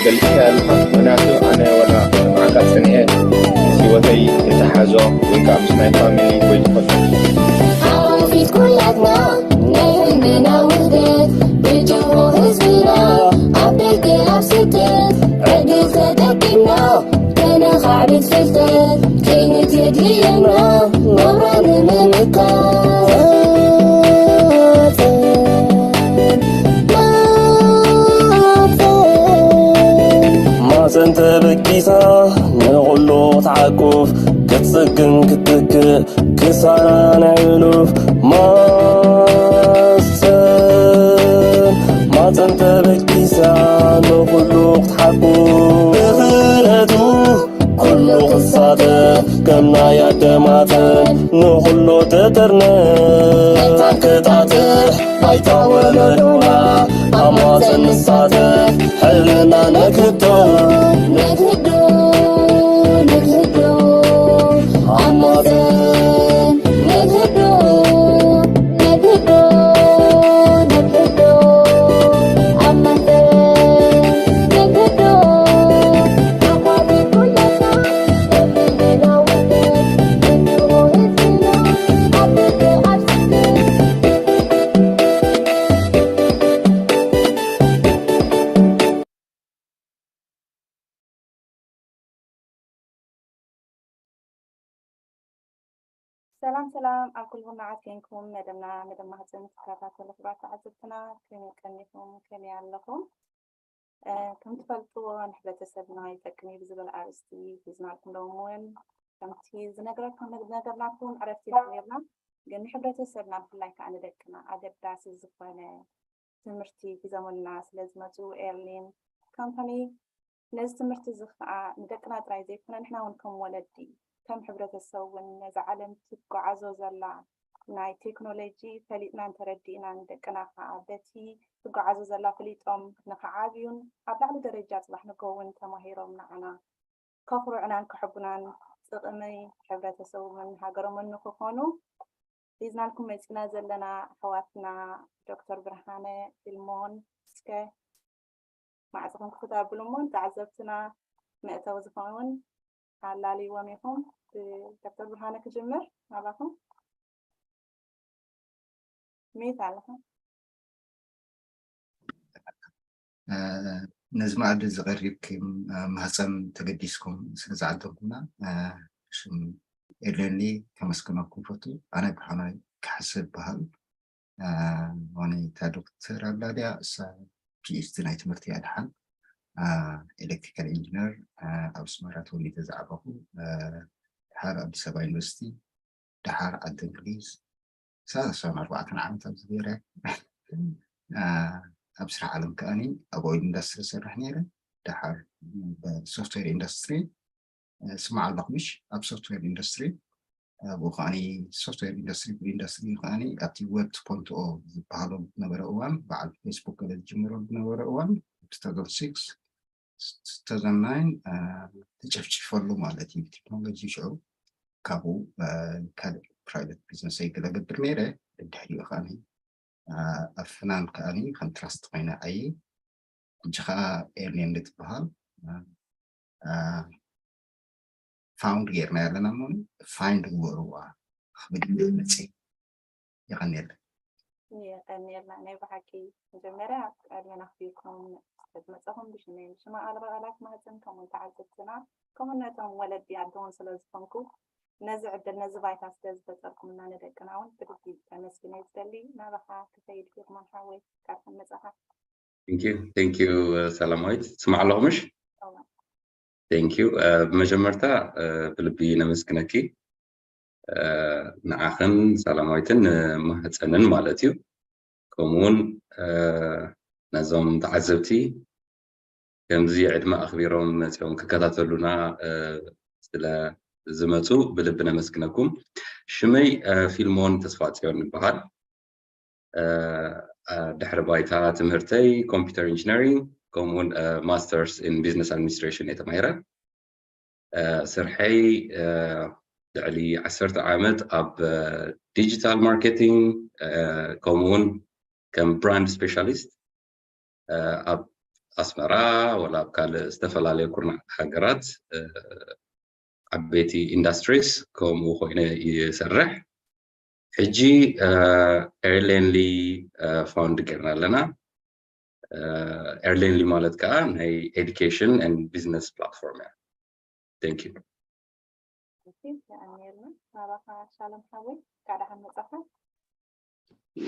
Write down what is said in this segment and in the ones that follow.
ገሊጽካ ኣለኻ። ምኽንያቱ ኣነ ወላ ንዓካ ጸኒሐ ምስ ህይወተይ እተሓዞ ወይ ከዓ ምስ ናይ ፋሚሊ ወይ ዝኾነ ሓቆፊት ኩላትና ናይ ህዝብና ውህደት ብጅሆ ህዝብና ኣብ ደገ ኣብ ስደት ዕድል ተጠቂምና ከነኻዕብት ፍልጠት ከይንትድልየና ናብራ ንምምካት ማፀን ተበጊሳ ንኹሉ ክትዓቁፍ ክትፅግን ክትትክእ ክሳራ ናይ ሕሉፍ ማፀን ማፀን ተበጊሳ ንኹሉ ክትሓቁፍ ብኽእለቱ ኩሉ ክሳተፍ ከም ናይ ኣደማተ ንኹሉ ተጠርነ ታክታትሕ ባይታ ወለዶና ኣብ ማፀን ንሳተፍ ሕልና ነክቶ ነክዶ ነክዶ ኣብ ማፀን ነክዶ ነክዶ ነክዶ ኣብ ማፀን ነክዶ ሰላም ሰላም ኣብ ኩልኩም መዓት ኮንኩም መደብና መደብ ማህፀን ትከታተሉ ክቡራት ተዓዘብትና ከመይ ቀኒኹም ከመይ ኣለኹም? ከም ትፈልጥዎ ንሕብረተሰብና ይጠቅም እዩ ብዝብል ኣርእስቲ ሒዝናልኩም ሎም እውን ከምቲ ዝነገርናኩም ዕረፍቲ ኢና ነርና። ግን ንሕብረተሰብና ብፍላይ ከዓ ንደቅና ኣገዳሲ ዝኾነ ትምህርቲ ሒዞምልና ስለዝመፁ ኤርሊን ካምፓኒ ነዚ ትምህርቲ እዚ ከዓ ንደቅና ጥራይ ዘይኮነ ንሕና እውን ከም ወለዲ ከም ሕብረተሰብ እውን ነዚ ዓለም ትጓዓዞ ዘላ ናይ ቴክኖሎጂ ፈሊጥናን ተረዲእናን ደቅና ከዓ በቲ ትጓዓዞ ዘላ ፈሊጦም ንክዓብዩን ኣብ ላዕሊ ደረጃ ፅባሕ ንግሆ እውን ተማሂሮም ንዓና ከኹርዑናን ከሐጉናን ጥቕሚ ሕብረተሰቦምን ሃገሮምን ንክኾኑ ሒዝናልኩም መፂና ዘለና ኣሕዋትና ዶክተር ብርሃነ ፊልሞን እስከ ማዕፅኹም ክፍት ኣብሉ እሞ ንተዓዘብትና መእተዊ ዝኸውን ኣላልይዎም ኢኹም። ብዶክተር ብርሃነ ክጅምር ናባኹም። ሚት ኣለኹም። ነዚ መኣዲ እዚ ቀሪብኩም ማህፀን ተገዲስኩም ስለ ዝዓደምኩምና ሽም ኤሌኒ ከመስግነኩም ፈቱ። ኣነ ብሓናይ ክሓስብ በሃል ዋነይታ ዶክተር ኣላ ድያ እሳ ፒኤችዲ ናይ ትምህርቲ እያ ድሓን ኤሌክትሪካል ኢንጂነር ኣብ ኣስመራ ተወሊደ ዝዓበኹ ድሓር ኣዲስ ኣበባ ዩኒቨርሲቲ ድሓር ዓዲ እንግሊዝ ሰላሳን ኣርባዕተን ዓመት ኣብዚ ገይረ ኣብ ስራሕ ዓለም ከኣኒ ኣብ ኦይል ኢንዳስትሪ ዝሰርሕ ነይረ ድሓር ብሶፍትዌር ኢንዳስትሪ ስማዕ ኣለኹ ምሽ ኣብ ሶፍትዌር ኢንዳስትሪ ኣብኡ ከዓኒ ሶፍትዌር ኢንዳስትሪ ኢንዳስትሪ ከዓኒ ኣብቲ ዌብ ቱ ፖይንት ኦ ዝበሃሎ ዝነበረ እዋን በዓል ፌስቡክ ገለ ዝጅምሮ ዝነበረ እዋን ቱ ታውዘንድ ሲክስ ቱ ታውዘንድ ናይን ተጨፍጭፈሉ ማለት እዩ ቴክኖሎጂ ሽዑ ካብኡ ካልእ ፕራይቬት ቢዝነስ ኣይገለ ገብር ነይረ ድሕሪኡ ከዓኒ ኣብ ፍናን ከዓኒ ከም ትራስት ኮይነ ኣየ ሕጂ ከዓ ኤርኔን ትበሃል ፋውንድ ጌርና ያለና ሞ ፋይንድ ግበርዋ ክብል መፅ የቀኒየለን የቀኒየልና ናይ ብሓቂ መጀመርያ ዕድመና ክብርኩም ስለዝመፀኹም ብሽመይ ብሽማ ኣልባ ኣላት ማህፅን ከምኡ ተዓዘብትና ከምኡ ነቶም ወለዲ ኣደውን ስለዝኮንኩ ነዚ ዕድል ነዚ ባይታ ስለዝፈጠርኩምና ንደቅና እውን ብልቢ ከመስግን እየ ዝደሊ ናባካ ክፈይድ ፊርሞን ሓወይ ካብ መፀኻ Thank you ሰላማዊት ትስማዕ ኣለኹ ምሽ Thank you ብመጀመርታ ብልቢ ነመስግነኪ ንዓኽን ሰላማዊትን ንማህፀንን ማለት እዩ ከምኡውን ነዞም ተዓዘብቲ ከምዚ ዕድመ ኣኽቢሮም መፂኦም ክከታተሉና ስለ ዝመፁ ብልቢ ነመስግነኩም ሽመይ ፊልሞን ተስፋፅዮን ይበሃል ድሕሪ ባይታ ትምህርተይ ኮምፒተር ኢንጂነሪንግ ከምኡውን masters in business administration እየ ተማሂረ ስርሐይ ልዕሊ ዓሰርተ ዓመት ኣብ digital marketing ከምኡውን ከም brand specialist ኣብ ኣስመራ ወላ ኣብ ካልእ ዝተፈላለየ ኩርናዕ ሃገራት ዓበይቲ ኢንዱስትሪስ ከምኡ ኮይነ ይሰርሕ። ሕጂ ኤርሌንሊ ፋውንድ ጌርና ኣለና። ኤርሌንሊ ማለት ከዓ ናይ ኤዱኬሽን ን ቢዝነስ ፕላትፎርም እያ። Thank you። የቀንየልና። ናባኻ ሻሎም ሓወይ፣ እንኳዕ ደሓን መጻኻ።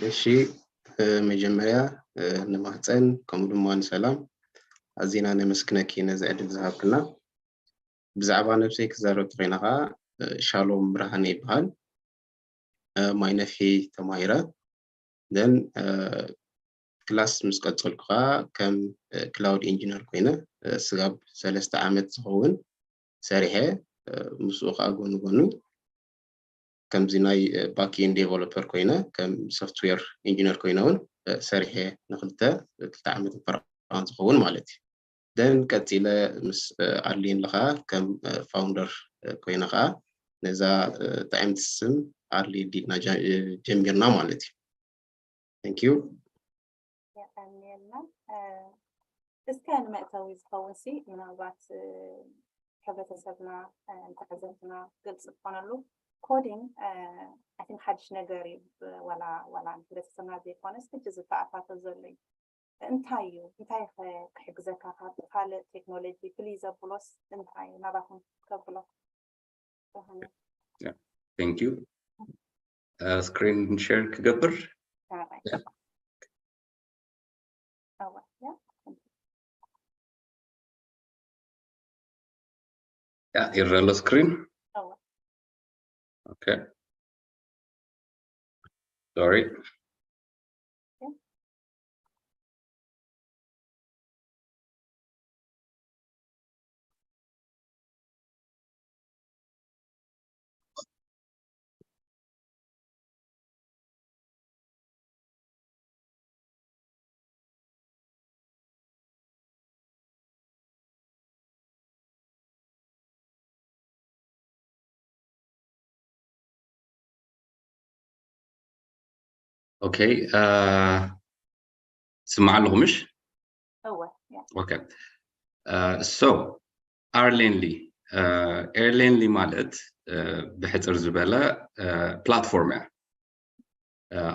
እሺ፣ መጀመርያ ንማህፀን ከምኡ ድማ ንሰላም ኣዚና ነመስግነኪ ነዚ ዕድል ዝሃብክና። ብዛዕባ ነብሰይ ክዛረብ ተኮይና ከዓ ሻሎም ብርሃነ ይበሃል። ማይነፍሒ ተማሂረ። Then ክላስ ምስ ቀፀልኩ ከዓ ከም ክላውድ ኢንጂነር ኮይነ ስጋብ ሰለስተ ዓመት ዝኸውን ሰሪሐ ምስኡ ከዓ ጎኑ ጎኑ ከምዚ ናይ ባክኤንድ ዴቨሎፐር ኮይነ ከም ሶፍትዌር ኢንጂነር ኮይነ እውን ሰሪሐ ንክልተ ክልተ ዓመት ፈረቃን ዝኸውን ማለት እዩ። Then ቀፂለ ምስ ኣርሊን ለካ ከም ፋውንደር ኮይነ ከዓ ነዛ ጥዕምቲ ስም ኣርሊ ዲድና ጀሚርና ማለት እዩ። Thank you። የቀንየልና። እስከ ንመእተዊ ዝኸውን ሲ ምናልባት ሕብረተሰብና ንተዓዘብትና ግልፂ ዝኾነሉ ኮዲንግ ኣይ ቲንክ ሓድሽ ነገር እዩ። ወላ ወላ ንሕብረተሰብና ዘይኮነስ ሕጂ ዝተኣታተ ዘሎ እዩ። እንታይ እዩ? እንታይ ከ ክሕግዘካ ካብ ካልእ ቴክኖሎጂ ፍልይ ዘብሎስ እንታይ እዩ? ናባኹም ከብሎ። Thank you። ስክሪን ሼር ክገብር። Alright. ያ ይረሎ ስክሪን። Okay. Sorry. Okay. ስማዕ ኣለኹ ምሽ? እወ። Okay. So ኤርሌንሊ ኤርሌንሊ ማለት ብሕፅር ዝበለ ፕላትፎርም እያ።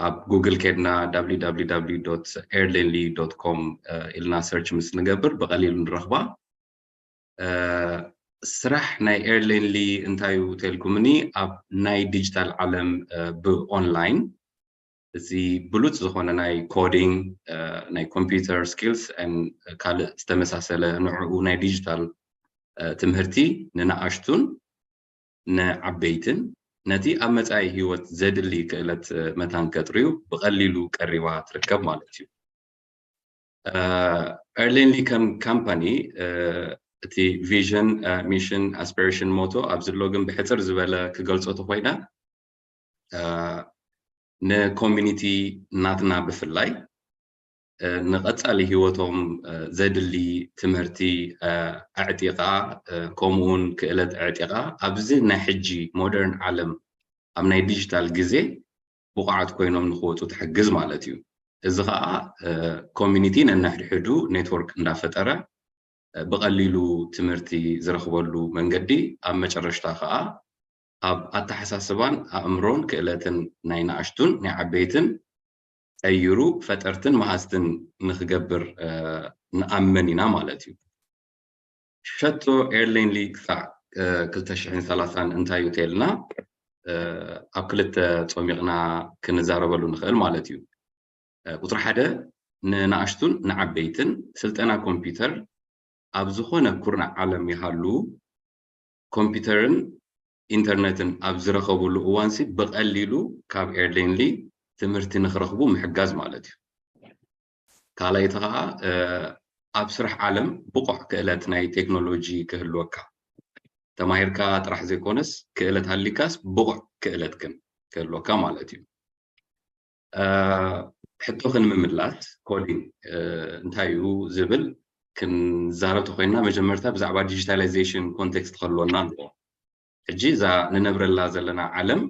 ኣብ ጉግል ከድና www ኤርሌንሊ com ኢልና ሰርች ምስ ንገብር ብቐሊሉ ንረኽባ። ስራሕ ናይ ኤርሌንሊ እንታይ እዩ ተልኩምኒ? ኣብ ናይ ዲጂታል ዓለም ብኦንላይን እዚ ብሉፅ ዝኾነ ናይ ኮዲንግ ናይ ኮምፒውተር ስኪልስ ካልእ ዝተመሳሰለ ንዕኡ ናይ ዲጂታል ትምህርቲ ንነኣሽቱን ንዓበይትን ነቲ ኣብ መጻኢ ህይወት ዘድሊ ክእለት መታን ከጥርዩ ብቐሊሉ ቀሪባ ትርከብ ማለት እዩ። ኤርሌንሊ ከም ካምፓኒ እቲ ቪዥን፣ ሚሽን፣ ኣስፒሬሽን፣ ሞቶ ኣብዚ ሎግን ብሕፅር ዝበለ ክገልፆ ተኮይነ ንኮሚኒቲ ናትና ብፍላይ ንቐፃሊ ህይወቶም ዘድሊ ትምህርቲ ኣዕጢቓ ከምኡውን ክእለት ኣዕጢቓ ኣብዚ ናይ ሕጂ ሞደርን ዓለም ኣብ ናይ ዲጂታል ግዜ ብቑዓት ኮይኖም ንክወፁ ትሕግዝ ማለት እዩ። እዚ ከዓ ኮሚኒቲ ነንሕድሕዱ ኔትወርክ እንዳፈጠረ ብቐሊሉ ትምህርቲ ዝረኽበሉ መንገዲ ኣብ መጨረሽታ ከዓ ኣብ ኣተሓሳስባን ኣእምሮን ክእለትን ናይ ንኣሽቱን ናይ ዓበይትን ቀይሩ ፈጠርትን መሃዝትን ንክገብር ንኣምን ኢና ማለት እዩ። ሸቶ ኤርሌንሊ ክሳዕ ክልተ ሽሕን ሰላሳን እንታይ እዩ ተልና ኣብ ክልተ ፆሚቕና ክንዛረበሉ ንኽእል ማለት እዩ። ቁፅሪ ሓደ ንንኣሽቱን ንዓበይትን ስልጠና ኮምፒውተር ኣብ ዝኾነ ኩርናዕ ዓለም ይሃሉ ኮምፒውተርን ኢንተርነትን ኣብ ዝረኸብሉ እዋንሲ ብቐሊሉ ካብ ኤርሌንሊ ትምህርቲ ንክረኽቡ ምሕጋዝ ማለት እዩ። ካልኣይቲ ከዓ ኣብ ስራሕ ዓለም ብቑዕ ክእለት ናይ ቴክኖሎጂ ክህልወካ ተማሂርካ ጥራሕ ዘይኮነስ ክእለት ሃሊካስ ብቑዕ ክእለት ግን ክህልወካ ማለት እዩ። ሕቶኺ ንምምላስ ኮዲንግ እንታይ እዩ ዝብል ክንዛረብ ተኮይንና መጀመርታ ብዛዕባ ዲጂታላይዜሽን ኮንቴክስት ክህልወና ኣለዎ። ሕጂ እዛ ንነብረላ ዘለና ዓለም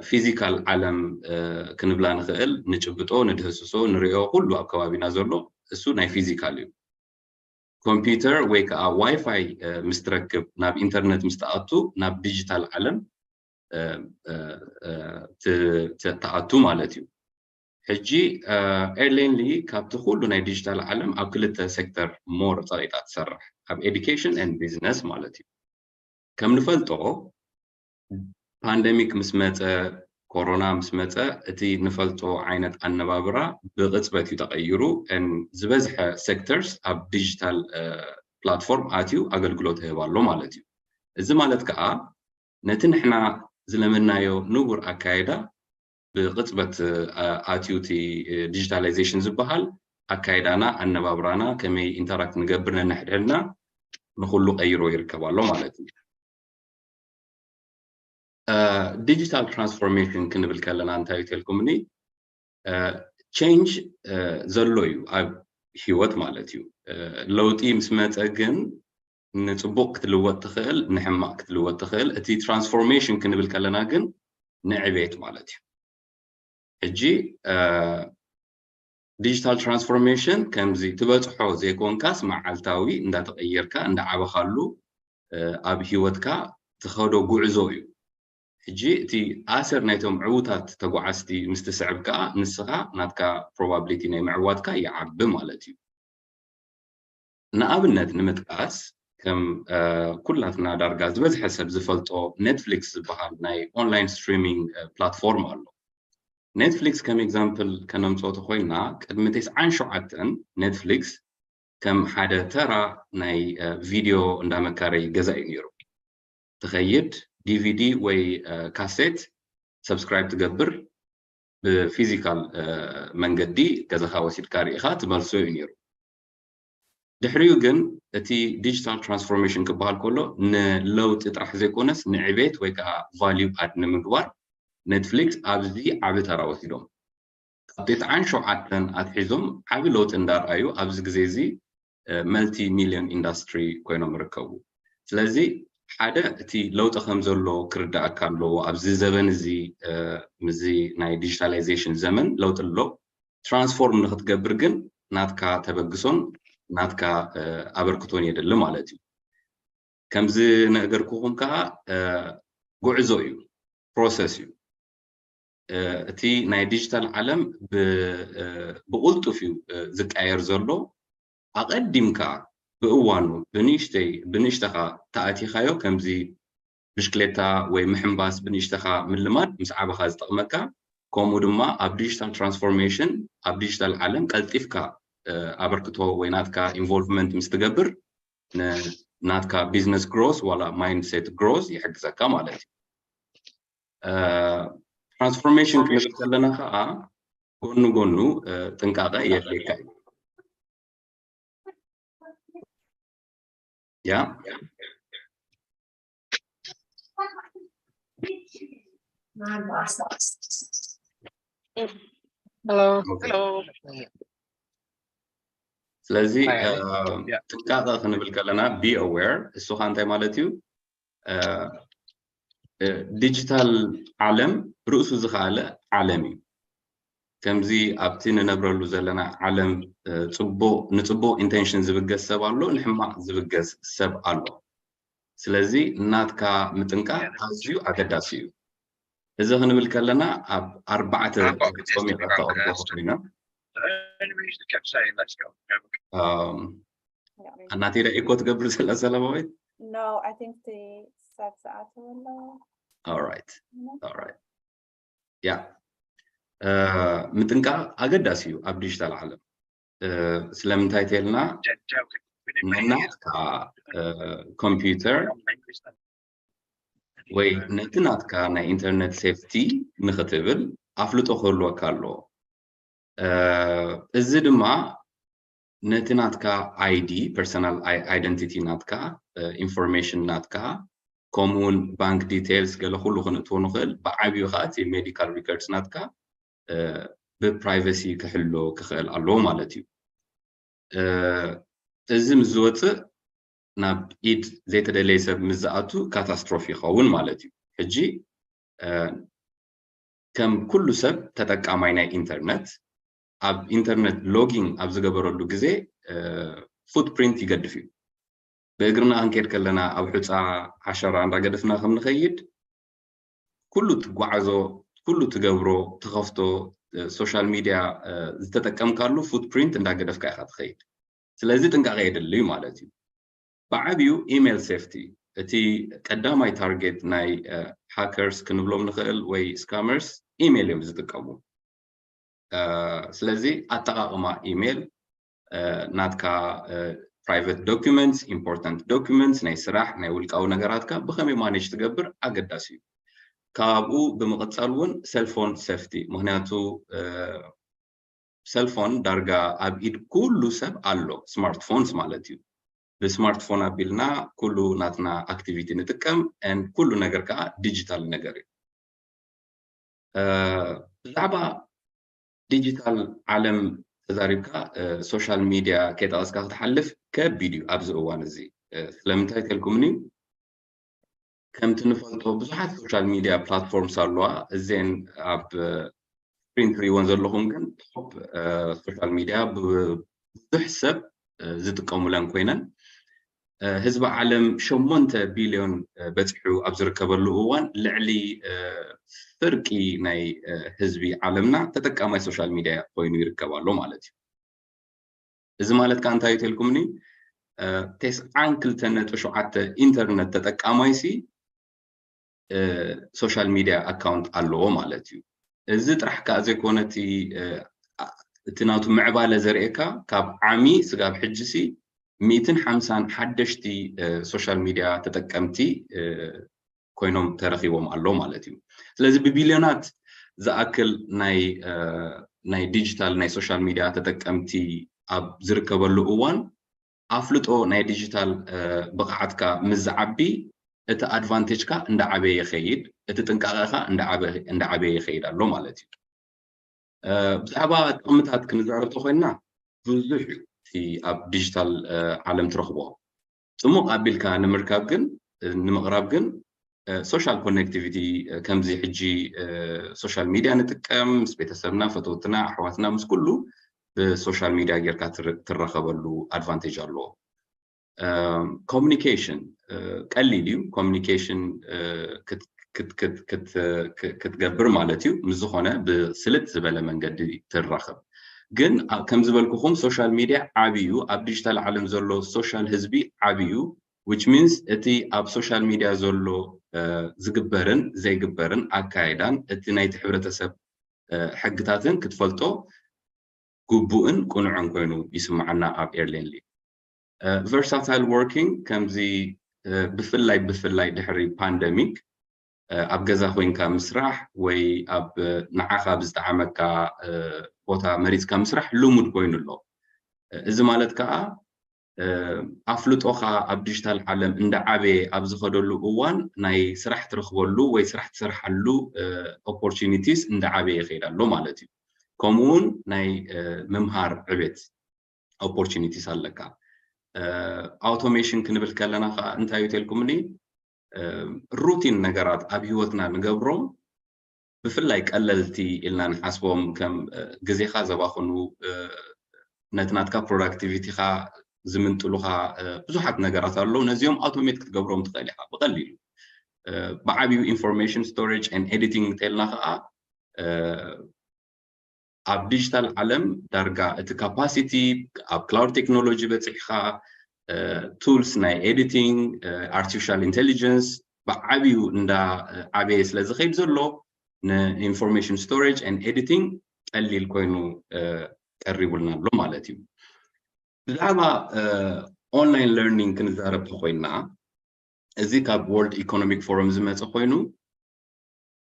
ፊዚካል ዓለም ክንብላ ንኽእል፣ ንጭብጦ፣ ንድህስሶ፣ ንሪኦ ኩሉ ኣብ ከባቢና ዘሎ እሱ ናይ ፊዚካል እዩ። ኮምፒውተር ወይ ከዓ ዋይፋይ ምስ ትረክብ ናብ ኢንተርነት ምስ ትኣቱ ናብ ዲጂታል ዓለም ትኣቱ ማለት እዩ። ሕጂ ኤርሌንሊ ካብቲ ኩሉ ናይ ዲጂታል ዓለም ኣብ ክልተ ሴክተር ሞር ፀቂጣ ትሰርሕ፣ ኣብ ኤዱኬሽን ን ቢዝነስ ማለት እዩ። ከም ንፈልጦ ፓንደሚክ ምስ መፀ፣ ኮሮና ምስ መፀ፣ እቲ ንፈልጦ ዓይነት ኣነባብራ ብቕፅበት እዩ ተቐይሩ። ዝበዝሐ ሴክተርስ ኣብ ዲጂታል ፕላትፎርም ኣትዩ ኣገልግሎት ይህብ ኣሎ ማለት እዩ። እዚ ማለት ከዓ ነቲ ንሕና ዝለመድናዮ ንቡር ኣካየዳ ብቕፅበት ኣትዩ እቲ ዲጂታላይዜሽን ዝበሃል ኣካይዳና፣ ኣነባብራና፣ ከመይ ኢንተራክት ንገብር ነንሕድሕድና ንኩሉ ቀይሮ ይርከብ ኣሎ ማለት እዩ። ዲጂታል ትራንስፎርሜሽን ክንብል ከለና እንታይ እዩ ተልኩምኒ? ቼንጅ ዘሎ እዩ ኣብ ህይወት ማለት እዩ። ለውጢ ምስ መፀ ግን ንፅቡቅ ክትልወጥ ትኽእል፣ ንሕማቅ ክትልወጥ ትኽእል። እቲ ትራንስፎርሜሽን ክንብል ከለና ግን ንዕቤት ማለት እዩ። ሕጂ ዲጂታል ትራንስፎርሜሽን ከምዚ ትበፅሖ ዘይኮንካስ መዓልታዊ እንዳተቀየርካ እንዳዓበኻሉ ኣብ ህይወትካ ትኸዶ ጉዕዞ እዩ። ሕጂ እቲ ኣሰር ናይቶም ዕዉታት ተጓዓዝቲ ምስ ትስዕብ ከዓ ንስኻ ናትካ ፕሮባብሊቲ ናይ ምዕዋትካ ይዓቢ ማለት እዩ። ንኣብነት ንምጥቃስ ከም ኩላትና ዳርጋ ዝበዝሐ ሰብ ዝፈልጦ ኔትፍሊክስ ዝበሃል ናይ ኦንላይን ስትሪሚንግ ፕላትፎርም ኣሎ። ኔትፍሊክስ ከም ኤግዛምፕል ከነምፅኦ ተኮይና ቅድሚ ተስዓን ሸውዓተን ኔትፍሊክስ ከም ሓደ ተራ ናይ ቪድዮ እንዳመካረይ ገዛ እዩ ነይሩ። ትኸይድ ዲቪዲ ወይ ካሴት ሰብስክራይብ ትገብር ብፊዚካል መንገዲ ገዛኻ ወሲድካ ርኢኻ ትመልሶ እዩ ነይሩ። ድሕሪኡ ግን እቲ ዲጂታል ትራንስፎርሜሽን ክበሃል ከሎ ንለውጢ ጥራሕ ዘይኮነስ ንዕቤት ወይ ከዓ ቫልዩ ኣድ ንምግባር ኔትፍሊክስ ኣብዚ ዓቢ ተራ ወሲዶም። ካብ ቴስዓን ሸውዓተን ኣትሒዞም ዓቢ ለውጢ እንዳርኣዩ ኣብዚ ግዜ እዚ መልቲ ሚሊዮን ኢንዳስትሪ ኮይኖም ይርከቡ። ስለዚ ሓደ እቲ ለውጢ ከም ዘሎ ክርዳእካ ኣለዎ። ኣብዚ ዘበን እዚ ምስዚ ናይ ዲጂታላይዜሽን ዘመን ለውጢ ኣሎ። ትራንስፎርም ንክትገብር ግን ናትካ ተበግሶን ናትካ ኣበርክቶን የድሊ ማለት እዩ። ከምዚ ነገርኩኹም ከዓ ጉዕዞ እዩ፣ ፕሮሰስ እዩ። እቲ ናይ ዲጂታል ዓለም ብቕልጡፍ እዩ ዝቀየር ዘሎ። ኣቐዲምካ ብእዋኑ ብንእሽተይ ብንእሽተኻ ተኣቲኻዮ ከምዚ ብሽክሌታ ወይ ምሕንባስ ብንእሽተኻ ምልማድ ምስ ዓበኻ ዝጠቕመካ፣ ከምኡ ድማ ኣብ ዲጂታል ትራንስፎርሜሽን ኣብ ዲጂታል ዓለም ቀልጢፍካ ኣበርክቶ ወይ ናትካ ኢንቮልቭመንት ምስ ትገብር ናትካ ቢዝነስ ግሮስ ዋላ ማይንድሴት ግሮስ ይሕግዘካ ማለት እዩ። ትራንስፎርሜሽን ክንብል ከለና ከዓ ጎኑ ጎኑ ጥንቃቐ የድልየካ እዩ። ያ Hello. ስለዚ ጥንቃቐ ክንብል ከለና be aware እሱ ከዓ እንታይ ማለት እዩ? ዲጂታል ዓለም ርእሱ ዝኸኣለ ዓለም እዩ። ከምዚ ኣብቲ ንነብረሉ ዘለና ዓለም ንፅቡቅ ኢንቴንሽን ዝብገስ ሰብ ኣሎ፣ ንሕማቅ ዝብገስ ሰብ ኣሎ። ስለዚ ናትካ ምጥንቃቅ ኣዝዩ ኣገዳሲ እዩ። እዚ ክንብል ከለና ኣብ ኣርባዕተ ፆሚቐ ከቕርቦ ኮይና እናቴዳ ኢኮ ትገብር ዘላ ሰላማዊት No, I think the set out a little. All right. All right. Yeah. ምጥንቃቕ ኣገዳሲ እዩ ኣብ ዲጂታል ዓለም። ስለምንታይ ተልና ነናትካ ኮምፒውተር ወይ ነቲ ናትካ ናይ ኢንተርነት ሴፍቲ ንክትብል ኣፍልጦ ክህልወካ ኣለዎ። እዚ ድማ ነቲ ናትካ ID personal identity ናትካ ኢንፎርሜሽን ናትካ ከምኡውን ባንክ ዲቴይልስ ገለ ኩሉ ክንእትዎ ንኽእል። ብዓብዩ ከዓ እቲ ሜዲካል ሪከርድስ ናትካ ብፕራይቨሲ ክሕሎ ክኽእል ኣለዎ ማለት እዩ። እዚ ምስ ዝወፅእ ናብ ኢድ ዘይተደለየ ሰብ ምስ ዝኣቱ ካታስትሮፊ ይኸውን ማለት እዩ። ሕጂ ከም ኩሉ ሰብ ተጠቃማይ ናይ ኢንተርነት ኣብ ኢንተርነት ሎጊን ኣብ ዝገበረሉ ግዜ ፉትፕሪንት ይገድፍ እዩ። ብእግርና ክንከይድ ከለና ኣብ ሑፃ ሓሸራ እንዳገደፍና ከም ንኸይድ ኩሉ ትጓዓዞ፣ ኩሉ ትገብሮ፣ ትኸፍቶ ሶሻል ሚዲያ ዝተጠቀምካሉ ፉትፕሪንት እንዳገደፍካ ኢኻ ትኸይድ። ስለዚ ጥንቃቄ የድሊ እዩ ማለት እዩ። ብዓብዩ ኢሜል ሴፍቲ፣ እቲ ቀዳማይ ታርጌት ናይ ሃከርስ ክንብሎም ንኽእል ወይ ስካመርስ ኢሜል እዮም ዝጥቀሙ። ስለዚ ኣጠቓቕማ ኢሜል ናትካ private documents፣ important documents፣ ናይ ስራሕ ናይ ውልቃዊ ነገራትካ ብኸመይ ማኔጅ ትገብር ኣገዳሲ እዩ። ካብኡ ብምቕፃል እውን ሰልፎን ሴፍቲ፣ ምክንያቱ ሰልፎን ዳርጋ ኣብ ኢድ ኩሉ ሰብ ኣሎ፣ ስማርትፎንስ ማለት እዩ። ብስማርትፎን ኣቢልና ኩሉ ናትና ኣክቲቪቲ ንጥቀም፣ and ኩሉ ነገር ከዓ ዲጂታል ነገር እዩ። ብዛዕባ ዲጂታል ዓለም ተዛሪብካ ሶሻል ሚዲያ ከይጠቐስካ ክትሓልፍ ከቢድ እዩ ኣብዚ እዋን እዚ። ስለምንታይ ተልኩምኒ? ከምቲ ንፈልጦ ብዙሓት ሶሻል ሚዲያ ፕላትፎርምስ ኣለዋ። እዘን ኣብ ስክሪን ትሪእወን ዘለኹም ግን ቶፕ ሶሻል ሚዲያ ብዙሕ ሰብ ዝጥቀሙለን ኮይነን ህዝቢ ዓለም ሸሞንተ ቢልዮን በፂሑ ኣብ ዝርከበሉ እዋን ልዕሊ ፍርቂ ናይ ህዝቢ ዓለምና ተጠቃማይ ሶሻል ሚዲያ ኮይኑ ይርከብ ኣሎ ማለት እዩ። እዚ ማለት ከዓ እንታይ እዩ ተልኩምኒ? ተስዓን ክልተ ነጥቢ ሸውዓተ ኢንተርነት ተጠቃማይሲ ሶሻል ሚዲያ ኣካውንት ኣለዎ ማለት እዩ። እዚ ጥራሕ ከዓ ዘይኮነ እቲ ናቱ ምዕባለ ዘርእየካ ካብ ዓሚ ስጋብ ሕጂሲ ሚእትን ሓምሳን ሓደሽቲ ሶሻል ሚዲያ ተጠቀምቲ ኮይኖም ተረኺቦም ኣሎ ማለት እዩ። ስለዚ ብቢልዮናት ዝኣክል ናይ ናይ ዲጂታል ናይ ሶሻል ሚዲያ ተጠቀምቲ ኣብ ዝርከበሉ እዋን ኣፍልጦ ናይ ዲጂታል ብቕዓትካ ምስ ዝዓቢ እቲ ኣድቫንቴጅካ እንዳዓበየ ይኸይድ፣ እቲ ጥንቃቐኻ እንዳዓበየ ይኸይድ ኣሎ ማለት እዩ። ብዛዕባ ጥቕምታት ክንዛረብ ተኮይንና ብዙሕ እዩ እቲ ኣብ ዲጂታል ዓለም ትረኽቦ። ፅሙቕ ኣቢልካ ንምርካብ ግን ንምቕራብ ግን ሶሻል ኮኔክቲቪቲ፣ ከምዚ ሕጂ ሶሻል ሚዲያ ንጥቀም፣ ምስ ቤተሰብና፣ ፈተውትና፣ ኣሕዋትና፣ ምስ ኩሉ ብሶሻል ሚዲያ ጌርካ ትራኸበሉ ኣድቫንቴጅ ኣለዎ። ኮሚኒኬሽን ቀሊል እዩ። ኮሚኒኬሽን ክትገብር ማለት እዩ፣ ምስ ዝኾነ ብስልጥ ዝበለ መንገዲ ትራኸብ። ግን ከም ዝበልኩኹም ሶሻል ሚዲያ ዓብዩ ኣብ ዲጂታል ዓለም ዘሎ ሶሻል ህዝቢ ዓብዩ፣ which means እቲ ኣብ ሶሻል ሚዲያ ዘሎ ዝግበርን ዘይግበርን ኣካይዳን እቲ ናይቲ ሕብረተሰብ ሕግታትን ክትፈልጦ ግቡእን ቅኑዕን ኮይኑ ይስምዓና ኣብ ኤርሌንሊ። ቨርሳታይል ወርኪንግ ከምዚ ብፍላይ ብፍላይ ድሕሪ ፓንደሚክ ኣብ ገዛ ኮይንካ ምስራሕ ወይ ኣብ ንዓኻ ብዝጠዓመካ ቦታ መሪፅካ ምስራሕ ልሙድ ኮይኑ ኣሎ። እዚ ማለት ከዓ ኣፍልጦኻ ኣብ ዲጂታል ዓለም እንዳዓበየ ኣብ ዝኸደሉ እዋን ናይ ስራሕ ትረኽበሉ ወይ ስራሕ ትሰርሓሉ ኦፖርቹኒቲስ እንዳዓበየ ይኸይድ ኣሎ ማለት እዩ። ከምኡውን ናይ ምምሃር ዕቤት ኦፖርቹኒቲስ ኣለካ። ኣውቶሜሽን ክንብል ከለና ከዓ እንታይ እዩ ተልኩምኒ? ሩቲን ነገራት ኣብ ህይወትና ንገብሮም ብፍላይ ቀለልቲ ኢልና ንሓስቦም ከም ግዜኻ ዘባኽኑ፣ ነቲ ናትካ ፕሮዳክቲቪቲኻ ዝምንጥሉኻ ብዙሓት ነገራት ኣለዉ። ነዚኦም ኣውቶሜት ክትገብሮም ትኽእል ኢኻ ብቐሊሉ። ብዓብዩ ኢንፎርሜሽን ስቶሬጅ ኤንድ ኤዲቲንግ እንተልና ከዓ ኣብ ዲጂታል ዓለም ዳርጋ እቲ ካፓሲቲ ኣብ ክላውድ ቴክኖሎጂ በፂሕካ፣ ቱልስ ናይ ኤዲቲንግ፣ ኣርቲፊሻል ኢንቴሊጀንስ ብዓብዩ እንዳ ዓበየ ስለ ዝኸይድ ዘሎ ንኢንፎርሜሽን ስቶሬጅ ኤንድ ኤዲቲንግ ቀሊል ኮይኑ ቀሪቡልና ኣሎ ማለት እዩ። ብዛዕባ ኦንላይን ለርኒንግ ክንዛረብ ተኮይና፣ እዚ ካብ ወርልድ ኢኮኖሚክ ፎረም ዝመፀ ኮይኑ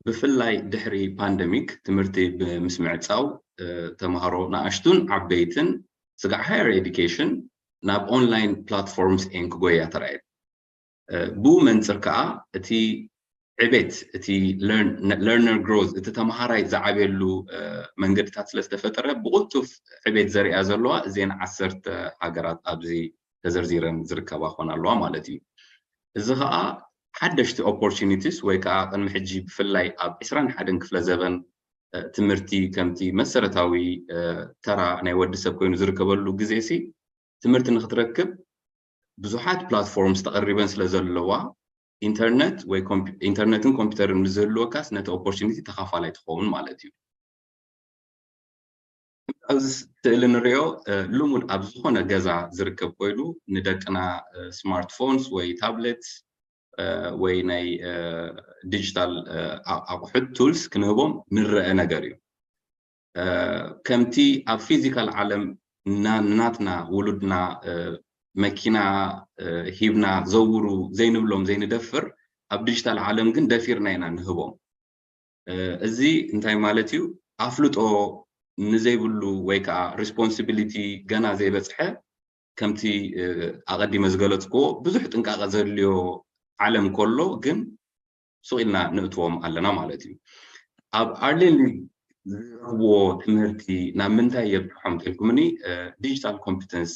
ብፍላይ ድሕሪ ፓንደሚክ ትምህርቲ ብምስምዕፃው ተምሃሮ ንኣሽቱን ዓበይትን ስጋዕ ሃየር ኤዲኬሽን ናብ ኦንላይን ፕላትፎርምስ ኤን ክጎያ ተራእየን። ብኡ መንፅር ከዓ እቲ ዕቤት እቲ ለርነር ግሮዝ እቲ ተምሃራይ ዝዓብየሉ መንገድታት ስለ ዝተፈጠረ ብቁልጡፍ ዕቤት ዘርእያ ዘለዋ እዚን ዓሰርተ ሃገራት ኣብዚ ተዘርዚረን ዝርከባ ኮን ኣለዋ ማለት እዩ። እዚ ከዓ ሓደሽቲ ኦፖርቹኒቲስ ወይ ከዓ ቅድሚ ሕጂ ብፍላይ ኣብ ዕስራን ሓደን ክፍለ ዘበን ትምህርቲ ከምቲ መሰረታዊ ተራ ናይ ወዲ ሰብ ኮይኑ ዝርከበሉ ግዜ ሲ ትምህርቲ ንክትረክብ ብዙሓት platforms ተቐሪበን ስለ ዘለዋ ኢንተርነት ወይ ኢንተርነትን ኮምፒውተርን ምስ ዝህልወካስ ነቲ opportunity ተኻፋላይ ትኸውን ማለት እዩ። ኣብዚ ስእሊ ንሪኦ ልሙድ ኣብ ዝኾነ ገዛ ዝርከብ ኮይኑ ንደቅና smartphones ወይ tablets ወይ ናይ digital ኣቑሑት tools ክንህቦም ንረአ ነገር እዩ። ከምቲ ኣብ physical ዓለም ንናትና ውሉድና መኪና ሂብና ዘውሩ ዘይንብሎም ዘይንደፍር፣ ኣብ digital ዓለም ግን ደፊርና ኢና ንህቦም። እዚ እንታይ ማለት እዩ? ኣፍልጦ ንዘይብሉ ወይ ከዓ responsibility ገና ዘይበፅሐ፣ ከምቲ ኣቐዲመ ዝገለፅክዎ ብዙሕ ጥንቃቐ ዘድልዮ ዓለም ከሎ ግን ሱቕ ኢልና ንእትዎም ኣለና ማለት እዩ። ኣብ ኣርሊን ዝረኽብዎ ትምህርቲ ናብ ምንታይ የብፅሖም ተልኩምኒ? Digital competence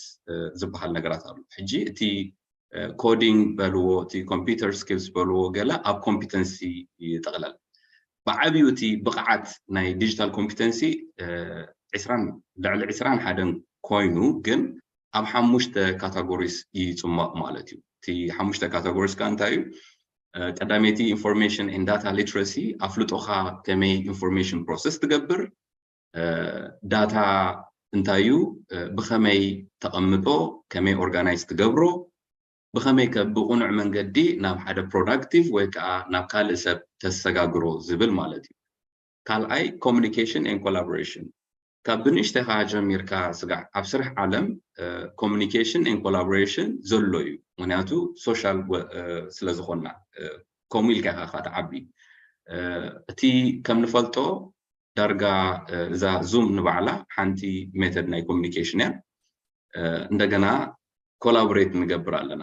ዝበሃል ነገራት ኣሎ። ሕጂ እቲ coding በልዎ፣ እቲ computer skills በልዎ፣ ገለ ኣብ competency ይጥቕለል። ብዓብዩ እቲ ብቕዓት ናይ digital competency ዕስራን ልዕሊ ዕስራን ሓደን ኮይኑ ግን ኣብ ሓሙሽተ categories ይፅመቕ ማለት እዩ። እቲ ሓሙሽተ categories ከ እንታይ እዩ? ቀዳመይቲ information and data literacy፣ ኣፍልጦኻ ከመይ information process ትገብር፣ ዳታ እንታይ እዩ፣ ብኸመይ ተቐምጦ፣ ከመይ organize ትገብሮ፣ ብኸመይ ከ ብቕኑዕ መንገዲ ናብ ሓደ productive ወይ ከዓ ናብ ካልእ ሰብ ተሰጋግሮ ዝብል ማለት እዩ። ካልኣይ communication and collaboration፣ ካብ ብንእሽተኻ ጀሚርካ ስጋዕ ኣብ ስራሕ ዓለም communication and collaboration ዘሎ እዩ። ምክንያቱ social ስለ ዝኾንና ከምኡ ኢልካ ኢኻ ትዓቢ። እቲ ከም ንፈልጦ ዳርጋ እዛ ዙም ንባዕላ ሓንቲ method ናይ communication እያ። እንደገና collaborate ንገብር ኣለና።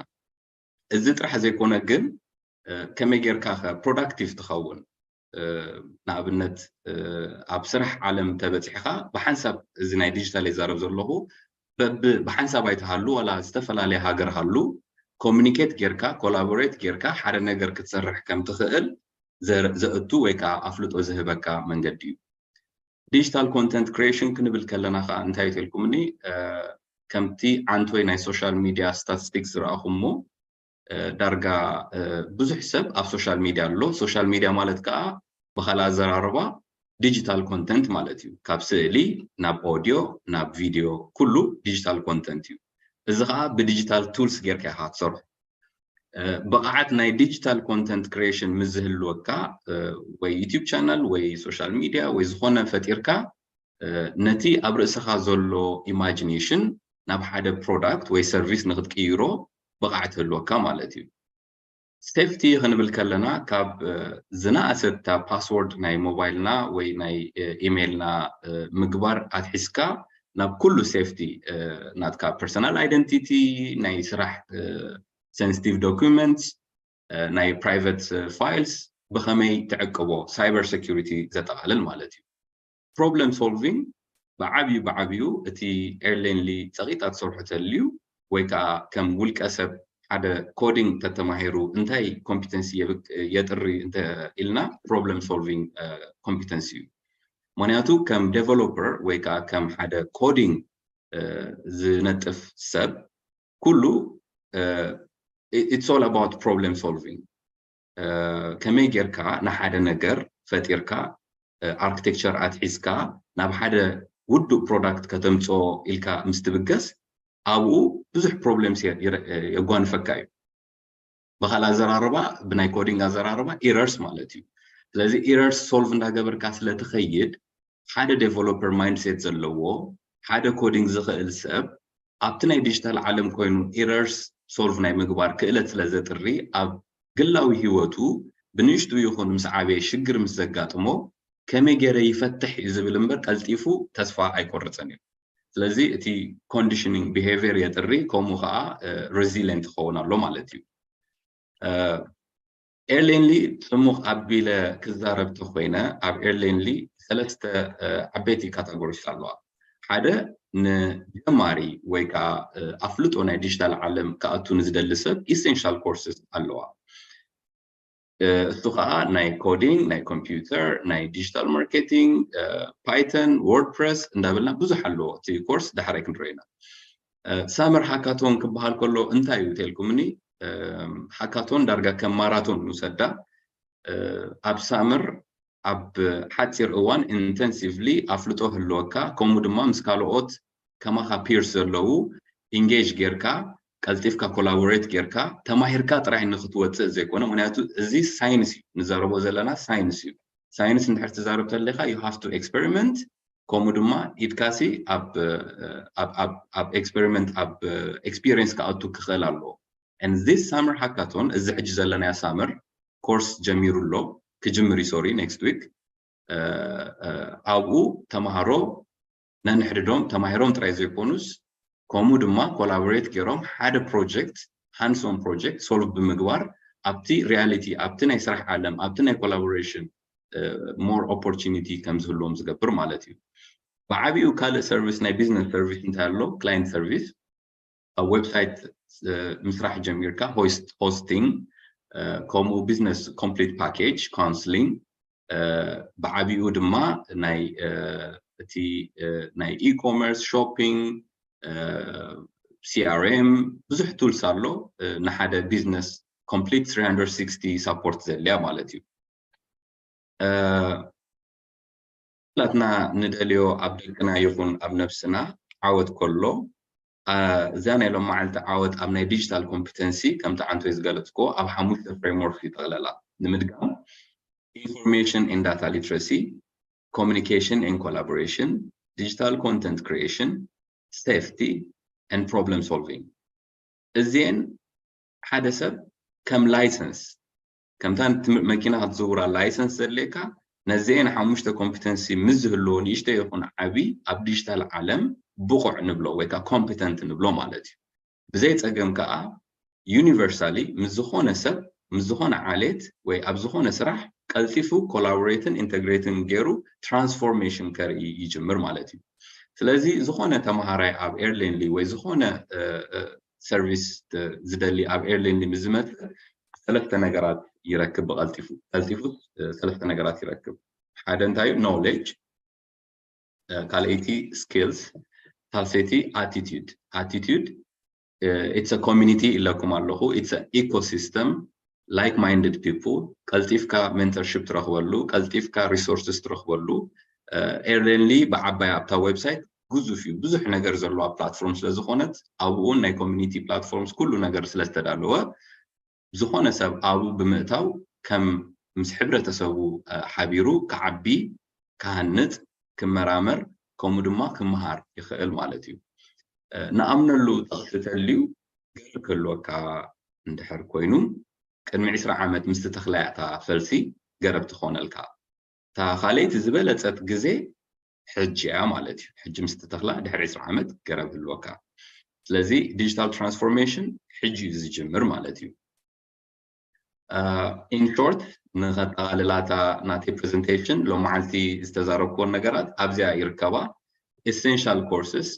እዚ ጥራሕ ዘይኮነ ግን ከመይ ጌርካ ከ productive ትኸውን? ንኣብነት ኣብ ስራሕ ዓለም ተበፂሕካ ብሓንሳብ፣ እዚ ናይ digital ይዛረብ ዘለኹ፣ ብሓንሳብ ኣይትሃሉ ዋላ ዝተፈላለየ ሃገር ሃሉ፣ communicate ጌርካ collaborate ጌርካ ሓደ ነገር ክትሰርሕ ከም ትኽእል ዘእቱ ወይ ከዓ ኣፍልጦ ዝህበካ መንገዲ እዩ። Digital content creation ክንብል ከለና ከዓ እንታይ እዩ ተልኩምኒ? ከምቲ ዓንቶይ ናይ social media statistics ዝረኣኹሞ ዳርጋ ብዙሕ ሰብ ኣብ social media ኣሎ። Social media ማለት ከዓ ብካልእ ኣዘራርባ digital content ማለት እዩ። ካብ ስእሊ ናብ audio ናብ video ኩሉ digital content እዩ። እዚ ከዓ ብ digital tools ጌርካ ኢኻ ትሰርሖ። ብቕዓት ናይ digital content creation ምስ ዝህልወካ ወይ YouTube channel ወይ social media ወይ ዝኾነ ፈጢርካ ነቲ ኣብ ርእስኻ ዘሎ imagination ናብ ሓደ product ወይ service ንክትቅይሮ ብቕዓት ህልወካ ማለት እዩ። Safety ክንብል ከለና ካብ ዝነኣሰት እታ password ናይ ሞባይልና ወይ ናይ ኢሜይልና ምግባር ኣትሒዝካ ናብ ኩሉ safety ናትካ personal identity፣ ናይ ስራሕ sensitive documents፣ ናይ private files ብኸመይ ትዕቅቦ፣ cyber security ዘጠቓልል ማለት እዩ። Problem solving ብዓብዩ ብዓብዩ እቲ ኤርሌንሊ ጸቂጣ ትሰርሖ ተልዩ ወይ ከዓ ከም ውልቀ ሰብ ሓደ coding ተተማሂሩ እንታይ competency የጥሪ እንተ ኢልና problem solving competency እዩ። ምክንያቱ ከም developer ወይ ከዓ ከም ሓደ coding ዝነጥፍ ሰብ ኩሉ it's all about problem solving። ከመይ ጌርካ ንሓደ ነገር ፈጢርካ architecture ኣትሒዝካ ናብ ሓደ ውዱእ product ከተምፅኦ ኢልካ ምስ ትብገስ ኣብኡ ብዙሕ problems የጓንፈካ እዩ። ብካልእ ኣዘራርባ ብናይ coding ኣዘራርባ errors ማለት እዩ። ስለዚ errors solve እንዳገበርካ ስለትኸይድ ሓደ developer mindset ዘለዎ ሓደ coding ዝኽእል ሰብ ኣብቲ ናይ digital ዓለም ኮይኑ errors solve ናይ ምግባር ክእለት ስለ ዘጥሪ ኣብ ግላዊ ህይወቱ ብንእሽቱ ይኹን ምስ ዓበየ ሽግር ምስ ዘጋጥሞ ከመይ ገይረ ይፈትሕ እዩ ዝብል እምበር ቀልጢፉ ተስፋ ኣይቆርፅን እዩ። ስለዚ እቲ conditioning behavior የጥሪ፣ ከምኡ ከዓ resilient ይኸውን ኣሎ ማለት እዩ። ኤርሌንሊ ፅሙቕ ኣቢለ ክዛረብ ተኮይነ ኣብ ኤርሌንሊ ሰለስተ ዓበይቲ categories ኣለዋ። ሓደ ንጀማሪ ወይ ከዓ ኣፍልጦ ናይ digital ዓለም ክኣቱ ንዝደሊ ሰብ essential courses ኣለዋ። እሱ ከዓ ናይ coding፣ ናይ computer፣ ናይ digital marketing፣ Python፣ WordPress እንዳበልና ብዙሕ ኣለዎ። እቲ course ዳሕራይ ክንሪኦ ኢና። ሳመር ሃካቶን ክበሃል ከሎ እንታይ እዩ ተልኩምኒ? ሃካቶን ዳርጋ ከም ማራቶን ንውሰዳ። ኣብ ሳመር ኣብ ሓፂር እዋን ኢንተንሲቭሊ ኣፍልጦ ህልወካ፣ ከምኡ ድማ ምስ ካልኦት ከማኻ ፒርስ ዘለዉ ኢንጌጅ ጌርካ፣ ቀልጢፍካ ኮላቦሬት ጌርካ፣ ተማሂርካ ጥራይ ንክትወፅእ ዘይኮነ። ምክንያቱ እዚ ሳይንስ እዩ፣ ንዛረቦ ዘለና ሳይንስ እዩ። ሳይንስ እንድሕር ትዛረብ ተለካ you have to experiment። ከምኡ ድማ ኢድካሲ ኣብ ኤክስፐሪመንት ኣብ ኤክስፒሪየንስ ክኣቱ ክኽእል ኣለዎ። And this summer hackathon፣ እዚ ሕጂ ዘለናዮ ሳመር ኮርስ ጀሚሩ ኣሎ፣ ክጅምር እዩ፣ ሶሪ፣ ኔክስት ዊክ። ኣብኡ ተምሃሮ ነንሕድዶም ተማሂሮም ጥራይ ዘይኮኑስ፣ ከምኡ ድማ ኮላቦሬት ገይሮም ሓደ ፕሮጀክት፣ ሃንድስ ኦን ፕሮጀክት ሶልቭ ብምግባር፣ ኣብቲ ሪያሊቲ፣ ኣብቲ ናይ ስራሕ ዓለም፣ ኣብቲ ናይ ኮላቦሬሽን ሞር ኦፖርቹኒቲ ከም ዝህልዎም ዝገብር ማለት እዩ። ብዓቢኡ ካልእ ሰርቪስ፣ ናይ ቢዝነስ ሰርቪስ እንታይ ኣሎ? ክላይንት ሰርቪስ። ኣብ ዌብሳይት ምስራሕ ጀሚርካ፣ ሆስቲንግ፣ ከምኡ ቢዝነስ ኮምፕሊት ፓኬጅ፣ ካውንስሊንግ፣ ብዓቢኡ ድማ ናይ እቲ ናይ ኢኮመርስ፣ ሾፒንግ፣ ሲኣርኤም፣ ብዙሕ ቱልስ ኣሎ። ንሓደ ቢዝነስ ኮምፕሊት ትሪ ሲክስቲ ሳፖርት ዘድልያ ማለት እዩ። ኩላትና ንደልዮ ኣብ ደቅና ይኹን ኣብ ነብስና ዓወት ከሎ፣ እዛ ናይ ሎም መዓልቲ ዓወት ኣብ ናይ ዲጂታል ኮምፒተንሲ፣ ከምቲ ዓንቶይ ዝገለጽክዎ፣ ኣብ ሓሙሽተ ፍሬምወርክ ይጠቕለላ። ንምድጋም፣ ኢንፎርሜሽን ኤንድ ዳታ ሊትረሲ፣ ኮሚኒኬሽን ኤንድ ኮላቦሬሽን፣ ዲጂታል ኮንተንት ክሪኤሽን፣ ሴፍቲ ኤንድ ፕሮብለም ሶልቪንግ። እዚኤን ሓደ ሰብ ከም ላይሰንስ፣ ከምታ መኪና ክትዝውራ ላይሰንስ ዘድልየካ፣ ነዚኤን ሓሙሽተ ኮምፒተንሲ ምስ ዝህልዎ፣ ንእሽተይ ይኹን ዓቢ፣ ኣብ ዲጂታል ዓለም ብቑዕ ንብሎ ወይ ከዓ ኮምፒተንት ንብሎ ማለት እዩ። ብዘይ ጸገም ከዓ ዩኒቨርሳሊ ምስ ዝኾነ ሰብ፣ ምስ ዝኾነ ዓሌት ወይ ኣብ ዝኾነ ስራሕ ቀልጢፉ ኮላቦሬትን ኢንተግሬትን ገይሩ ትራንስፎርሜሽን ከርኢ ይጅምር ማለት እዩ። ስለዚ ዝኾነ ተምሃራይ ኣብ ኤርሌንሊ ወይ ዝኾነ ሰርቪስ ዝደሊ ኣብ ኤርሌንሊ ምስ ዝመጽእ፣ ሰለስተ ነገራት ይረክብ ብቐልጢፉ። ቀልጢፉ ሰለስተ ነገራት ይረክብ። ሓደ እንታይ እዩ? ኖውሌጅ፣ ካልኣይቲ ስኪልስ፣ ሳልሰይቲ ኣቲቲዩድ። ኣቲቲዩድ፣ ኢትስ ኮሚኒቲ ኢለኩም ኣለኹ። ኢትስ ኢኮሲስተም፣ ላይክ ማይንድድ ፒፕል። ቀልጢፍካ ሜንተርሽፕ ትረኽበሉ፣ ቀልጢፍካ ሪሶርስስ ትረኽበሉ። ኤርሌንሊ ብዓባይ ኣብታ ዌብሳይት ግዙፍ እዩ፣ ብዙሕ ነገር ዘለዋ ፕላትፎርም ስለዝኾነት፣ ኣብኡን ናይ ኮሚኒቲ ፕላትፎርምስ ኩሉ ነገር ስለዝተዳለወ፣ ዝኾነ ሰብ ኣብኡ ብምእታው ከም ምስ ሕብረተሰቡ ሓቢሩ ክዓቢ፣ ክሃንጽ፣ ክመራመር፣ ከምኡ ድማ ክመሃር ይኽእል ማለት እዩ። ንኣምነሉ ጥቕሲ ተልዩ ገረብ ክህልወካ እንድሕር ኮይኑ፣ ቅድሚ ዕስራ ዓመት ምስ ተተኽላያ እታ ፈልሲ ገረብ ትኾነልካ። እታ ካልኣይቲ ዝበለጸት ግዜ ሕጂ እያ ማለት እዩ። ሕጂ ምስ ትተኽላ ድሕሪ ዕስራ ዓመት ገረብ ህልወካ። ስለዚ ዲጂታል ትራንስፎርሜሽን ሕጂ እዩ ዝጅምር ማለት እዩ። ኢን ሾርት፣ ንኸጠቓልላታ ናተይ ፕሬዘንቴሽን ሎም መዓልቲ ዝተዛረብክዎን ነገራት ኣብዚኣ ይርከባ። ኤሴንሻል ኮርስስ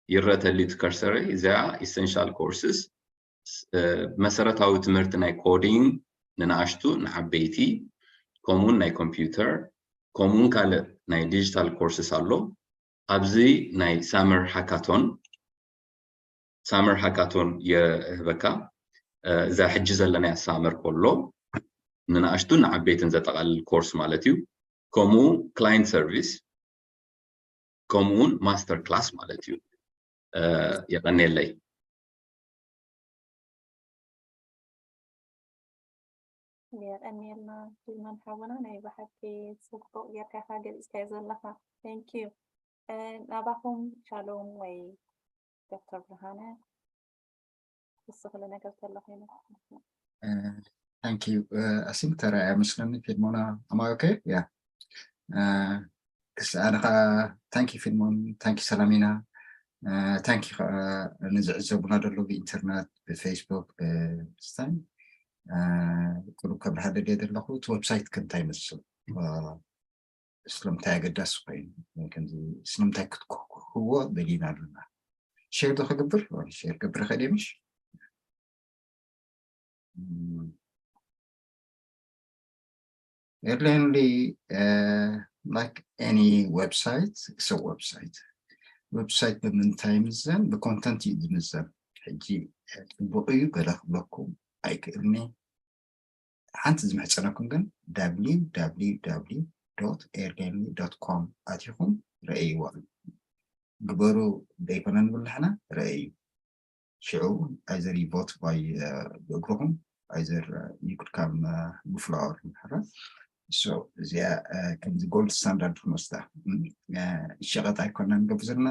ይረተሊ ትከርሰረይ እዚኣ። ኤሴንሻል ኮርስስ መሰረታዊ ትምህርቲ ናይ ኮዲንግ ንንኣሽቱ ንዓበይቲ፣ ከምኡውን ናይ ኮምፒውተር፣ ከምኡውን ካልእ ናይ ዲጂታል ኮርስስ ኣሎ። ኣብዚ ናይ ሳመር ሃካቶን ሳመር ሃካቶን የህበካ። እዛ ሕጂ ዘለናያ ሳመር ከሎ ንንኣሽቱን ንዓበይትን ዘጠቓልል ኮርስ ማለት እዩ። ከምኡ ክላይንት ሰርቪስ፣ ከምኡውን ማስተር ክላስ ማለት እዩ። የቐኔለይ። የቐኔልና ፊልሞን ሓውና፣ ናይ ብሓቂ ጽቡቕ ጌርካ ኢኻ ገሊጽካዮ ዘለኻ። Thank you። ናባኹም ሻሎም ወይ ዶክተር ብርሃነ፣ ክስኽለ ነገር ተሎ ኮይኑ። Thank you። I think ተራእያ መስለኒ ፊልሞና። Am I okay? Yeah። ክስ ኣነ ከዓ ታንኪ ፊልሞን፣ ታንኪ ሰላሚና፣ ታንኪ ከዓ ንዝዕዘቡና ደሎ ብኢንተርነት፣ ብፌስቡክ፣ ብስታይ። ኩሉ ከብርሃ ደልየ ዘለኹ እቲ ዌብሳይት ከምታይ ይመስል፣ ስለምንታይ ኣገዳሲ ኮይኑ፣ ከምዚ ስለምንታይ ክትክህዎ ደሊና ኣለና። ሼር ዶ ክግብር? ሼር ገብር ኸደ ምሽ? Evidently, uh, like any website, it's a website. website ብምንታይ ይምዘን? ብ content እዩ ዝምዘን። ሕጂ ጽቡቕ እዩ ገለ ክብለኩም ኣይክእልኒ። ሓንቲ ዝምሕጸነኩም ግን www.airdemy.com ኣቲኹም ረእይዋ። ግበሩ ዘይኮነ ንብል ንሕና፣ ረእዩ። ሽዑ either you vote by ብእግርኹም፣ either you could come ብፍላወር ንሕረ። እዚኣ ከምዚ gold standard ክንወስዳ ሸቐጥ ኣይኮና ንገብር ዘለና።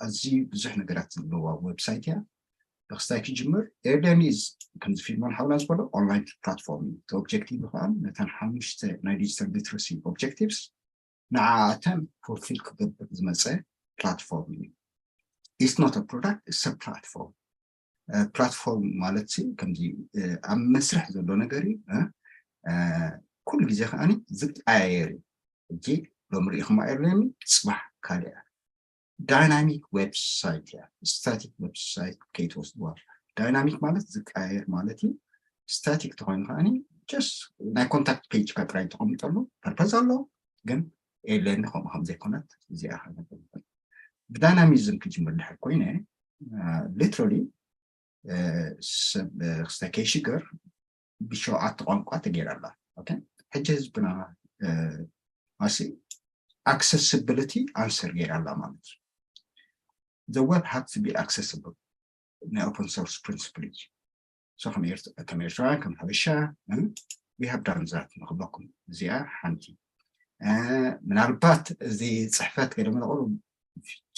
ኣዝዩ ብዙሕ ነገራት ዘለዋ ዌብሳይት እያ። ክስታይ ክጅምር ኤርደኒ ከምዚ ፊልሞን ሓውና ዝበሎ ኦንላይን ፕላትፎርም እዩ። እቲ ኦብጀክቲቭ ከዓ ነተን ሓሙሽተ ናይ ዲጂታል ሊትረሲ ኦብጀክቲቭስ ንዓኣተን ፉልፊል ክገብር ዝመፀ ፕላትፎርም እዩ። It's not a product, it's a platform። ፕላትፎርም ማለት ሲ ከምዚ ኣብ መስርሕ ዘሎ ነገር እዩ። ኩሉ ግዜ ከዓኒ ዝቀያየር እዩ። ሕጂ ሎም ርኢኹም ኣየርለኒ፣ ፅባሕ ካልእ እያ። ዳይናሚክ ዌብሳይት እያ። ስታቲክ ዌብሳይት ከይትወስድዋ። ዳይናሚክ ማለት ዝቀያየር ማለት እዩ። ስታቲክ ተኮይኑ ከዓኒ ጀስት ናይ ኮንታክት ፔጅካ ጥራይ ተቐምጠሉ ፐርፐዝ ኣሎ። ግን ኤለን ከምኡ ከም ዘይኮነት እዚኣ ብዳይናሚዝም ክጅምር ድሕር ኮይነ ሊትራሊ ሰብ ክስተ ከይሽገር ብሸውዓተ ቋንቋ ተገይራ ኣላ። ሕጂ ህዝብና ማሲ ኣክሰስብሊቲ ኣንሰር ገይራ ኣላ ማለት እዩ። The web has to be accessible ናይ ኦፕን ሶርስ ፕሪንስፕል እዩ። ከም ኤርትራውያን ከም ሓበሻ we have done that ንክበኩም እዚኣ ሓንቲ። ምናልባት እዚ ፅሕፈት ገለ መለቆሉ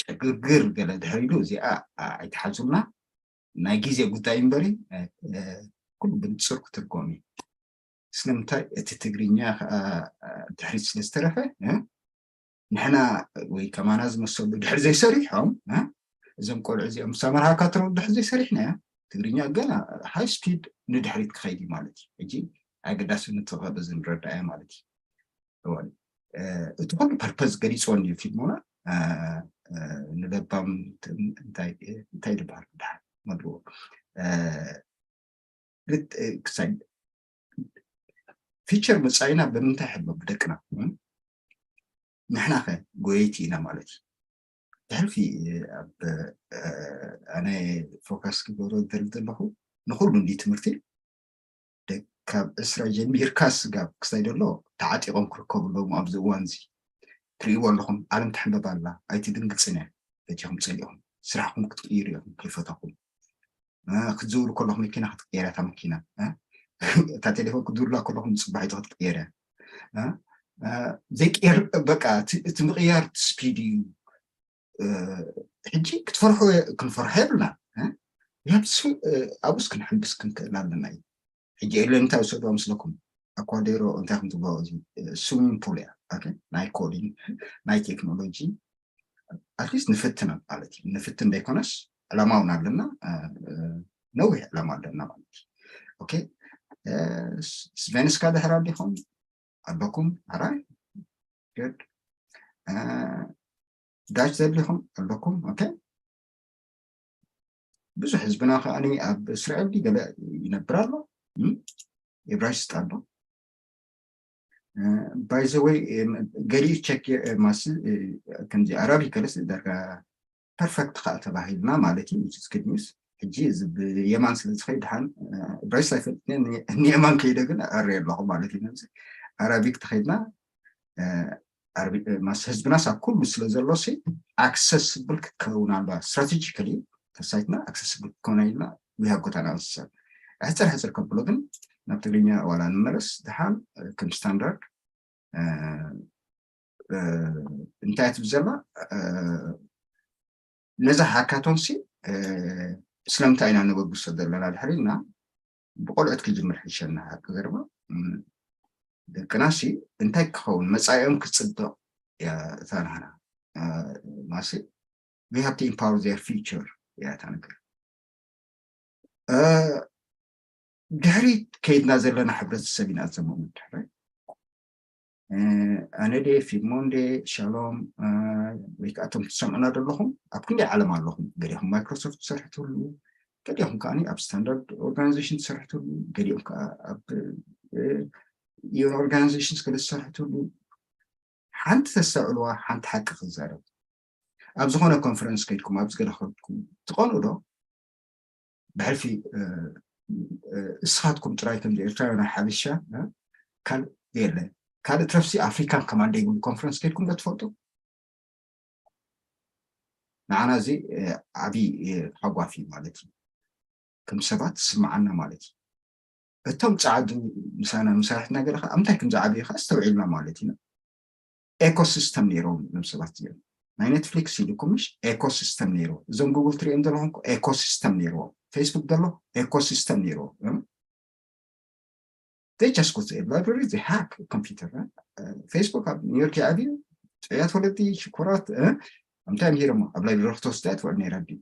ጨግርግር ገለ ድሕር ኢሉ እዚኣ ኣይትሓዙልና፣ ናይ ግዜ ጉዳይ እምበሪ ኩሉ ብንፅር ክትርጎም እዩ። ስለምንታይ እቲ ትግርኛ ከዓ ድሕሪት ስለዝተረፈ ንሕና ወይ ከማና ዝመሰሉ ድሕር ዘይሰሪሖም እዞም ቆልዑ እዚኦም ምስ ኣመርሃካ ትረው ድሕር ዘይሰሪሕናያ ትግርኛ ገና ሃይ ስፒድ ንድሕሪት ክኸይድ እዩ ማለት እዩ። ሕጂ ኣገዳስነት ተቐበ ዝንረዳያ ማለት እዩ። እቲ ኩሉ ፐርፐዝ ገሊፅዎ እንዲዩ ፊልሞና ንለባም እንታይ ዝበሃል ድሓር መድልዎ ክሳይ ፊቸር መፃኢና ብምንታይ ሕብሎ ብደቅና ንሕና ከ ጎየይቲ ኢና ማለት እዩ። ብሕልፊ ኣብ ኣነ ፎካስ ክገብሮ ዝደሊ ዘለኹ ንኩሉ እንዲ ትምህርቲ ካብ ዕስራ ጀሚርካ ስጋብ ክሳይ ደሎ ተዓጢቖም ክርከቡ ኣለዎም ኣብዚ እዋን እዚ። ትርእይዎ ኣለኹም፣ ዓለም ትሕንበብ ኣላ። ኣይትድንግፅን እያ። ፈቲኹም ፀሊኹም ስራሕኩም ክትቅይሩ ኢኹም ከይፈተኹም። ክትዝውሩ ከለኹም መኪና ክትቅየር እያ እታ መኪና። እታ ቴሌፎን ክትዝውርላ ከለኹም ፅባሒቶ ክትቅየር እያ። ዘይቅየር በቃ እቲ ምቅያር ስፒድ እዩ። ሕጂ ክትፈርሑ ክንፈርሖ የብልና። ኣብኡስ ክንሕምብስ ክንክእል ኣለና እዩ። ሕጂ ኤለን እንታይ ውሰድዋ ምስለኩም ኣኳዴሮ እንታይ ከም ትብሎ ስዊሚንግ ፑል እያ። ናይ ኮዲንግ ናይ ቴክኖሎጂ ኣትሊስት ንፍትን ማለት እዩ። ንፍትን ዘይኮነስ ዕላማ እውን ኣለና፣ ነዊሕ ዕላማ ኣለና ማለት እዩ። ኦኬ ቬንስካ ድሕር ኣሊኹም ኣለኩም ኣራይ ዳች ዘድሊኹም ኣለኩም። ኦኬ ብዙሕ ህዝብና ከዓኒ ኣብ እስራኤል ድዩ ገለ ይነብር ኣሎ፣ ኤብራይስጥ ኣሎ። ባይዘወይ ገሊኡ ቸክ ማስ ከምዚ ኣራቢ ከለስ ዳርጋ ፐርፈክት ከዓ ተባሂልና ማለት እዩ። ስ ግድ ኒውስ ሕጂ እዚ ብየማን ስለ ዝኸይድ ድሓን ኤብራይስጥ ኣይፈልጥ ንየማን ከይደ ግን ኣረ ኣለኹ ማለት እዩ። ኣራቢክ ተኸይድና ማስ ህዝብናስ ኣብ ኩሉ ስለ ዘሎ ሲ ኣክሰስብል ክትከውን ኣለዋ። ስትራቴጂካሊ ተሳይትና ኣክሰስብል ክትከውን ኢልና we have got an answer። ሕፅር ሕፅር ከብሎ ግን ናብ ትግርኛ ዋላ ንመለስ ድሓን ከም ስታንዳርድ እንታይ ትብል ዘላ ነዛ ሃካቶን ሲ ስለምንታይ ኢና ነበግሶ ዘለና ድሕር ኢልና ብቆልዑት ክጅምር ሕሸና። ሃቂ ዘርባ ደቅና ሲ እንታይ ክኸውን መፃኢኦም ክፅብቕ እያ እታ ናህና ማሲ we have to empower their future እያ እታ ነገር። ድሕሪት ከይድና ዘለና ሕብረተሰብ ኢና ዘመኑ ድሕሪ ኣነ ደ ፊልሞን ደ ሻሎም ወይ ከዓ እቶም ትሰምዑና ዘለኹም ኣብ ክንደይ ዓለም ኣለኹም? ገሊኹም ማይክሮሶፍት ትሰርሑ ትህሉ፣ ገሊኹም ከዓ ኣብ ስታንዳርድ ኦርጋናይዜሽን ትሰርሑ ትህሉ፣ ገሊኦም ከዓ ኣብ ኦርጋናይዜሽን ስለ ዝሰርሑ ትህሉ። ሓንቲ ተስተውዕልዋ፣ ሓንቲ ሓቂ ክዛረብ ኣብ ዝኾነ ኮንፈረንስ ከይድኩም ኣብ ዝገለ ከድኩም ትቐንኡ ዶ? ብሕልፊ እስኻትኩም ጥራይ ከም ኤርትራውያን ሓበሻ ካልእ የለ። ካልእ ትረፍሲ ኣፍሪካን ከማን ደይብሉ ኮንፈረንስ ከይድኩም ዶ ትፈልጡ? ንዓና እዚ ዓብዪ ሓጓፍ እዩ ማለት እዩ። ከም ሰባት ዝስምዓና ማለት እዩ። እቶም ፃዓዱ ምሳና መሳርሕትና ገለ ከዓ ኣብ ምንታይ ከም ዝዓበዩ ከዓ ኣስተውዒልና ማለት ኢና። ኤኮሲስተም ነይሮም እዞም ሰባት እዚኦም። ናይ ኔትፍሊክስ ኢልኩም ምሽ ኤኮሲስተም ነይርዎ። እዞም ጉግል ትሪኦም ዘለኹም እኮ ኤኮሲስተም ነይርዎም። ፌስቡክ ዘሎ ኤኮሲስተም ነይርዎም። They just go to a library, they hack a computer. ፌስቡክ ኣብ ኒውዮርክ ይዓብዩ። ጥዑያት ወለዲ ሽኮራት። ኣምታይ ምሂሮሞ ኣብ ላይብረሪ ክትወስዳ ትውዕል ነይራ ድዩ?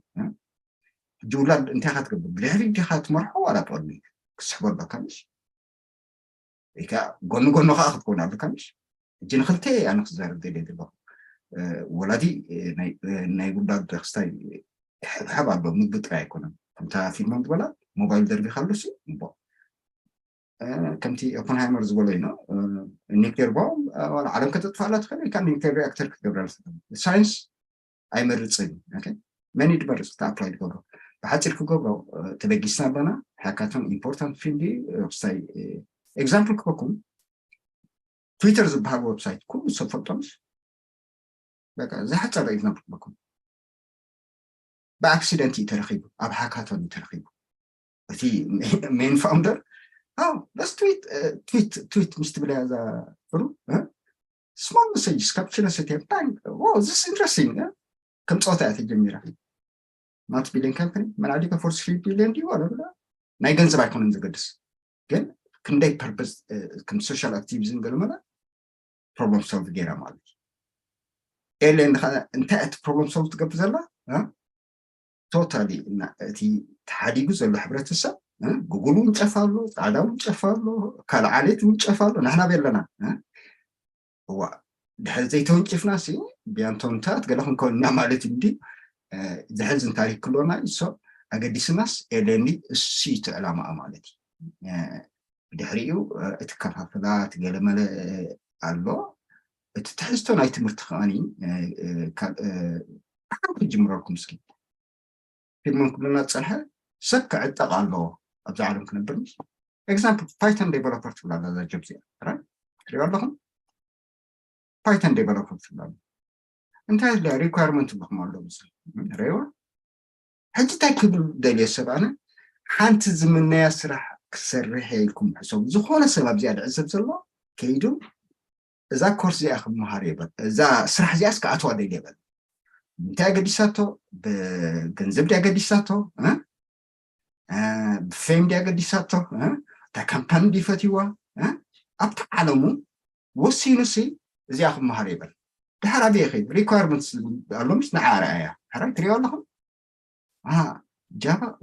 ሕጂ ውላድ እንታይ ኢኻ ትገብር? ብድሕሪ ዲኻ ትመርሖ ዋላ ብቕድሚ ክስሕቦ ኣለካ ምሽ? ወይ ከዓ ጎኒ ጎኒ ከዓ ክትከውን ኣለካ ምሽ? ሕጂ ንክልተ ኣነ ክዛረብ ደልየ ዘለኹ። ወላዲ ናይ ውላድ ክስታይ ሕብሕብ ኣሎ፣ ምግቢ ጥራይ ኣይኮነን። ከምታ ፊልሞም ዝበላ ሞባይል ደርቢኻ ኣሉሲ እምቦ ከምቲ ኦፐንሃይመር ዝበሎ እዩ። ኒክሌር ቦምብ ዓለም ከተጥፋላ ትኽእል ወይ ከዓ ኒክሌር ሪኣክተር ክትገብራ ትኽእል። ሳይንስ ኣይመርፅን። መን ድመርፅ ክተኣፕላይ ትገብሮ? ብሓፂር ክገብሮ ተበጊስና ኣለና። ሓካቶም ኢምፖርታንት ፊልድ ክስታይ ኤግዛምፕል ክበኩም ትዊተር ዝበሃል ዌብሳይት ኩሉ ሰብ ፈልጦምስ ዝሓፀረ ኤግዛምፕል ክበኩም ብኣክሲደንት እዩ ተረኺቡ፣ ኣብ ሃካቶን እዩ ተረኺቡ። እቲ ሜን ፋውንደር በስ ትዊት ትዊት ትዊት ምስ ትብለያ እዛ ፍሩ ስሞል መሰጅስ ካብ ችለሰት ባንክ ዚስ ኢንትረስቲንግ ከም ፀወታ እያ ተጀሚራ። ማት ቢሊዮን ካምፓኒ መናዲካ ፎር ስሪ ቢሊዮን ድዩ ወላ ብላ ናይ ገንዘብ ኣይኮነን ዘገድስ፣ ግን ክንደይ ፐርፐስ ከም ሶሻል ኣክቲቪዝም ገለ መለ ፕሮብለም ሶልቭ ገይራ ማለት እዩ። ኤሌን እንታይ እቲ ፕሮብለም ሶልቭ ትገብር ዘላ? ቶታሊ እቲ ተሓዲጉ ዘሎ ሕብረተሰብ ጉጉል እውን ጨፍ ኣሎ፣ ፃዕዳ እውን ጨፍ ኣሎ፣ ካልእ ዓሌት እውን ጨፍ ኣሎ። ንሕና ቤለና እዋ ድሕር ዘይተወንጭፍና ሲ ቢያንቶንታት ገለ ክንከውንና ማለት እንዲ ዘሕዝን ታሪክ ክሎና ይሶ ኣገዲስናስ ኤሌኒ እሱ እቲ ዕላማኣ ማለት እዩ። ብድሕሪኡ እቲ ከፋፍላ እቲ ገለመለ ኣሎ። እቲ ትሕዝቶ ናይ ትምህርቲ ከዓኒ ሓንቲ ክጅምረልኩም እስኪ። ፊልሞን ክብለና ዝፀንሐ ሰብ ክዕጠቕ ኣለዎ ኣብዚ ዓለም ክነብር ምስ ኤግዛምፕል ፓይተን ዴቨሎፐር ትብላ ኣላ እዛ ጀብዚኣ ትሪኦ ኣለኹም። ፓይተን ዴቨሎፐር ትብላ ኣላ እንታይ ለ ሪኳርመንት ኣለኹም ኣሎ ሪዋ ሕጂ እንታይ ክብል ደልየ ሰብ ኣነ ሓንቲ ዝምነያ ስራሕ ክሰርሕ ኢልኩም ሕሰቡ። ዝኾነ ሰብ ኣብዚኣ ድዕዘብ ዘሎ ከይዱ እዛ ኮርስ እዚኣ ክመሃር ይበል፣ እዛ ስራሕ እዚኣስ ክኣትዋ ደልየ በል። እንታይ ኣገዲሳቶ? ብገንዘብ ድያ ኣገዲሳቶ? ብፌም ድያ ኣገዲሳቶ? እታ ካምፓኒ ድዩ ፈትይዋ? ኣብቲ ዓለሙ ወሲኑ ሲ እዚኣ ክመሃር ይበል። ድሓር ኣበይ ይኸይድ? ሪኳርመንትስ ኣሎ ምስ ንዓ ኣርኣያ ሕራይ ትሪኦ ኣለኹም።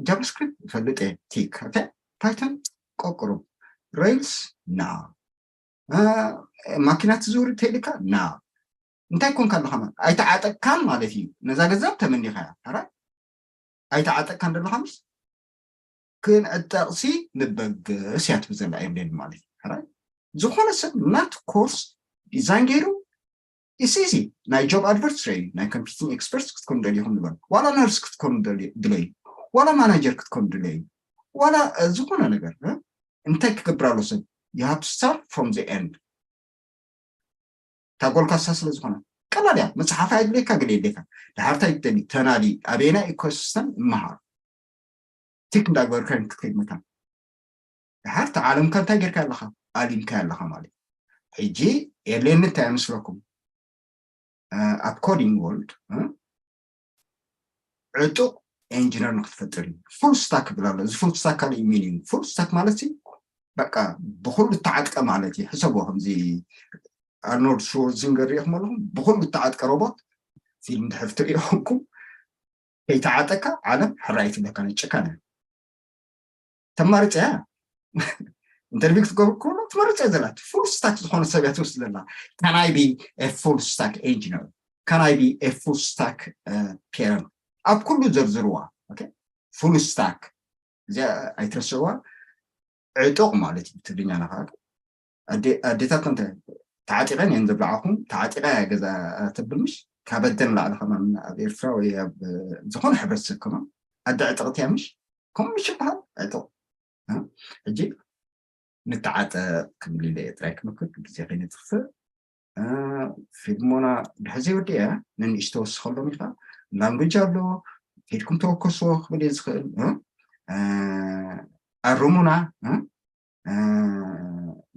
ጃቫስክሪፕት ይፈልጥ እየ ቲክ ኦኬ ፓይቶን ቆቅሩ ሬልስ ና ማኪና ትዝውር ተይልካ ና እንታይ ኮንካ ኣለኻ ማለት ኣይተዓጠቅካን ማለት እዩ። ነዛ ገንዘብ ተመኒኻ እያ ሕራይ ኣይተዓጠቅካን ዘለኻ ምስ ክንዕጠቕሲ ንበገስ እያ ትብል ዘላ ኤብሌን ማለት እዩ። ሕራይ ዝኾነ ሰብ ናት ኮርስ ዲዛይን ገይሩ ኢስ ኢዚ ናይ ጆብ ኣድቨርት ርኣዩ ናይ ኮምፒቲንግ ኤክስፐርት ክትኮኑ ደሊኹም ንበል ዋላ ነርስ ክትኮኑ ድለዩ ዋላ ማናጀር ክትኮኑ ድለዩ ዋላ ዝኾነ ነገር እንታይ ክገብር ኣሎ ሰብ you have to start from the end ታጎልካሳ ስለ ዝኾነ ቀላል እያ መፅሓፍ ኣየድልየካ ገለ የድልየካ ድሓርታ ይደሊ ተናዲ ኣበየና ኢኮሲስተም እመሃር ቲክ እንዳገበርካ ክትከይድ መታን ድሓር ተዓለምካ እንታይ ጌርካ ኣለኻ ኣሊምካ ኣለኻ ማለት ሕጂ ኤሌን እንታይ ምስለኩም ኣብ ኮዲንግ ወርልድ ዕጡቕ ኢንጂነር ንክትፈጥር እዩ ፉል ስታክ ይብል ኣሎ እዚ ፉል ስታክ ካልእ ሚኒንግ ፉል ስታክ ማለት በቃ ብኩሉ ተዓጥቀ ማለት እዩ ሕሰቦ ከምዚ ኣርኖልድ ሽወርዚንገር ሪኢኹም ኣለኹም ብኩሉ ተዓጥቀ ሮቦት ፊልም ድሕር ትሪኦ ኹምኩም ከይተዓጠካ ዓለም ሕራይ ትብለካ ናይ ጭካነ ተማርፀያ ኢንተርቪው ክትገብር ከሎ ትመርፀ ዘላት ፉል ስታክ ዝኾነ ሰብ እያ ትወስድ ዘላ can I be a full stack engineer can I be a full stack parent ኣብ ኩሉ ዘርዝርዋ ፉል ስታክ እዚኣ ኣይትረስዕዋ ዕጡቕ ማለት እዩ ትግርኛ ናኻ ኣዴታት እንተ ተዓጢቐን እየን ዘብልዓኹም ተዓጢቐ እያ ገዛ ተብል ምሽ ካብ ኣደ ንላዕሊ ከማን ኣብ ኤርትራ ወይ ኣብ ዝኾነ ሕብረተሰብ ከማን ኣደ ዕጥቕቲ እያ ምሽ? ከምኡ ምሽ ይበሃል? ዕጥቕ ሕጂ ንተዓጠቕ ክብል ኢለ እየ ጥራይ ክመክር ግዜ ከይነጥፍእ። ፊልሞና ድሕዚ ወዲያ ንንእሽቶ ወስኸሎም ኢኻ። ላንጉጅ ኣሎ፣ ኬድኩም ተወከስዎ ክብል እየ ዝኽእል። ኣርሙና።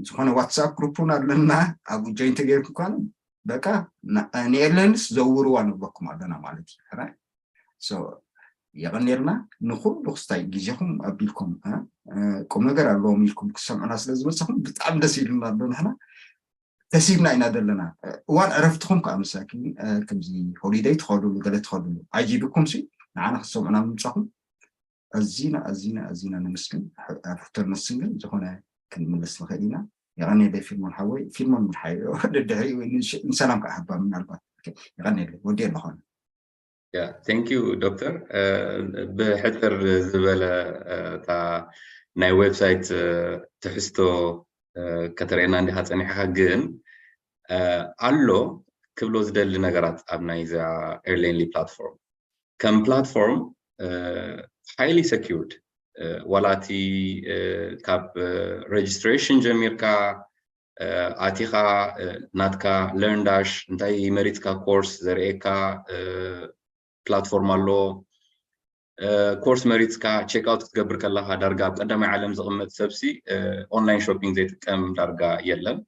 ዝኾነ ዋትሳፕ ግሩፕ እውን ኣለና። ኣብኡ ጆይን ተገይርኩም ከዓኒ በቃ ንኤርሌንስ ዘውርዋ ንብለኩም ኣለና ማለት እዩ። የቐኔልና ንኩሉ ክስታይ ግዜኹም ኣቢልኩም ቁም ነገር ኣለዎም ኢልኩም ክሰምዑና ስለ ዝመፀኹም ብጣዕሚ ደስ ኢሉና ኣሎ። ንሕና ተሲብና ኢና ዘለና። እዋን ዕረፍትኹም ከዓ ምሳኪ ከምዚ ሆሊደይ ትኸዱሉ ገለ ትኸዱሉ ዓጂብኩም ሲ ንዓና ክትሰምዑና ምምፃኹም ኣዚና ኣዚና ኣዚና ንምስግን። ኣብ ሕቶ ንመስግን ግን ዝኾነ ክንምልስ ንኽእል ኢና። የቐኔለይ ፊልሞን ሓወይ፣ ፊልሞን ምድሓዮ ደድሕሪኡ ወይ ንሽ- ንሰላም ከዓ ሃባ ምናልባት። ኦኬ፣ የቐኔለይ ወዲ ኣለኾነ። Yeah, thank you ዶክተር። ብሕፅር ዝበለ እታ ናይ ዌብሳይት ትሕዝቶ ከተርእየና እንዲኻ ፀኒሕኻ፣ ግን ኣሎ ክብሎ ዝደሊ ነገራት ኣብ ናይዛ ኤርሌንሊ ፕላትፎርም ከም ፕላትፎርም highly secured፣ ዋላ እቲ ካብ ሬጅስትሬሽን ጀሚርካ ኣቲኻ ናትካ ለርን ዳሽ እንታይ መሪፅካ ኮርስ ዘርእየካ ፕላትፎርም ኣሎ። ኮርስ መሪፅካ ቼክ ኣውት ክትገብር ከለካ ዳርጋ ኣብ ቀዳማይ ዓለም ዝቕመጥ ሰብሲ ኦንላይን ሾፒንግ ዘይጥቀም ዳርጋ የለን።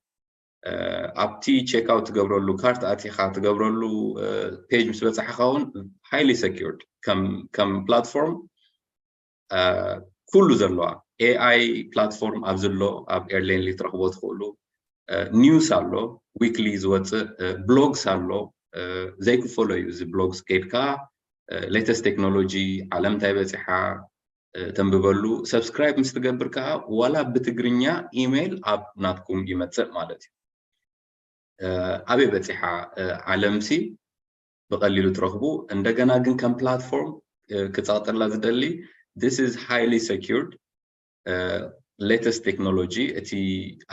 ኣብቲ ቼክ ኣውት ትገብረሉ ካርት ኣቲካ ትገብረሉ ፔጅ ምስ በፃሕካ እውን highly secured ከም ፕላትፎርም ኩሉ ዘለዋ ኤኣይ ፕላትፎርም ኣብዚ ኣሎ። ኣብ ኤርሌንሊ ትረክቦ ትኽእሉ ኒውስ ኣሎ፣ ዊክሊ ዝወፅእ ብሎግስ ኣሎ። ዘይክፈሎ እዩ እዚ ብሎግስ ከይድካ ሌተስት ቴክኖሎጂ ዓለም እንታይ በፂሓ ተንብበሉ። ሰብስክራይብ ምስ ትገብር ከዓ ዋላ ብትግርኛ ኢሜይል ኣብ ናትኩም ይመፅእ ማለት እዩ። ኣበይ በፂሓ ዓለምሲ ብቐሊሉ ትረኽቡ። እንደገና ግን ከም ፕላትፎርም ክፀቕጠላ ዝደሊ this is highly secured latest technology፣ እቲ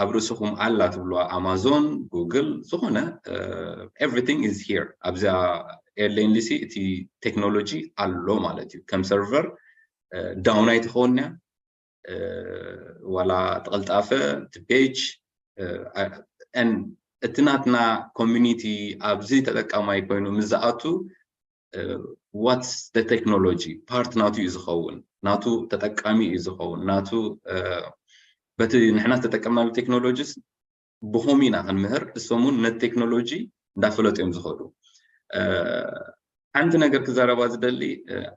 ኣብ ርእስኹም ኣላ ትብልዋ ኣማዞን፣ ጉግል፣ ዝኾነ everything is here። ኣብዚኣ ኤርሌንሊሲ እቲ ቴክኖሎጂ ኣሎ ማለት እዩ። ከም ሰርቨር ዳውን ኣይትኸውን እያ ዋላ ትቕልጣፈ እቲ ፔጅ እቲ ናትና ኮሚኒቲ ኣብዚ ተጠቃማይ ኮይኑ ምስ ዝኣቱ ዋትስ ቴክኖሎጂ ፓርት ናቱ እዩ ዝኸውን፣ ናቱ ተጠቃሚ እዩ ዝኸውን፣ ናቱ በቲ ንሕና ዝተጠቀምናሉ ቴክኖሎጂስ ብኸምኡ ኢና ክንምህር፣ እሶም እውን ነቲ ቴክኖሎጂ እንዳፈለጡ እዮም ዝኸዱ። ሓንቲ ነገር ክዛረባ ዝደሊ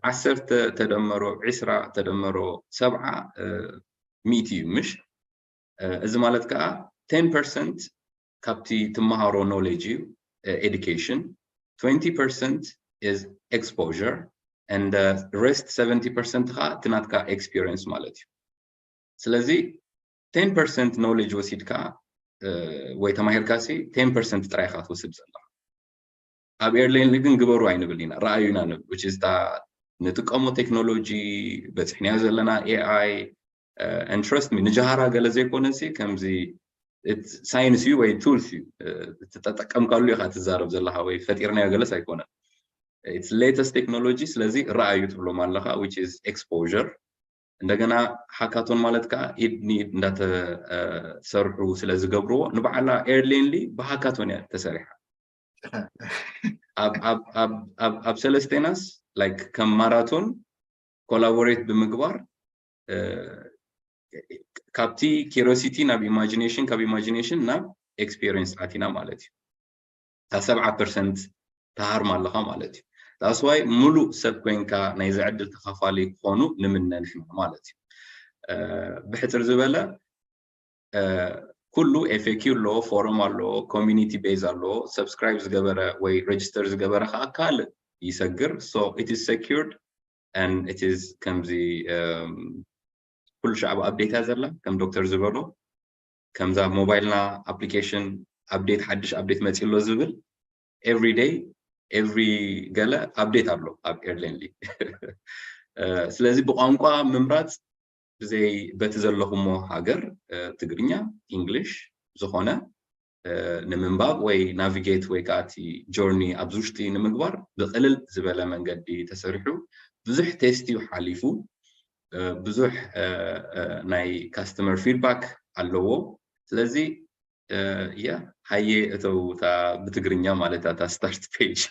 ዓሰርተ ተደመሮ ዒስራ ተደመሮ ሰብዓ ሚእቲ እዩ ምሽ? እዚ ማለት ከዓ ten percent ካብቲ ትመሃሮ ኖሌጅ እዩ፣ ኤዱኬሽን፣ twenty percent is exposure and rest seventy percent ከዓ እቲ ናትካ ኤክስፒሪየንስ ማለት እዩ። ስለዚ ten percent ኖሌጅ ወሲድካ ወይ ተማሂርካ ሲ ten percent ጥራይ ኢኻ ትወስድ ዘለኻ። ኣብ ኤርሌን ግን ግበሩ ኣይንብል ኢና፣ ረኣዩ ኢና ንብል። Which is ንጥቀሞ ቴክኖሎጂ በፂሕናዮ ዘለና ኤኣይ and trust me ንጃሃራ ገለ ዘይኮነ ሲ ከምዚ ሳይንስ እዩ ወይ ቱልስ እዩ፣ ተጠቀምካሉ ኢኻ ትዛረብ ዘለኻ ወይ ፈጢርናዮ ገለስ ኣይኮነን። It's latest technology። ስለዚ ረኣዩ ትብሎም ኣለኻ which is exposure። እንደገና ሃካቶን ማለት ከዓ ኢድ ንኢድ እንዳተሰርሑ ስለ ዝገብርዎ ንበዓላ ኤርሌንሊ ብሃካቶን እያ ተሰሪሓ። ኣብ ሰለስቴናስ ላይክ ከም ማራቶን ኮላቦሬት ብምግባር ካብቲ ኪሮሲቲ ናብ ኢማጂኔሽን ካብ ኢማጂኔሽን ናብ ኤክስፒሪየንስ ኣቲና ማለት እዩ። እታ ሰብዓ ፐርሰንት ትሃርም ኣለኻ ማለት እዩ። ዳስዋይ ሙሉእ ሰብ ኮይንካ ናይዚ ዕድል ተኻፋሊ ክኾኑ ንምነ ንሕና ማለት እዩ። ብሕፅር ዝበለ ኩሉ ኤፍኤኪዩ ኣለዎ፣ ፎረም ኣለዎ፣ ኮሚኒቲ ቤዝ ኣለዎ። ሰብስክራይብ ዝገበረ ወይ ሬጅስተር ዝገበረ ከዓ ካልእ ይሰግር። So it is secured and it is ከምዚ ኩሉ ሻዕ ኣብ ኣፕዴት እያ ዘላ። ከም ዶክተር ዝበሎ ከምዛ ሞባይልና ኣፕሊኬሽን ኣፕዴት ሓድሽ ኣፕዴት መፂ ኣሎ ዝብል every day every ገለ ኣፕዴት ኣሎ ኣብ ኤርሌንሊ። ስለዚ ብቋንቋ ምምራፅ ብዘይ በቲ ዘለኹሞ ሃገር ትግርኛ ኢንግሊሽ ዝኾነ ንምንባብ ወይ navigate ወይ ከዓ እቲ journey ኣብዚ ውሽጢ ንምግባር ብቅልል ዝበለ መንገዲ ተሰሪሑ። ብዙሕ test እዩ ሓሊፉ። ብዙሕ ናይ customer feedback ኣለዎ። ስለዚ ያ ሃየ እተው እታ ብትግርኛ ማለት እታ start page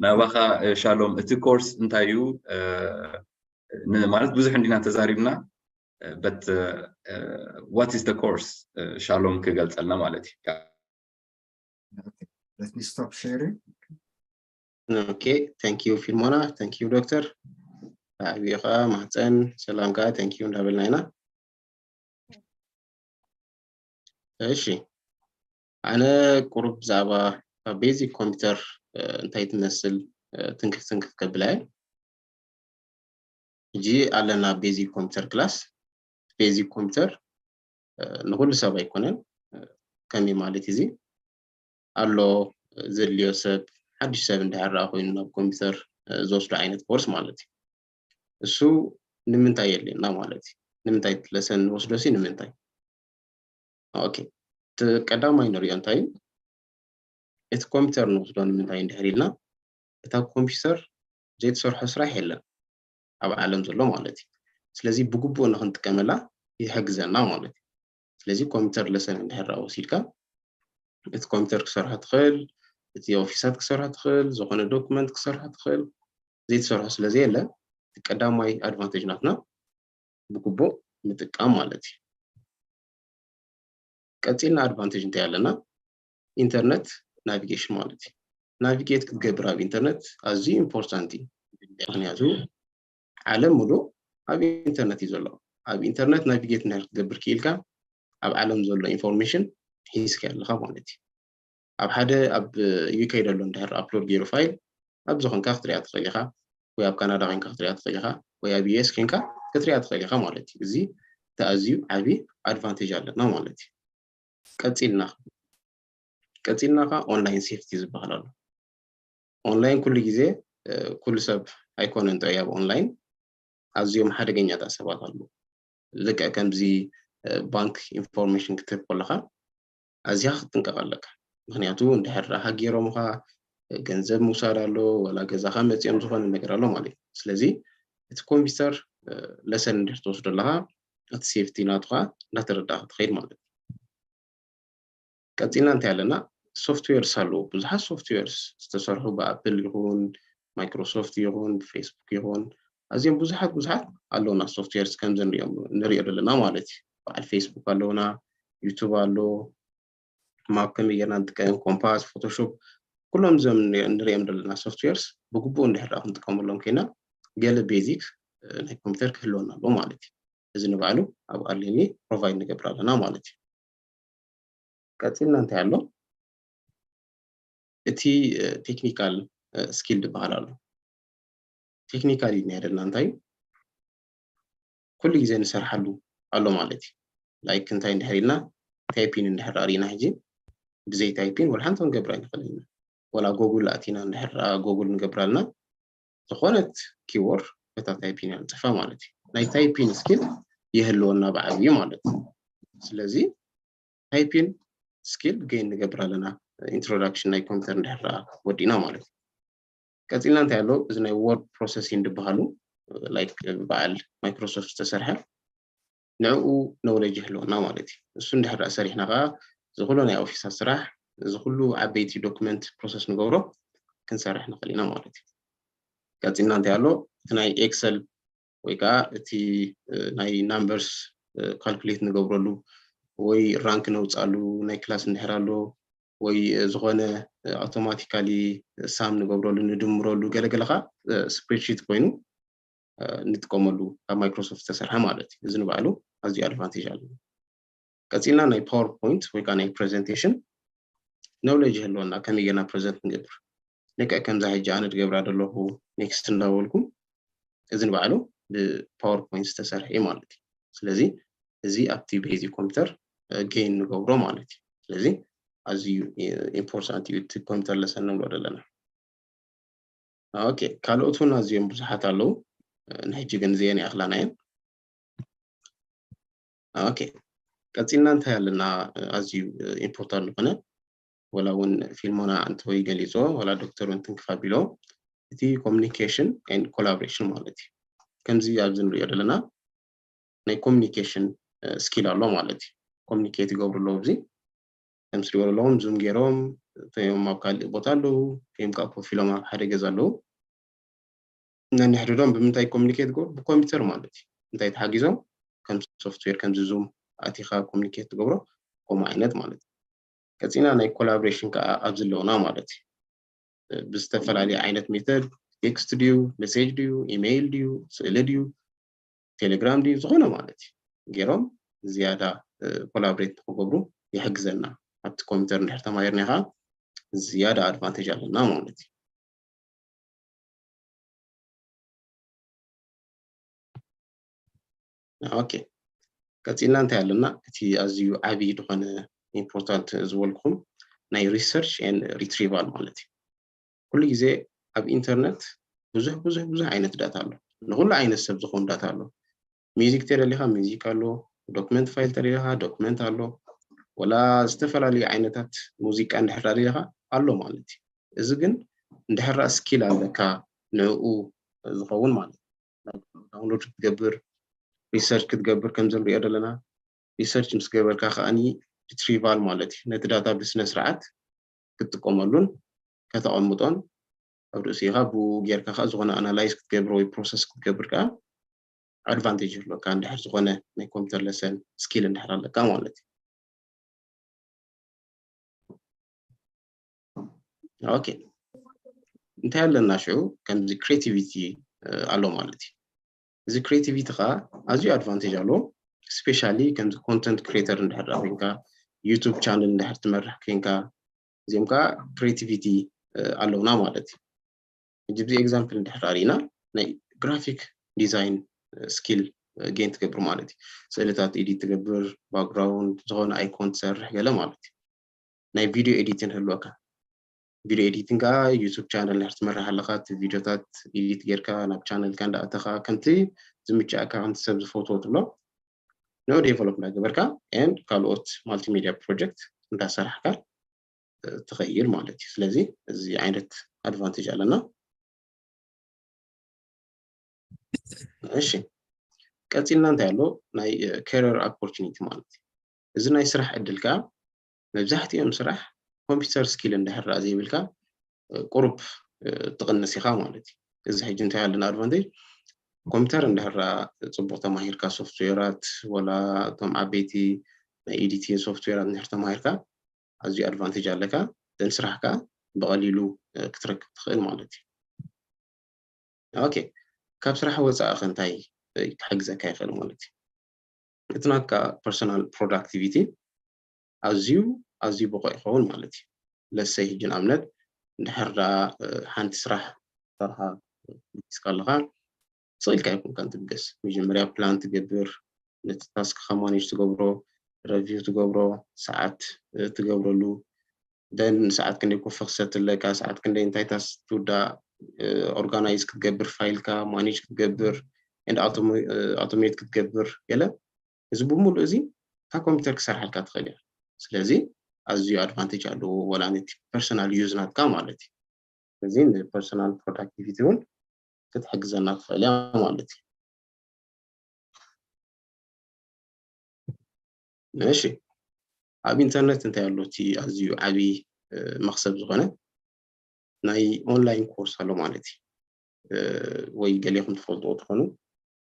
ናባኻ ሻሎም። እቲ course እንታይ እዩ? ማለት ብዙሕ እንዲና ተዛሪብና፣ but what is the course? ሻሎም ክገልጸልና ማለት እዩ። Let me stop sharing. Okay, thank you ፊልሞና፣ thank you ዶክተር። ዓብኻ ማህፀን ሰላም ከዓ thank you እንዳበልና ኢና። እሺ፣ ኣነ ቁሩብ ብዛዕባ basic ኮምፒውተር እንታይ ትመስል ትንክፍ ትንክፍ ከብላ እየ። ሕጂ ኣለና basic ኮምፒውተር class። Basic ኮምፒውተር ንኩሉ ሰብ ኣይኮነን። ከመይ ማለት እዚ ኣሎ ዘድልዮ ሰብ፣ ሓድሽ ሰብ እንድሕር ደኣ ኮይኑ ናብ ኮምፒውተር ዝወስዶ ዓይነት ኮርስ ማለት እዩ። እሱ ንምንታይ የድልየና ማለት እዩ? ንምንታይ እቲ ለሰን ንወስዶ ሲ ንምንታይ? ኦኬ፣ እቲ ቀዳማይ ንሪኦ እንታይ እዩ? እቲ ኮምፒውተር ንወስዶ ንምንታይ እንድሕር ኢልና፣ እታ ኮምፒውተር ዘይትሰርሖ ስራሕ የለን ኣብ ዓለም ዘሎ ማለት እዩ። ስለዚ ብግቡእ ንክንጥቀመላ ይሕግዘና ማለት እዩ። ስለዚ ኮምፒውተር ለሰን እንድሕር ደኣ ወሲድካ፣ እቲ ኮምፒውተር ክሰርሖ ትኽእል፣ እቲ ኦፊሳት ክሰርሖ ትኽእል፣ ዝኾነ ዶክመንት ክሰርሖ ትኽእል። ዘይትሰርሖ ስለዘየለ፣ እቲ ቀዳማይ ኣድቫንቴጅ ናትና ብግቡእ ምጥቃም ማለት እዩ። ቀፂልና ኣድቫንቴጅ እንታይ ኣለና? ኢንተርነት ናቪጌሽን ማለት እዩ። ናቪጌት ክትገብር ኣብ ኢንተርነት ኣዝዩ ኢምፖርታንት እዩ። ምክንያቱ ዓለም ሙሉእ ኣብ ኢንተርነት እዩ ዘሎ። ኣብ ኢንተርነት ናቪጌት እንድሕር ክትገብር ክኢልካ፣ ኣብ ዓለም ዘሎ ኢንፎርሜሽን ሒዝካ ኣለኻ ማለት እዩ። ኣብ ሓደ ኣብ ዩኬ ዘሎ እንድሕር ኣፕሎድ ገይሩ ፋይል፣ ኣብ ዝኾንካ ክትሪኣ ትኽእል ኢኻ፣ ወይ ኣብ ካናዳ ኮይንካ ክትሪኣ ትኽእል ኢኻ፣ ወይ ኣብ ዩኤስ ኮይንካ ክትሪኣ ትኽእል ኢኻ ማለት እዩ። እዚ እቲ ኣዝዩ ዓብዪ ኣድቫንቴጅ ኣለና ማለት እዩ። ቀፂልና ቀፂልና ኸዓ ኦንላይን ሴፍቲ ዝበሃል ኣሎ። ኦንላይን ኩሉ ግዜ ኩሉ ሰብ ኣይኮነን ጥዑይ ኣብ ኦንላይን፣ ኣዝዮም ሓደገኛታት ሰባት ኣለዉ። ልክዕ ከምዚ ባንክ ኢንፎርሜሽን ክትህብ ከለኻ ኣዝያ ክትጥንቀቕ ኣለካ። ምክንያቱ እንድሕር ደኣ ሃጊሮምኻ ገንዘብ ምውሳድ ኣሎ፣ ወላ ገዛኻ መፂኦም ዝኾነ ነገር ኣሎ ማለት እዩ። ስለዚ እቲ ኮምፒውተር ለሰን እንድሕር ትወስዶ ኣለኻ፣ እቲ ሴፍቲ ናቱ ኸዓ እንዳተረዳእካ ትኸይድ ማለት እዩ። ቀፂልና እንታይ ኣለና? ሶፍትዌርስ ኣለዉ። ብዙሓት ሶፍትዌርስ ዝተሰርሑ ብኣፕል ይኹን ማይክሮሶፍት ይኹን ብፌስቡክ ይኹን ኣዝዮም ብዙሓት ብዙሓት ኣለውና ሶፍትዌርስ ከምዚ ንሪኦ ዘለና ማለት እዩ። በዓል ፌስቡክ ኣለውና፣ ዩቱብ ኣሎ፣ ማፕ ከመይ ጌርና ንጥቀም፣ ኮምፓስ፣ ፎቶሾፕ፣ ኩሎም እዞም ንሪኦም ዘለና ሶፍትዌርስ ብግቡእ እንድሕር ደኣ ክንጥቀመሎም ኮይና ገለ ቤዚክ ናይ ኮምፒውተር ክህልወና ኣለዎ ማለት እዩ። እዚ ንባዕሉ ኣብ ኣድልየኒ ፕሮቫይድ ንገብር ኣለና ማለት እዩ። ቀፂልና እንታይ ኣሎ? እቲ ቴክኒካል ስኪል ዝበሃል ኣሎ። ቴክኒካል ኢልና ደልና እንታይ እዩ? ኩሉ ግዜ ንሰርሓሉ ኣሎ ማለት እዩ። ላይክ እንታይ እንድሕር ኢልና ታይፒን እንድሕር ርኢና ሕጂ ብዘይ ታይፒን ወላ ሓንቲ ክንገብር ኣይንኽእል ኢና። ወላ ጎጉል ኣቲና እንድሕር ጎጉል ንገብር ኣለና ዝኾነት ኪቦርድ በታ ታይፒን እያ ንፅሕፋ ማለት እዩ። ናይ ታይፒን ስኪል ይህልወና ብዓብዩ ማለት እዩ። ስለዚ ታይፒን ስኪል ገይን ንገብር ኣለና ኢንትሮዳክሽን ናይ ኮምፒውተር እንድሕር ወዲእና ማለት እዩ። ቀፂልና እንታይ ኣሎ? እዚ ናይ ወርድ ፕሮሰሲንግ ዝበሃሉ ላይክ በዓል ማይክሮሶፍት ዝተሰርሐ ንዕኡ ኖውሌጅ ይህልወና ማለት እዩ። እሱ እንድሕር ሰሪሕና ከዓ ዝኩሉ ናይ ኦፊሳት ስራሕ ዝኩሉ ዓበይቲ ዶክመንት ፕሮሰስ ንገብሮ ክንሰርሕ ንኽእል ኢና ማለት እዩ። ቀፂልና እንታይ ኣሎ? እቲ ናይ ኤክሰል ወይ ከዓ እቲ ናይ ናምበርስ ካልኩሌት ንገብረሉ ወይ ራንክ ነውፃሉ ናይ ክላስ እንድሕር ኣሎ ወይ ዝኾነ ኣውቶማቲካሊ ሳም ንገብረሉ ንድምረሉ ገለገለ ከዓ ስፕሬድሺት ኮይኑ ንጥቀመሉ ካብ ማይክሮሶፍት ዝተሰርሐ ማለት እዩ። እዚ ንባዕሉ ኣዝዩ ኣድቫንቴጅ ኣለዎ። ቀፂልና ናይ ፓወርፖይንት ወይ ከዓ ናይ ፕሬዘንቴሽን ኖውሌጅ ይህልወና ከመይ ጌርና ፕሬዘንት ንገብር። ልክዕ ከምዛ ሕጂ ኣነ ድገብራ ዘለኹ ኔክስት እንዳበልኩ እዚ ንባዕሉ ብፓወርፖይንት ዝተሰርሐ እዩ ማለት እዩ። ስለዚ እዚ ኣብቲ ቤዚክ ኮምፒውተር ገይን ንገብሮ ማለት እዩ። ስለዚ ኣዝዩ ኢምፖርታንት እዩ እቲ ኮምፒውተር ለሰን ንብሎ ዘለና። ኦኬ፣ ካልኦት እውን ኣዝዮም ብዙሓት ኣለዉ። ንሕጂ ግን እዚአን ይኣኽላና እየን። ኦኬ፣ ቀፂልና እንታይ ኣለና? ኣዝዩ ኢምፖርታንት ዝኾነ ወላ እውን ፊልሞና እንተወይ ገሊጾ ወላ ዶክተር እውን ትንክፍ ኣቢሎ እቲ communication and collaboration ማለት እዩ። ከምዚ ኣብዚ ንሪኦ ዘለና ናይ communication skill ኣሎ ማለት እዩ። ኮሚኒኬት ይገብሩ ኣለዉ። እዚ ከም ትሪኦ ዘለኹም ዙም ገይሮም እቶም ኣብ ካልእ ቦታ ኣለዉ፣ ወይም ከዓ ኮፍ ኢሎም ኣብ ሓደ ገዛ ኣለዉ። ነንሕድሕዶም ብምንታይ ኮሚኒኬት ይገብሩ? ብኮምፒውተር ማለት እዩ። እንታይ ተሓጊዞም? ከም ሶፍትዌር ከምዚ ዙም ኣቲኻ ኮሚኒኬት ትገብሮ ከምኡ ዓይነት ማለት እዩ። ቀፂልና ናይ ኮላቦሬሽን ከዓ ኣብዚ ኣለውና ማለት እዩ። ብዝተፈላለየ ዓይነት ሜተድ ቴክስት ድዩ፣ ሜሴጅ ድዩ፣ ኢሜይል ድዩ፣ ስእሊ ድዩ፣ ቴሌግራም ድዩ፣ ዝኾነ ማለት እዩ ገይሮም ዝያዳ ኮላብሬት ንክገብሩ ይሕግዘና። ኣብቲ ኮምፒውተር እንድሕር ተማሂርና ከዓ ዝያዳ ኣድቫንቴጅ ኣለና ማለት እዩ። ኦኬ፣ ቀፂልና እንታይ ኣለና? እቲ ኣዝዩ ዓብዪ ዝኾነ ኢምፖርታንት ዝበልኩም ናይ ሪሰርች ኤንድ ሪትሪቫል ማለት እዩ። ኩሉ ግዜ ኣብ ኢንተርነት ብዙሕ ብዙሕ ብዙሕ ዓይነት ዳታ ኣሎ። ንኩሉ ዓይነት ሰብ ዝኸውን ዳታ ኣሎ። ሚዚክ ተደሊኻ ሚዚክ ኣሎ፣ ዶክመንት ፋይል ተደሊኻ ዶክመንት ኣሎ፣ ወላ ዝተፈላለዩ ዓይነታት ሙዚቃ እንድሕር ደሊኻ ኣሎ ማለት እዩ። እዚ ግን እንድሕር ስኪል ኣለካ ንዕኡ ዝኸውን ማለት እዩ። ዳውንሎድ ክትገብር ሪሰርች ክትገብር ከምዚ ንሪኦ ዘለና ሪሰርች ምስ ገበርካ ከዓኒ ሪትሪቫል ማለት እዩ። ነቲ ዳታ ብስነ ስርዓት ክትጥቀመሉን ከተቐምጦን ኣብ ርእሲኻ ብኡ ጌርካ ከዓ ዝኾነ ኣናላይዝ ክትገብር ወይ ፕሮሰስ ክትገብር ከዓ ኣድቫንቴጅ ይህልወካ እንድሕር ዝኾነ ናይ ኮምፒውተር ለሰን ስኪል እንድሕር ኣለካ ማለት እዩ። ኦኬ፣ እንታይ ኣለና ሽዑ? ከምዚ ክሬቲቪቲ ኣሎ ማለት እዩ። እዚ ክሬቲቪቲ ከዓ ኣዝዩ ኣድቫንቴጅ ኣለዎ። ስፔሻሊ ከምዚ ኮንተንት ክሬተር እንድሕር ኮይንካ፣ ዩቱብ ቻነል እንድሕር ትመርሕ ኮይንካ፣ እዚኦም ከዓ ክሬቲቪቲ ኣለውና ማለት እዩ። ሕጂ ብዚ ኤግዛምፕል እንድሕር ሪኢና ናይ ግራፊክ ዲዛይን ስኪል ጌን ትገብር ማለት እዩ። ስእልታት ኤዲት ትገብር፣ ባክግራውንድ፣ ዝኾነ ኣይኮን ትሰርሕ ገለ ማለት እዩ። ናይ ቪድዮ ኤዲቲን ህልወካ። ቪድዮ ኤዲቲን ከዓ ዩቱብ ቻነል እንድሕር ትመርሕ ኣለካ፣ እቲ ቪዲዮታት ኤዲት ጌርካ ናብ ቻነልካ እንዳኣተኻ ከምቲ ዝምችኣካ ከምቲ ሰብ ዝፈትዎ ትብሎ ንዑ ዴቨሎፕ እንዳገበርካ ኤንድ ካልኦት ማልቲሜድያ ፕሮጀክት እንዳሰራሕካ ትኸይድ ማለት እዩ። ስለዚ እዚ ዓይነት ኣድቫንቴጅ ኣለና። እሺ፣ ቀፂልና እንታይ ኣሎ? ናይ ከሪር ኦፖርቹኒቲ ማለት እዩ። እዚ ናይ ስራሕ ዕድል ከዓ መብዛሕትኦም ስራሕ ኮምፒውተር ስኪል እንድሕር ደኣ ዘይብልካ ቁሩብ ትቕንስ ኢኻ ማለት እዩ። እዚ ሕጂ እንታይ ኣለና ኣድቫንቴጅ? ኮምፒውተር እንድሕር ደኣ ፅቡቕ ተማሂርካ ሶፍትዌራት ወላ እቶም ዓበይቲ ናይ ኤዲቲንግ ሶፍትዌራት እንድሕር ተማሂርካ ኣዝዩ ኣድቫንቴጅ ኣለካ። ዘን ስራሕ ከዓ ብቐሊሉ ክትረክብ ትኽእል ማለት እዩ። ኦኬ፣ ካብ ስራሕ ወፃኢ ከ እንታይ ክሕግዘካ ይኽእል ማለት እዩ? እቲ ናትካ ፐርሰናል ፕሮዳክቲቪቲ ኣዝዩ ኣዝዩ ብቑዕ ይኸውን ማለት እዩ። ለሰይ ሕጂ ንኣብነት እንድሕር ደኣ ሓንቲ ስራሕ ሰርሓ ሒዝካ ኣለኻ ስቕ ኢልካ ኣይኮንካን ትብገስ። መጀመርያ ፕላን ትገብር፣ ነቲ ታስክኻ ማኔጅ ትገብሮ፣ ረቪው ትገብሮ፣ ሰዓት ትገብረሉ፣ ደን ሰዓት ክንደይ ኮፊ ክሰቲ ኣለካ፣ ሰዓት ክንደይ እንታይ ታስክ ትውዳእ፣ ኦርጋናይዝ ክትገብር፣ ፋይልካ ማኔጅ ክትገብር፣ ኤንድ ኣውቶሜት ክትገብር ገለ እዚ ብምሉእ እዚ ካብ ኮምፒውተር ክሰርሓልካ ትኽእል እያ። ስለዚ ኣዝዩ ኣድቫንቴጅ ኣለዎ ወላ ነቲ ፐርሰናል ዩዝ ናትካ ማለት እዩ። ስለዚ ንፐርሰናል ፕሮዳክቲቪቲ እውን ክትሕግዘና ትኽእል እያ ማለት እዩ። እሺ፣ ኣብ ኢንተርነት እንታይ ኣሎ? እቲ ኣዝዩ ዓብዪ መኽሰብ ዝኾነ ናይ ኦንላይን ኮርስ ኣሎ ማለት እዩ። ወይ ገሌኹም ትፈልጥዎ ትኾኑ፣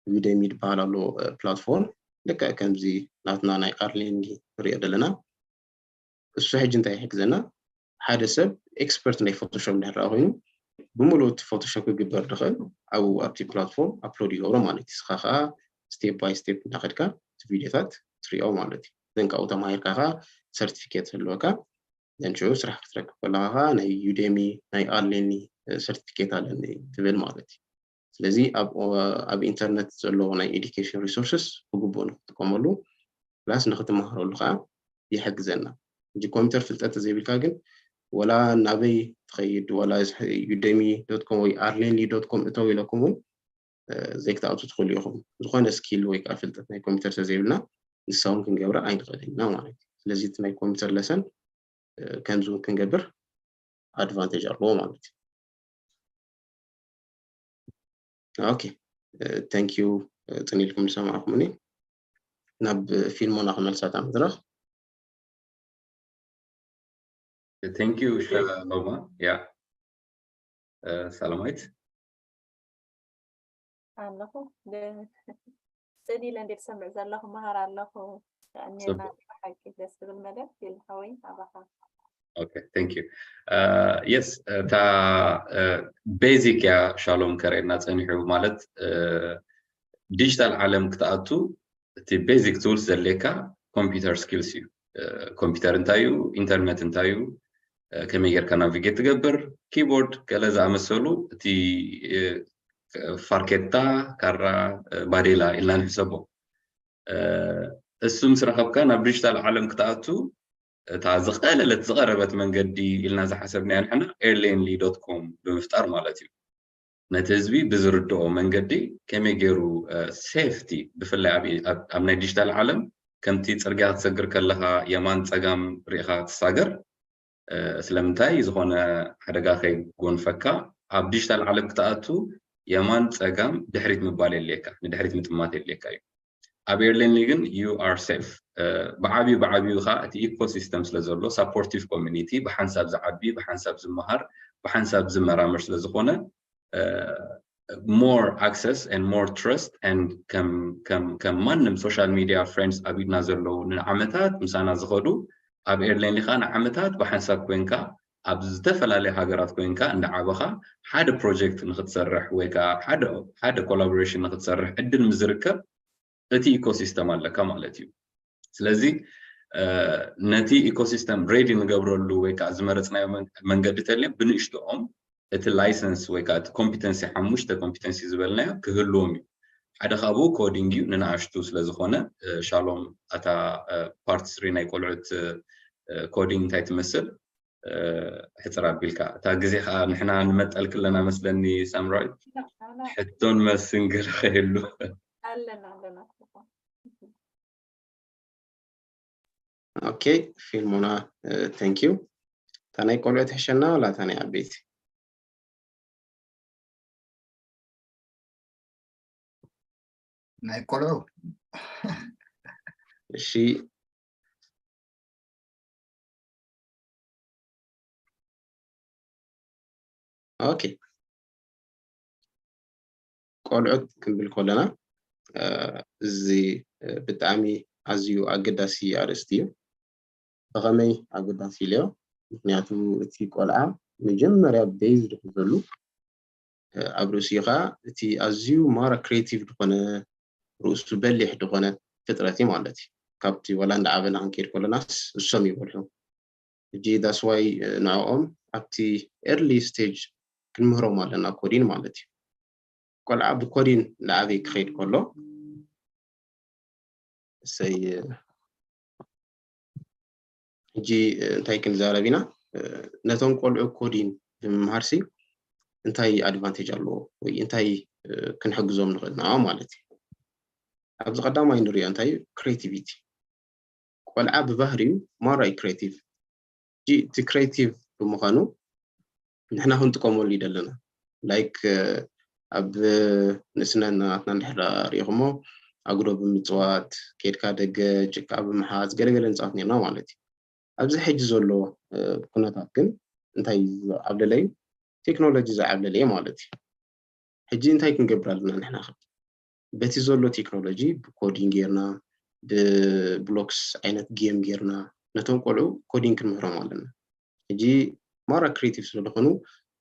ዩደሚ ዝበሃል ኣሎ ፕላትፎርም። ልክዕ ከምዚ ናትና ናይ ኣርሊን ንሪኦ ዘለና። እሱ ሕጂ እንታይ ይሕግዘና? ሓደ ሰብ ኤክስፐርት ናይ ፎቶሾፕ እንድሕር ደኣ ኮይኑ ብምሉእ እቲ ፎቶሾፕ ክግበር ዝኽእል ኣብኡ ኣብቲ ፕላትፎርም ኣፕሎድ ይገብሮ ማለት እዩ። ንስኻ ከዓ ስቴፕ ባይ ስቴፕ እናኸድካ እቲ ቪድዮታት ትሪኦ ማለት እዩ። ዘን ካብኡ ተማሂርካ ከዓ ሰርቲፊኬት ህልወካ ዘን ሽዑ ስራሕ ክትረክብ ከለኻ ከዓ ናይ ዩደሚ ናይ ኣርሊኒ ሰርቲፊኬት ኣለኒ ትብል ማለት እዩ። ስለዚ ኣብ ኢንተርነት ዘሎ ናይ ኤዱኬሽን ሪሶርስስ ብግቡእ ንክትጥቀመሉ ፕላስ ንክትመሃረሉ ከዓ ይሕግዘና። እንጂ ኮምፒውተር ፍልጠት ዘይብልካ ግን ወላ ናበይ ትኸይድ ወላ ዩደሚ ዶት ኮም ወይ ኣርሌንሊ ዶት ኮም እተው ኢለኩም እውን ዘይክትኣቱ ትኽእሉ ኢኹም። ዝኾነ ስኪል ወይ ከዓ ፍልጠት ናይ ኮምፒውተር ስለዘይብልና ንሳውን ክንገብራ ኣይንኽእልን ኢና ማለት እዩ። ስለዚ እቲ ናይ ኮምፒውተር ለሰን ከምዚ እውን ክንገብር ኣድቫንቴጅ ኣለዎ ማለት እዩ። ኦኬ፣ thank you። ጽን ኢልኩም ዝሰማዕኩምኒ። ናብ ፊልሞና ክመልሳታ መድረኽ። Thank you ሻሎማ። ያ ሰላማዊት ኣለኹ። ጽን ኢለ እንዴ ዝሰምዕ ዘለኹ መሃር ኣለኹ። ቀኒልና ብሓቂ ደስ ዝብል መደብ። ፊልም ሓወይ ኣባኻ። Okay, thank you. Yes፣ እታ ቤዚክ እያ ሻሎም ከርእየና ጸኒሑ። ማለት ዲጂታል ዓለም ክትኣቱ እቲ ቤዚክ ቱልስ ዘድልየካ ኮምፒውተር ስኪልስ እዩ። ኮምፒውተር እንታይ እዩ፣ ኢንተርኔት እንታይ እዩ፣ ከመይ ጌርካ ናቪጌት ትገብር፣ ኪቦርድ ገለ ዝኣመሰሉ፣ እቲ ፋርኬታ፣ ካራ፣ ባዴላ ኢልና ንሕሰቦ። እሱ ምስ ረኸብካ ናብ ዲጂታል ዓለም ክትኣቱ እታ ዝቐለለት ዝቐረበት መንገዲ ኢልና ዝሓሰብናያ ንሕና ኤርሌንሊ ዶት ኮም ብምፍጣር ማለት እዩ። ነቲ ህዝቢ ብዝርድኦ መንገዲ ከመይ ገይሩ ሴፍቲ፣ ብፍላይ ኣብ ኣብ ናይ ዲጂታል ዓለም ከምቲ ጽርግያ ክትሰግር ከለኻ የማን ጸጋም ርኢኻ ትሳገር። ስለምንታይ ዝኾነ ሓደጋ ከይጎንፈካ ኣብ ዲጂታል ዓለም ክትኣቱ የማን ጸጋም ድሕሪት ምባል የድልየካ፣ ንድሕሪት ምጥማት የድልየካ እዩ። ኣብ ኤርሌንሊ ግን you are safe። ብዓብዩ ብዓብዩ ከዓ እቲ ኢኮሲስተም ስለ ዘሎ ሳፖርቲቭ ኮሚኒቲ ብሓንሳብ ዝዓቢ ብሓንሳብ ዝመሃር ብሓንሳብ ዝመራመር ስለ ዝኾነ more access and more trust and ከም ከም ከም ማንም ሶሻል ሚድያ ፍሬንድስ ኣብ ኢድና ዘለዉ ንዓመታት ምሳና ዝኸዱ ኣብ ኤርሌንሊ ከዓ ንዓመታት ብሓንሳብ ኮይንካ ኣብ ዝተፈላለየ ሃገራት ኮይንካ እንዳዓበኻ ሓደ ፕሮጀክት ንክትሰርሕ ወይ ከዓ ሓደ ሓደ ኮላቦሬሽን ንክትሰርሕ ዕድል ምዝርከብ እቲ ኢኮሲስተም ኣለካ ማለት እዩ። ስለዚ ነቲ ኢኮሲስተም ሬዲ ንገብረሉ ወይ ከዓ ዝመረፅናዮ መንገዲ ተልዮም ብንእሽትኦም እቲ ላይሰንስ ወይ ከዓ እቲ ኮምፒተንሲ ሓሙሽተ ኮምፒተንሲ ዝበልናዮ ክህልዎም እዩ። ሓደ ካብኡ ኮዲንግ እዩ። ንንኣሽቱ ስለዝኾነ ሻሎም ኣታ ፓርት ስሪ ናይ ቆልዑት ኮዲንግ እንታይ ትመስል ሕፅር ኣቢልካ እታ ግዜ ከዓ ንሕና ንመጠልክ ኣለና መስለኒ ሳምራዊት ሕቶን መልስን ገለ ከይህሉ ኣለና ኣለና ኦኬ ፊልሞና thank you እታ ናይ ቆልዑ ትሕሸና ወላ እታ ናይ ዓበይቲ ናይ ቆልዑ እሺ ኦኬ ቆልዑት ክንብል ከለና እዚ ብጣዕሚ ኣዝዩ ኣገዳሲ ኣርእስቲ እዩ። ብኸመይ ኣገዳሲ ኢለዮ? ምክንያቱ እቲ ቆልዓ መጀመርያ ቤዝ ዝሕዘሉ ኣብ ርእሲኡ ከዓ እቲ ኣዝዩ ማራ ክሬቲቭ ዝኾነ ርእሱ በሊሕ ዝኾነ ፍጥረት እዩ ማለት እዩ። ካብቲ ወላ እንዳዓበና ክንከይድ ከለናስ እሶም ይበልሑ። ሕጂ that's why ንዕኦም ኣብቲ ኤርሊ ስቴጅ ክንምህሮም ኣለና ኮዲን ማለት እዩ። ቆልዓ ብኮዲን እንዳዓበየ ክኸይድ ከሎ እሰይ ሕጂ እንታይ ክንዛረብ ኢና ነቶም ቆልዑ ኮዲን ብምምሃርሲ እንታይ ኣድቫንቴጅ ኣለዎ ወይ እንታይ ክንሕግዞም ንኽእል ንዓ ማለት እዩ ኣብዚ ቀዳማይ ንሪኦ እንታይ እዩ ክሬቲቪቲ ቆልዓ ብባህሪኡ ማራ እዩ ክሬቲቭ እቲ ክሬቲቭ ብምዃኑ ንሕና ክንጥቀመሉ ይደለና ላይክ ኣብ ንእስነትና ናትና እንድሕር ሪኢኹሞ ኣጉዶ ብምፅዋት ኬድካ ደገ ጭቃ ብምሓዝ ገለገለ ንፃወት ነርና ማለት እዩ ኣብዚ ሕጂ ዘሎ ኩነታት ግን እንታይ ዝዓብለለ እዩ ቴክኖሎጂ ዝዓብለለ እዩ ማለት እዩ ሕጂ እንታይ ክንገብር ኣለና ንሕና ከ በቲ ዘሎ ቴክኖሎጂ ብኮዲንግ ጌርና ብብሎክስ ዓይነት ጌም ጌርና ነቶም ቆልዑ ኮዲንግ ክንምህሮም ኣለና ሕጂ ማራ ክሬቲቭ ስለዝኾኑ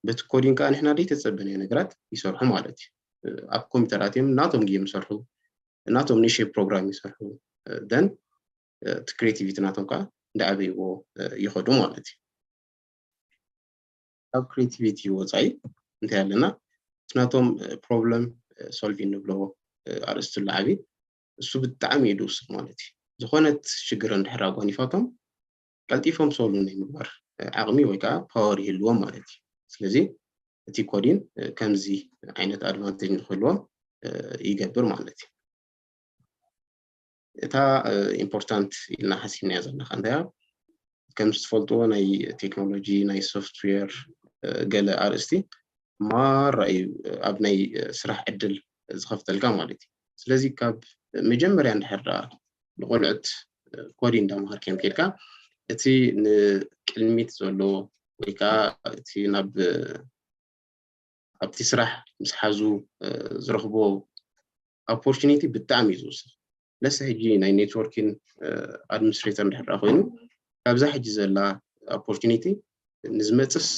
በቲ ኮዲንግ ከዓ ንሕና ዘይተፀበናዮ ነገራት ይሰርሑ ማለት እዩ ኣብ ኮምፒውተራት እዮም ናቶም ጌም ይሰርሑ ናቶም ንእሽተይ ፕሮግራም ይሰርሑ then እቲ ክሬቲቪቲ ናቶም ከዓ እንዳዓበይዎ ይኸዱ ማለት እዩ ካብ ክሬቲቪቲ ወፃኢ እንታይ ኣለና እቲ ናቶም ፕሮብለም ሶልቪ እንብሎ ኣርእስቲ ኣሎ ዓብይ እሱ ብጣዕሚ እዩ ድውስን ማለት እዩ ዝኾነት ሽግር እንድሕር ኣጓኒፋቶም ቀልጢፎም ሶልቭ ናይ ምግባር ዓቕሚ ወይ ከዓ ፓወር ይህልዎም ማለት እዩ ስለዚ እቲ ኮዲን ከምዚ ዓይነት ኣድቫንቴጅ ንክህልዎም ይገብር ማለት እዩ እታ ኢምፖርታንት ኢልና ሓሲብናያ ዘለና ከ እንታይ ከም ዝትፈልጥዎ ናይ ቴክኖሎጂ ናይ ሶፍትዌር ገለ ኣርእስቲ ማራ እዩ ኣብ ናይ ስራሕ ዕድል ዝኸፍተልካ ማለት እዩ። ስለዚ ካብ መጀመርያ እንድሕር ደኣ ንቆልዑት ኮዲን እንዳምሃርካዮም ከድካ እቲ ንቅድሚት ዘሎ ወይ ከዓ እቲ ናብ ኣብቲ ስራሕ ምስ ሓዙ ዝረኽቦ ኦፖርቹኒቲ ብጣዕሚ እዩ ዝውስኽ። ለሰ ሕጂ ናይ ኔትወርኪን ኣድሚኒስትሬተር እንድሕር ደኣ ኮይኑ ካብዛ ሕጂ ዘላ ኦፖርቹኒቲ ንዝመፅስ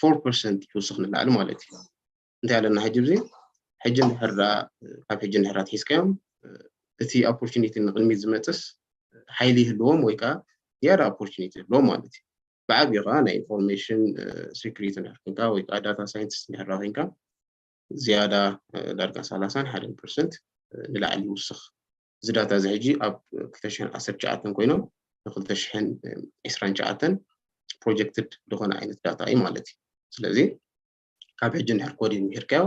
ፎር ፐርሰንት ይውስኽ ንላዕሊ ማለት እዩ። እንታይ ኣለና ሕጂ ብዚ ሕጂ እንድሕር ደኣ ካብ ሕጂ እንድሕር ደኣ ትሒዝካዮም እቲ ኦፖርቹኒቲ ንቅድሚት ዝመፅስ ሓይሊ ይህልዎም ወይ ከዓ ዝያዳ ኦፖርቹኒቲ ይህልዎም ማለት እዩ። ብዓብዩ ከዓ ናይ ኢንፎርሜሽን ሴኩሪቲ እንድሕር ኮንካ ወይ ከዓ ዳታ ሳይንቲስት እንድሕር ኮንካ ዝያዳ ዳርጋ ሰላሳን ሓደን ፐርሰንት ንላዕሊ ይውስኽ። እዚ ዳታ እዚ ሕጂ ኣብ ክልተ ሽሕን ዓሰርተ ትሽዓተን ኮይኖም ንክልተ ሽሕን ዕስራን ትሽዓተን ፕሮጀክትድ ዝኾነ ዓይነት ዳታ እዩ ማለት እዩ። ስለዚ ካብ ሕጂ እንድሕር ኮዲን ምሂርካዮ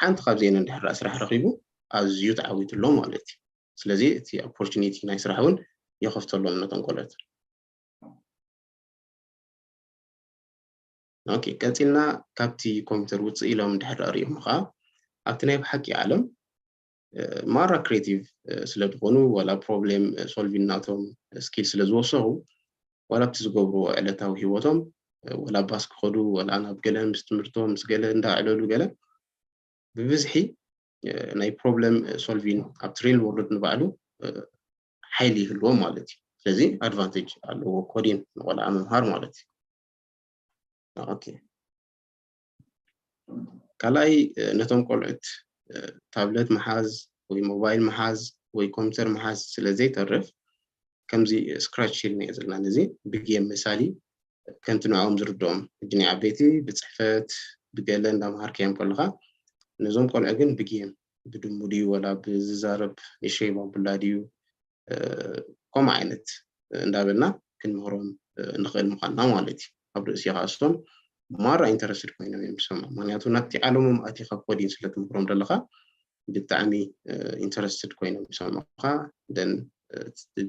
ሓንቲ ካብዚአን እንድሕር ስራሕ ረኺቡ ኣዝዩ ተዓዊቱ ኣሎ ማለት እዩ። ስለዚ እቲ ኦፖርቹኒቲ ናይ ስራሕ እውን የኸፍተሎም ነቶም ቆልዑት። ኦኬ፣ ቀፂልና ካብቲ ኮምፒውተር ውፅእ ኢሎም እንድሕር ርእዮም ከዓ ኣብቲ ናይ ብሓቂ ዓለም ማራ ክሬቲቭ ስለ ዝኾኑ ዋላ ፕሮብሌም ሶልቪን ናቶም ስኪል ስለ ዝወሰኹ ዋላ ኣብቲ ዝገብርዎ ዕለታዊ ህይወቶም ዋላ ባስ ክኸዱ ዋላ ናብ ገለ ምስ ትምህርቶም ምስ ገለ እንዳዕለሉ ገለ ብብዝሒ ናይ ፕሮብለም ሶልቪን ኣብቲ ሪል ወርልድ ንባዕሉ ሓይሊ ይህልዎም ማለት እዩ። ስለዚ ኣድቫንቴጅ ኣለዎ ኮዲን ንቆልዓ ምምሃር ማለት እዩ። ኦኬ፣ ካልኣይ ነቶም ቆልዑት ታብለት መሓዝ ወይ ሞባይል መሓዝ ወይ ኮምፒውተር መሓዝ ስለ ዘይተርፍ ከምዚ ስክራች ኢልና ዘለና ነዚ ብጌም መሳሊ ከምቲ ንዕኦም ዝርድኦም ሕጂ ናይ ዓበይቲ ብፅሕፈት ብገለ እንዳምሃርካዮም ከለካ ነዞም ቆልዑ ግን ብጌም ብድሙ ድዩ ወላ ብዝዛረብ ንሸይ ባቡላ ድዩ ከምኡ ዓይነት እንዳበልና ክንምህሮም ንኽእል ምዃንና ማለት እዩ። ኣብ ርእሲ ከዓ እሶም ማራ ኢንተረስትድ ኮይኖም እዮም ዝሰምዑ። ምክንያቱ ናብቲ ዓለሞም ኣቲኻ ኮዲን ስለ ትምህሮም ዘለካ ብጣዕሚ ኢንተረስትድ ኮይኖም ይሰምዑካ። ደን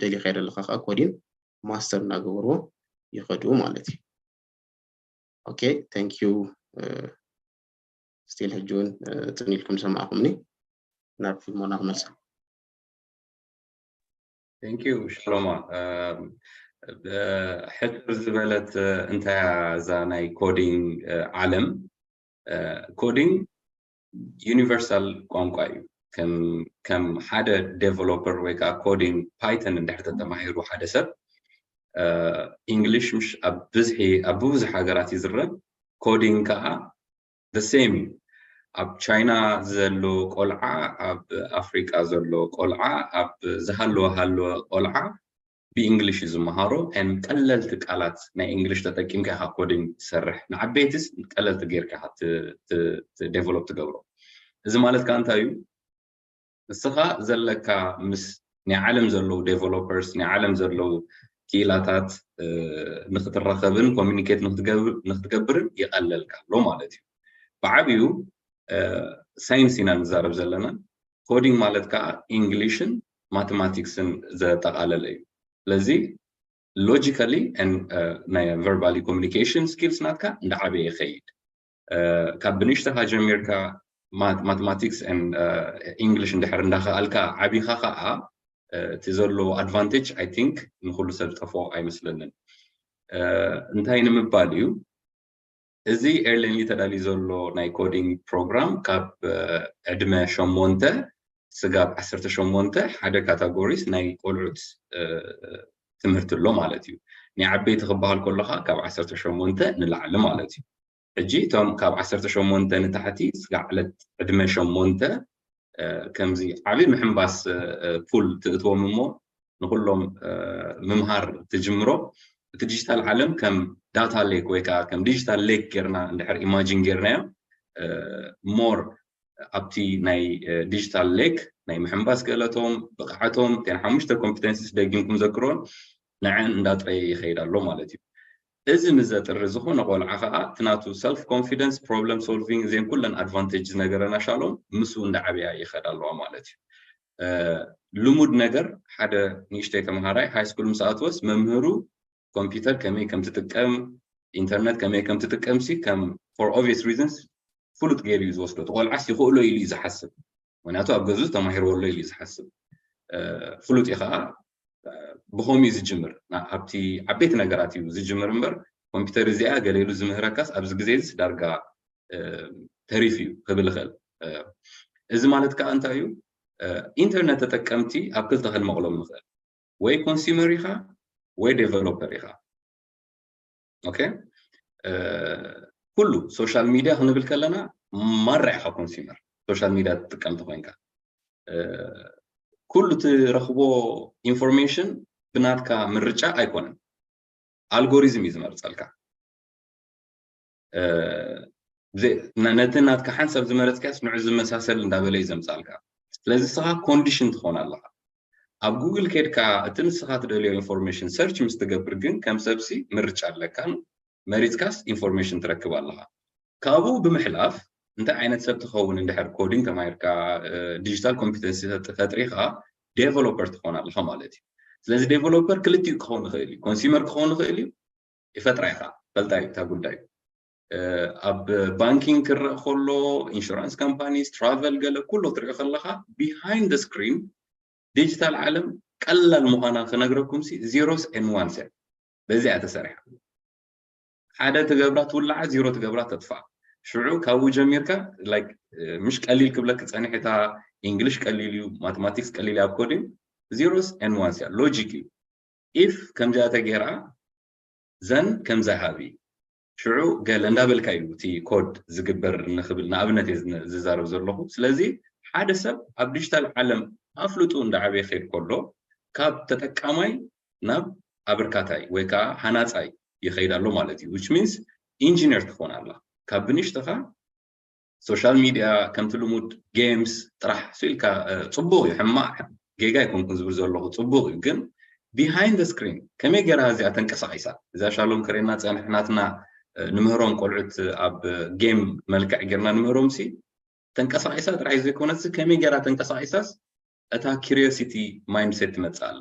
ደሊኻዮ ዘለካ ከዓ ኮዲን ማስተር እናገበርዎ ይኸዱ ማለት እዩ። ኦኬ፣ thank you። ስቲል ሕጂ እውን ፅን ኢልኩም ዝሰማዕኩምኒ ናብ ፊልሞና ክመልሳ። Thank you ሻሎማ። ሕፅር ዝበለት እንታይ እያ እዛ ናይ ኮዲንግ ዓለም? ኮዲንግ ዩኒቨርሳል ቋንቋ እዩ። ከም ሓደ ዴቨሎፐር ወይ ከዓ ኮዲንግ ፓይተን እንድሕር ተተማሂሩ ሓደ ሰብ ኢንግሊሽ ምሽ ኣብ ብዝሒ ኣብ ብዙሕ ሃገራት ይዝረብ። ኮዲንግ ከዓ the same እዩ። ኣብ ቻይና ዘሎ ቆልዓ፣ ኣብ ኣፍሪቃ ዘሎ ቆልዓ፣ ኣብ ዝሃለወ ሃለወ ቆልዓ ብእንግሊሽ እዩ ዝመሃሮ። ን ቀለልቲ ቃላት ናይ እንግሊሽ ተጠቂምካ ኢኻ ኮዲንግ ትሰርሕ። ንዓበይትስ ቀለልቲ ጌርካ ኢኻ ዴቨሎፕ ትገብሮ። እዚ ማለት ከዓ እንታይ እዩ? ንስኻ ዘለካ ምስ ናይ ዓለም ዘለዉ ዴቨሎፐርስ ናይ ዓለም ዘለዉ ክኢላታት ንክትራኸብን ኮሚኒኬት ንክትገብርን ይቐለልካ ኣሎ ማለት እዩ። ብዓብዩ ሳይንስ ኢና ንዛረብ ዘለና። ኮዲንግ ማለት ከዓ ኢንግሊሽን ማቴማቲክስን ዘጠቓለለ እዩ። ስለዚ ሎጂካሊ ናይ ቨርባሊ ኮሚኒኬሽን ስኪልስ ናትካ እንዳዓበየ ይኸይድ። ካብ ብንእሽተኻ ጀሚርካ ማቴማቲክስ ኢንግሊሽ እንድሕር እንዳኸኣልካ ዓቢኻ ከዓ እቲ ዘሎ ኣድቫንቴጅ ኣይ ቲንክ ንኩሉ ሰብ ዝጠፍኦ ኣይመስለንን። እንታይ ንምባል እዩ? እዚ ኤርሌንሊ ተዳልዩ ዘሎ ናይ ኮዲንግ ፕሮግራም ካብ ዕድመ ሸሞንተ ስጋብ ዓሰርተ ሸሞንተ ሓደ ካታጎሪስ ናይ ቆልዑት ትምህርቲ ኣሎ ማለት እዩ። ናይ ዓበይቲ ክበሃል ከለካ ካብ ዓሰርተ ሸሞንተ ንላዕሊ ማለት እዩ። ሕጂ እቶም ካብ ዓሰርተ ሸሞንተ ንታሕቲ ስጋዕ ዕለት ዕድመ ሸሞንተ ከምዚ ዓብዪ ምሕንባስ ፑል ትእትዎም እሞ ንኩሎም ምምሃር ትጅምሮ። እቲ ዲጂታል ዓለም ከም ዳታ ሌክ ወይ ከዓ ከም ዲጂታል ሌክ ጌርና እንድሕር ኢማጂን ጌርናዮ ሞር ኣብቲ ናይ ዲጂታል ሌክ ናይ ምሕንባስ ክእለቶም ብቕዓቶም ቴን ሓሙሽተ ኮምፒተንሲስ ደጊምኩም ዘክሮን ንዐን እንዳጥረየ ይኸይድ ኣሎ ማለት እዩ። እዚ ምስ ዘጥሪ ዝኾነ ቆልዓ ከዓ እቲ ናቱ ሰልፍ ኮንፊደንስ ፕሮብለም ሶልቪንግ እዚን ኩለን ኣድቫንቴጅ ዝነገረና ሻሎም ምስኡ እንዳዓብያ ይኸድ ኣለዋ ማለት እዩ። ልሙድ ነገር ሓደ ንእሽተይ ተምሃራይ ሃይ ስኩል ምስ ኣትወስ መምህሩ ኮምፒውተር ከመይ ከም ትጥቀም፣ ኢንተርነት ከመይ ከም ትጥቀም ሲ ከም for obvious reasons ፍሉጥ ገይሩ እዩ ዝወስዶ። እቲ ቆልዓስ ይኽእሎ ኢሉ እዩ ዝሓስብ። ምክንያቱ ኣብ ገዝኡ ተማሂርዎ ኣሎ ኢሉ እዩ ዝሓስብ። ፍሉጥ እዩ ከዓ ብኸምኡ እዩ ዝጅምር። ኣብቲ ዓበይቲ ነገራት እዩ ዝጅምር እምበር ኮምፒውተር እዚኣ ገለ ኢሉ ዝምህረካስ ኣብዚ ግዜ እዚ ዳርጋ ተሪፍ እዩ ክብል ይኽእል። እዚ ማለት ከዓ እንታይ እዩ? ኢንተርነት ተጠቀምቲ ኣብ ክልተ ክንመቕሎም ንኽእል። ወይ ኮንሱመር ኢኻ ወይ ዴቨሎፐር ኢኻ። ኦኬ፣ ኩሉ ሶሻል ሚድያ ክንብል ከለና ማራ ኢኻ ኮንሱመር፣ ሶሻል ሚድያ ትጥቀም ተኮይንካ ኩሉ ትረኽቦ ኢንፎርሜሽን ብናትካ ምርጫ ኣይኮነን፣ ኣልጎሪዝም እዩ ዝመርፀልካ። ነቲ ናትካ ሓንሳብ ዝመረፅካስ ንዑ ዝመሳሰል እንዳበለ እዩ ዘምፃልካ። ስለዚ ንስኻ ኮንዲሽን ትኾን ኣለኻ። ኣብ ጉግል ከድካ እቲ ንስኻ ትደልዮ ኢንፎርሜሽን ሰርች ምስ ትገብር ግን ከም ሰብሲ ምርጫ ኣለካን መሪፅካስ ኢንፎርሜሽን ትረክብ ኣለኻ። ካብኡ ብምሕላፍ እንታይ ዓይነት ሰብ ትኸውን እንድሕር ኮዲንግ ተማሂርካ ዲጂታል ኮምፒተንሲ ፈጥሪኻ ዴቨሎፐር ትኾን ኣለኻ ማለት እዩ። ስለዚ ዴቨሎፐር ክልቲኡ ክኸውን ይኽእል እዩ። ኮንሱመር ክኸውን ይኽእል እዩ፣ ይፈጥራ ኢኻ ፈልጣ እዩ እታ ጉዳይ። ኣብ ባንኪንግ ክረእ ከሎ ኢንሹራንስ ካምፓኒስ ትራቨል ገለ ኩሎ ትሪኦ ከለኻ ቢሃይንድ ስክሪን ዲጂታል ዓለም ቀላል ምዃና ክነግረኩም ሲ ዚሮስ ኤን ዋንስ እያ። በዚኣ ተሰሪሓ ሓደ ትገብራ ትውላዓ ዚሮ ትገብራ ተጥፋ። ሽዑ ካብኡ ጀሚርካ ላይክ ምሽ ቀሊል ክብለክ ፀኒሕ እታ ኢንግሊሽ ቀሊል እዩ ማቴማቲክስ ቀሊል እዩ ኣብ ኮዲንግ ዚሮስ ኤን ዋንስ እያ ሎጂክ እዩ። ኢፍ ከምዚኣ ተገይራ ዘን ከምዛ ሃቢ ሽዑ ገለ እንዳበልካ እዩ እቲ ኮድ ዝግበር ንክብል ንኣብነት እየ ዝዛረብ ዘለኹ። ስለዚ ሓደ ሰብ ኣብ ዲጂታል ዓለም ኣፍልጡ እንዳዓበየ ከይድ ከሎ ካብ ተጠቃማይ ናብ ኣበርካታይ ወይ ከዓ ሃናፃይ ይኸይድ ኣሎ ማለት እዩ። ዊች ሚንስ ኢንጂነር ትኾን ኣላ ካብ ብንሽትኻ ሶሻል ሚድያ ከምቲ ልሙድ ጌምስ ጥራሕ ስኢልካ ፅቡቅ እዩ ሕማቅ ጌጋ ኣይኮንኩን ዝብል ዘለኹ ፅቡቅ እዩ ግን ቢሃይንድ ስክሪን ከመይ ገይራ እዚኣ ተንቀሳቂሳ እዛ ሻሎም ከሬና ፀንሕ ናትና ንምህሮም ቆልዑት ኣብ ጌም መልክዕ ጌርና ንምህሮም ሲ ተንቀሳቂሳ ጥራሕ ዘይኮነስ ከመይ ገይራ ተንቀሳቂሳስ እታ curiosity mindset ትመፅእ ኣላ።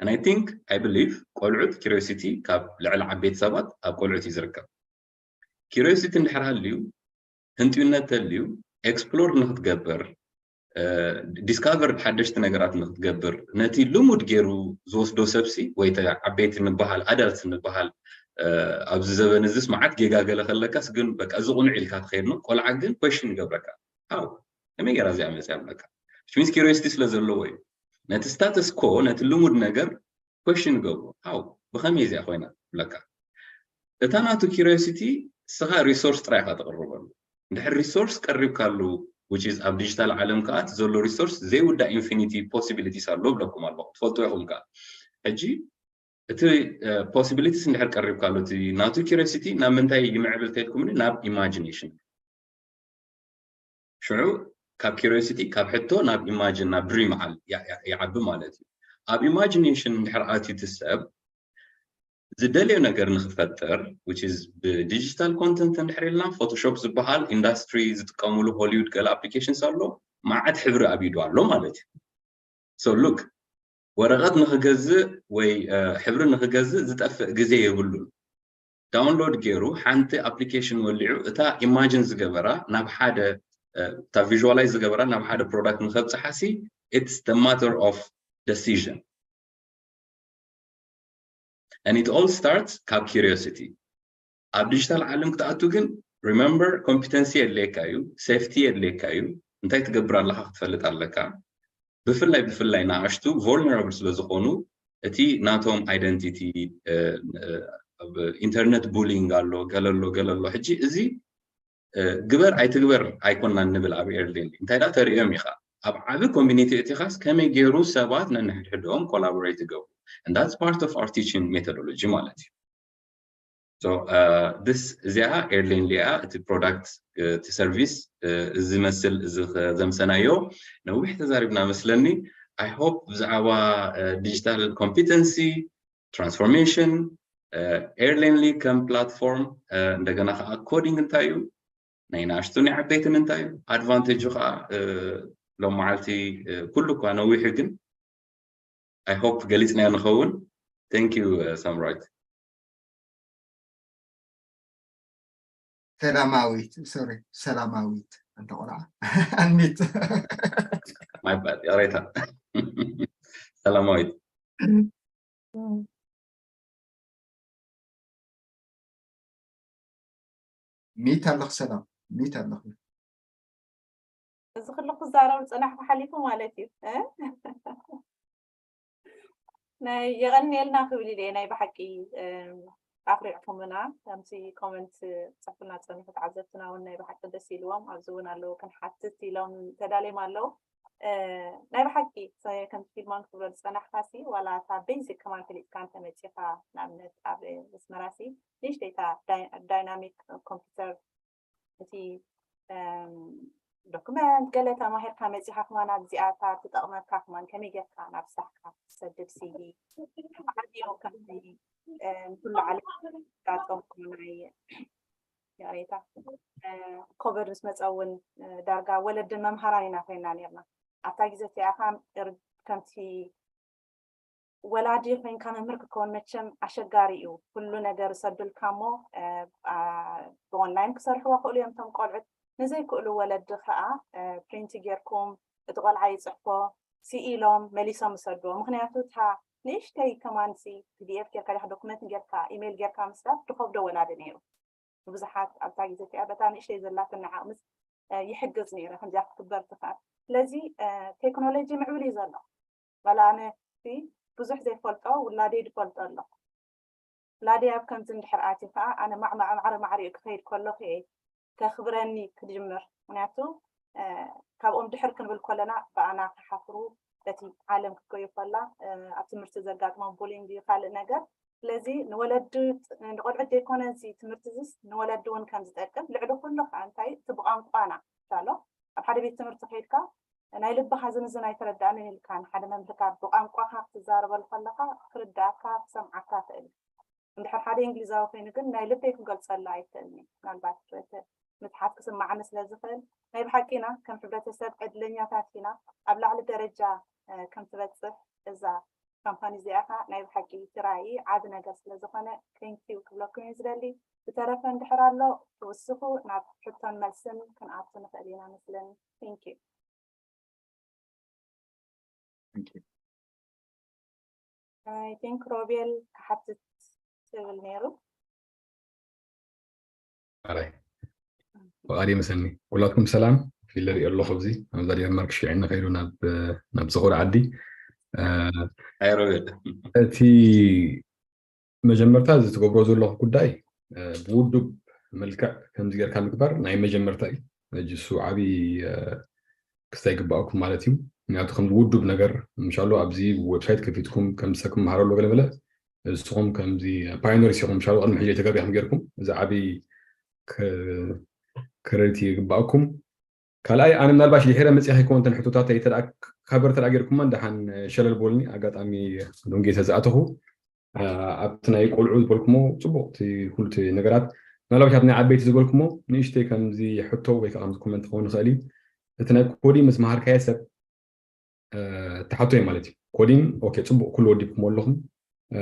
And I think I believe ቆልዑት curiosity ካብ ልዕሊ ዓበይቲ ሰባት ኣብ ቆልዑት እዩ ዝርከብ። Curiosity እንድሕር ሃልዩ ህንጥዩነት ተልዩ ኤክስፕሎር ንክትገብር ዲስካቨር ሓደሽቲ ነገራት ንክትገብር ነቲ ልሙድ ገይሩ ዝወስዶ ሰብሲ ወይ ዓበይቲ ንበሃል ኣዳልት ንበሃል ኣብዚ ዘበን እዚስ መዓት ጌጋ ገለ ከለካስ ግን በቃ እዚ ቁኑዕ ኢልካ ትኸይድ ነው። ቆልዓ ግን ኮሽን ይገብረካ ሃው ከመይ ገይራ እዚኣ መፅያ ብለካ ሚንስ ኪሪዮሲቲ ስለ ዘለዎ እዩ። ነቲ ስታተስ ኮ ነቲ ልሙድ ነገር ኮሽን ይገብሮ ሃው ብኸመይ እዚኣ ኮይና ብለካ እታ ናቱ ኪሪዮሲቲ ስኻ ሪሶርስ ጥራይ ኢኻ ተቕርበሉ። እንድሕር ሪሶርስ ቀሪብካሉ which is ኣብ ዲጂታል ዓለም ከዓ እቲ ዘሎ ሪሶርስ ዘይውዳእ ኢንፊኒቲ ፖሲቢሊቲስ ኣሎ ብለኩም ኣለኹ ትፈልጡ ኢኹም ከዓ ሕጂ እቲ ፖሲቢሊቲስ እንድሕር ቀሪብካሉ እቲ ናቱ ኪሪዮሲቲ ናብ ምንታይ ይምዕብል ተልኩምኒ ናብ ኢማጂኔሽን ሽዑ ካብ ኪሪዮሲቲ ካብ ሕቶ ናብ ኢማጂን ናብ ድሪም ዓል ይዓቢ ማለት እዩ። ኣብ ኢማጂኔሽን እንድሕር ኣትዩ እቲ ሰብ ዝደልዮ ነገር ንክፈጥር which is ብዲጂታል ኮንተንት እንድሕር ኢልና ፎቶሾፕ ዝበሃል ኢንዳስትሪ ዝጥቀምሉ ሆሊውድ ገለ ኣፕሊኬሽንስ ኣሎ መዓት ሕብሪ ኣብይዱ ኣሎ ማለት እዩ። So look ወረቐት ንክገዝእ ወይ ሕብሪ ንክገዝእ ዝጠፍእ ግዜ የብሉን። ዳውንሎድ ገይሩ ሓንቲ ኣፕሊኬሽን ወሊዑ እታ ኢማጂን ዝገበራ ናብ ሓደ እታ ቪዥዋላይዝ ዝገበራ ናብ ሓደ ፕሮዳክት ንከብፅሓሲ it's the matter of decision and it all starts ካብ curiosity። ኣብ ዲጂታል ዓለም ክትኣቱ ግን remember ኮምፒተንሲ የድልየካ እዩ፣ ሴፍቲ የድልየካ እዩ፣ እንታይ ትገብር ኣለካ ክትፈልጥ ኣለካ። ብፍላይ ብፍላይ ንኣሽቱ vulnerable ስለ ዝኾኑ እቲ ናቶም ኣይደንቲቲ ኢንተርነት ቡሊንግ ኣሎ ገለሎ ገለሎ ሕጂ እዚ ግበር ኣይትግበር ኣይኮናን ንብል ኣብ ኤርሊን እንታይ ዳ ተሪኦም ኢኻ ኣብ ዓቢ ኮሚኒቲ እቲኻስ ከመይ ገይሩ ሰባት ነንሕድሕድኦም ኮላቦሬት ይገብሩ that's part of our teaching methodology ማለት እዩ። So this እዚኣ ኤርሊን ሊኣ እቲ ፕሮዳክት እቲ ሰርቪስ እዚ መስል እዚ ዘምሰናዮ ነዊሕ ተዛሪብና መስለኒ። I hope ብዛዕባ ዲጂታል ኮምፒተንሲ ትራንስፎርሜሽን ኤርሊንሊ ከም ፕላትፎርም እንደገና ከዓ ኮዲንግ እንታይ እዩ ናይ ናሽቱ ናይ ዓበይትን እንታይ እዩ ኣድቫንቴጁ ከዓ ሎም መዓልቲ ኩሉ እኳ ነዊሑ ግን I hope ገሊፅናዮ ንኸውን። Thank you ሳምራይት። ሰላማዊት፣ ሶሪ፣ ሰላማዊት፣ ኣንተ ቆልዓ። ኣንሚት። My bad፣ ይቕሬታ። ሰላማዊት። ሚት ኣለኽ፣ ሰላም፣ ሚት ኣለኽ። እዚ ኩሉ ክዛረብ ዝጸናሕኩ ሓሊፉ ማለት እዩ። እ? ናይ የቐንየልና ክብል ኢለ ናይ ብሓቂ፣ እም፣ ኣፍሪዕኩምና። ከምቲ ኮመንት ጽሑፍና ጸኒሑ፣ ተዓዘብትና እውን ናይ ብሓቂ ደስ ኢልዎም፣ ኣብዚ እውን ኣለዉ ክንሓትት ኢሎም ተዳልዮም ኣለዉ። እ፣ ናይ ብሓቂ ሰ-፣ ከምቲ ፊልሞን ክትብሎ ዝጸናሕካሲ፣ ዋላ እታ ቤዚክ ከማን ፈሊጥካ እንተመጺኻ፣ ንኣብነት ኣብ ኣስመራሲ ንእሽተይ እታ ዳይ-፣ ዳይናሚክ ኮምፒውተር እቲ፣ እም፣ ዶክመንት ገለ ተማሂርካ መጺኻ ከማን ኣብዚኣ እታ ትጠቕመካ ከማን ከመይ ጌርካ ናብ ስራሕካ ትሰድድ ሲቪ ዓብዮ ከምዚ፣ እም፣ ኩሉ ዓለም ጋጦም ናይ ይቕሬታ፣ እ፣ ኮቨድ ምስ መጸ እውን፣ እ፣ ዳርጋ ወለድን መምሃራን ኢና ኮይና ኔርና። ኣብታ ግዜ እቲኣ ከ እር-፣ ከምቲ ወላዲ ኮይንካ መምህር ክከውን መቸም ኣሸጋሪ እዩ። ኩሉ ነገር ይሰዱልካ እሞ፣ እ፣ ኣ፣ ብኦንላይን ክሰርሕዎ ክእሉ እዮም እቶም ቆልዑት። ንዘይክእሉ ወለዲ ከኣ፣ እ፣ ፕሪንት ጌርኩም እቲ ቆልዓ ይጽሕፎ፣ ስኢሎም መሊሶም ይሰድዎ። ምኽንያቱ እታ ንእሽተይ ከማንሲ ፒ ዲ ኤፍ ጌርካ ዲኻ ዶክመንት ጌርካ ኢሜይል ጌርካ ምስዳድ ድኸብዶ ወላዲ ነይሩ። ብዙሓት ኣብታ ግዜ እቲኣ በታ ንእሽተይ ዘላትና ዓቕምስ፣ እ፣ ይሕግዝ ነይረ ከምዚኣ ክትግበር ትኽእል። ስለዚ፣ እ፣ ቴክኖሎጂ ምዕብል እዩ ዘሎ። ዋላ ኣነ እቲ ብዙሕ ዘይፈልጦ ውላደይ ድፈልጦ ኣለኹ። ውላደይ ኣብ ከምዚ እንድሕር ኣትዩ ከዓ ኣነ ማዕ-፣ ማዕ-፣ ማዕረ ማዕሪኡ ክኸይድ ከለኹ እየ ከኽብረኒ ክጅምር። ምክንያቱ፣ እ፣ ካብኦም ድሕር ክንብል ከለና ብኣና ክሓፍሩ፣ በቲ ዓለም ክትገዩ ከላ፣ እ፣ ኣብ ትምህርቲ ዘጋጥሞም ቡሊንግ እዩ ካልእ ነገር። ስለዚ ንወለዲ፣ ንቆልዑት ዘይኮነ እዚ ትምህርቲ እዚስ ንወለዲ እውን ከም ዝጠቅም፣ ልዕሊ ኩሉ ከዓ እንታይ እቲ ብቋንቋና ይቻሎ። ኣብ ሓደ ቤት ትምህርቲ ከይድካ ናይ ልብኻ ዝን ዝን ኣይተረድኣንን ኢልካ ንሓደ መምህርካ ብቋንቋኻ ክትዛረበሉ ከለኻ ክርድኣካ ክሰምዓካ ይኽእል እዩ። እንድሕር ሓደ እንግሊዛዊ ኮይኑ ግን ናይ ልበይ ክገልጸሉ ኣይክእልን እየ። ምናልባት እቲ ምትሓት ክስምዓኒ ስለ ዝኽእል ናይ ብሓቂ ኢና ከም ሕብረተሰብ ዕድለኛታት ኢና። ኣብ ላዕሊ ደረጃ፣ እ፣ ከም ትበጽሕ እዛ ካምፓኒ እዚኣ ኸኣ ናይ ብሓቂ እቲ ራእይ ዓቢ ነገር ስለ ዝኾነ thank you ክብለኩም እየ ዝደሊ። ብተረፈ እንድሕር ኣሎ ክውስኹ ናብ ሕቶን መልስን ክንኣቱ ንኽእል ኢና መስለኒ። Thank you። Thank you። I think ሮቤል ክሓትት ትብል ነይሩ። ኣራይ፣ ፍቓድ ይመስለኒ። ኩላትኩም ሰላም። ፊለር ኣለኹ ኣብዚ ኣብዛ ዴንማርክ ሽዒ ንኸይዱ ናብ፣ ናብ ዝኽሪ ዓዲ። እ፣ ኣይ ሮቤል። እቲ መጀመርታ እዚ ትገብሮ ዘለኹ ጉዳይ፣ እ፣ ብውዱብ መልክዕ ከምዚ ጌርካ ምግባር ናይ መጀመርታ እዩ። ሕጂ እሱ ዓብዪ፣ እ፣ ክስታይ ይግባኣኩም ማለት እዩ። ምክንያቱ ከምዚ ውዱብ ነገር ምሻሎ ኣብዚ ዌብሳይት ከፊትኩም ከምዚ ሰብ ክመሃረሉ ገለመለ፣ ንስኹም ከምዚ ፓዮነርስ ኢኹም ምሻሎ ቅድሚ ሕጂ ኣይተጋቢኹም ጌርኩም። እዚ ዓብዪ ክ-፣ ክረዲት ይግባኣኩም። ካልኣይ ኣነ ምናልባሽ ድሒረ መፅእ ከይከውን እተን ሕቶታተይ ተደኣ ካቨር ተደኣ ጌርኩማ ደሓን ሸለል በሉኒ። ኣጋጣሚ ዶንጌ ተዝኣተኹ፣ እ፣ ኣብቲ ናይ ቆልዑ ዝበልኩሞ ፅቡቕ እቲ ኩሉ እቲ ነገራት ምናልባሽ ኣብ ናይ ዓበይቲ ዝበልኩሞ ንእሽተይ ከምዚ ሕቶ ወይ ከዓ ከምዚ ኮመንት ክኸውን ይኽእል እዩ። እቲ ናይ ኮዲንግ ምስ መሃርካዮ ሰብ፣ እ፣ ትሓቶ እዩ ማለት እዩ። ኮዲንግ ኦኬ፣ ፅቡቕ ኩሉ ወዲብኩሞ ኣለኹም። እ፣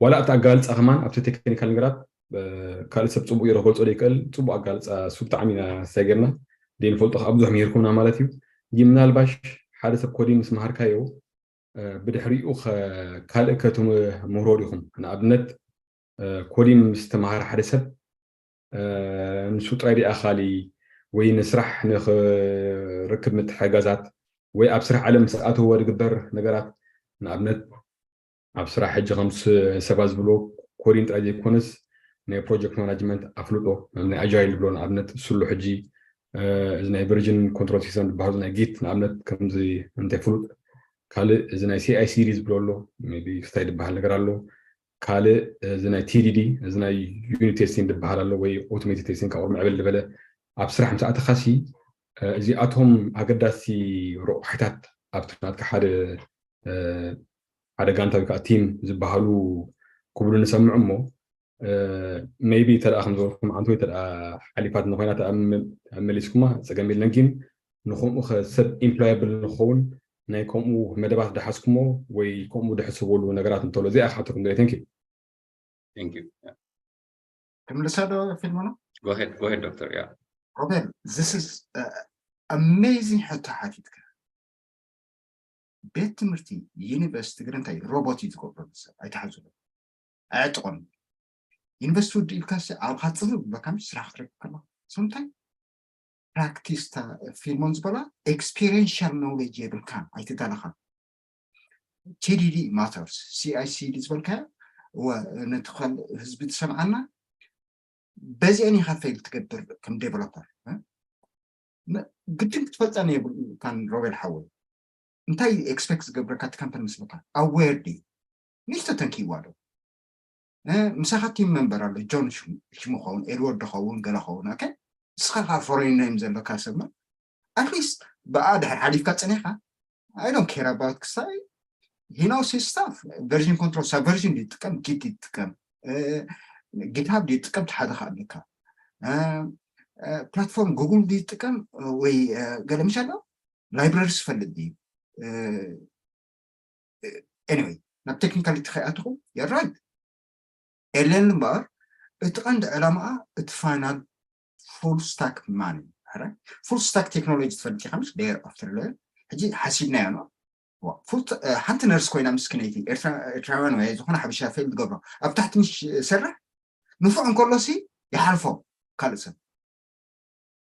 ዋላ እቲ ኣጋልፃ ከማን ኣብቲ ቴክኒካል ነገራት፣ እ፣ ካልእ ሰብ ፅቡቅ ገይሩ ክገልፆ ዘይክእል ፅቡቅ ኣጋልፃ እሱ ብጣዕሚ ኢና ሳይ ጌርና ዘይንፈልጦ ከዓ ብዙሕ ምሂርኩምና ማለት እዩ። ግን ምናልባሽ ሓደ ሰብ ኮዲንግ ምስ መሃርካዮ፣ እ፣ ብድሕሪኡ ከ-፣ ካልእ ከትምህሮ ዲኹም? ንኣብነት፣ እ፣ ኮዲንግ ምስ ተምሃረ ሓደ ሰብ፣ እ፣ ንሱ ጥራይ ድኣ ኣኻሊ ወይ ንስራሕ ንኽርክብ ምትሕግጋዛት ወይ ኣብ ስራሕ ዓለም ምስ ኣተወ ዝግበር ነገራት፣ ንኣብነት ኣብ ስራሕ ሕጂ ከም ስ-፣ ሰባት ዝብልዎ ኮዲንግ ጥራይ ዘይኮነስ ናይ ፕሮጀክት ማናጅመንት ኣፍልጦ፣ ናይ ኣጃይል ዝብሎ ንኣብነት እሱ ኣሎ ሕጂ፣ እ፣ እዚ ናይ ቨርዥን ኮንትሮል ሲስተም ዝበሃሉ ናይ ጊት ንኣብነት ከምዚ እንተይ ፍሉጥ፣ ካልእ እዚ ናይ ሲ ኣይ ሲ ዲ ዝብሎ ኣሎ፣ ሜይ ቢ ክስታይ ዝበሃል ነገር ኣሎ፣ ካልእ እዚ ናይ ቲ ዲ ዲ፣ እዚ ናይ ዩኒት ቴስቲንግ ዝበሃል ኣሎ ወይ ኦቶሜትድ ቴስቲንግ ካብ ቅድሚ ዕብል ዝበለ ኣብ ስራሕ ምስ ኣተኻሲ፣ እ፣ እዚኣቶም ኣገዳሲ ረቑሒታት ኣብቲ ናትካ ሓደ፣ እ፣ ሓደ ጋንታ ወይ ከዓ ቲም ዝበሃሉ ክብሉ ንሰምዕ እሞ፣ እ፣ ሜይ ቢ ተደኣ ከም ዝበልኩም ዓንቶ ወይ ተደኣ ሓሊፋት እንኾይና ተኣ መ-፣ ተኣ መሊስኩማ ጸገም የለን። ግን ንኸምኡ ኸ ሰብ ኢምፕሎያብል ንኸውን ናይ ከምኡ መደባት ድሓዝኩሞ ወይ ከምኡ ድሕስበሉ ነገራት እንተሎ እዚኣ ክሓተኩም ደልየ። Thank you። Thank you። ክምልሳ ዶ ፊልሞና? Go ahead, go ahead, Doctor. Yeah. Robert, this is uh, amazing ሕቶ ሓቲትካ። ቤት ትምህርቲ ዩኒቨርሲቲ ግን እንታይ ሮቦት እዩ ዝገብሮ? ሰብ ኣይትሓዝሉ፣ ኣየጥቆም። ዩኒቨርሲቲ ውድእ ኢልካ ኣብካ ፅብብ ዝበካ ስራሕ ክትረክብ ከለካ፣ ሶምታይ ፕራክቲስ ፊልሞን ዝበላ ኤክስፔሪንሻል ኖውሌጅ የብልካ፣ ኣይተዳለካ። ቲዲዲ ማተርስ፣ ሲኣይሲዲ ዝበልካዮ፣ ነቲ ህዝቢ ዝሰምዓና በዚአን ኢካ ፌል ትገብር ከም ዴቨሎፐር። ግድን ክትፈልጠን የብልካን ሮቤል ሓወይ። እንታይ ኤክስፔክት ዝገብረካ እቲ ካምፓኒ ምስልካ ኣዌር ድዩ? ሚስቶ ተንኪዋ ዶ? ምሳኻ ቲም መንበር ኣሎ፣ ጆን ሽሙ ኸውን፣ ኤድወርድ ኸውን፣ ገለ ኸውን። ኦኬ፣ ንስኻ ከዓ ፎሬን ናይም ዘለካ ሰብና፣ ኣትሊስት ብኣ ድሕር ሓሊፍካ ፀኒኻ፣ I don't care about ክሳይ he knows his stuff። ቨርዥን ኮንትሮል፣ ሳብ ቨርዥን ድዩ ጥቀም፣ ጊት ይጥቀም፣ ጊትሃብ ድዩ ጥቀም፣ ሓደ ከዓ ኣለካ። ፕላትፎርም ጉግል ድዩ ጥቀም ወይ ገለ ምሽ ኣሎ፣ ላይብረሪ ዝፈልጥ ድዩ? ኤኒወይ፣ ናብ ቴክኒካሊቲ ከይኣትኹ፣ you're right። ኤለን እምበኣር እቲ ቀንዲ ዕላማኣ እቲ ፋይናል ፉል ስታክ ማን እዩ። ፉል ስታክ ቴክኖሎጂ ትፈልጥ ኢኻ፣ ምስ ሌየር ኣፍተር ሌየር። ሕጂ ሓሲብናዮ ነው። ሓንቲ ነርስ ኮይና ምስክነይቲ ኤርትራውያን ወይ ዝኾነ ሓበሻ ፌል ትገብሮ፣ ኣብ ታሕቲ ምስ ሰርሕ ንፉዕ እንከሎ ሲ ይሓልፎ። ካልእ ሰብ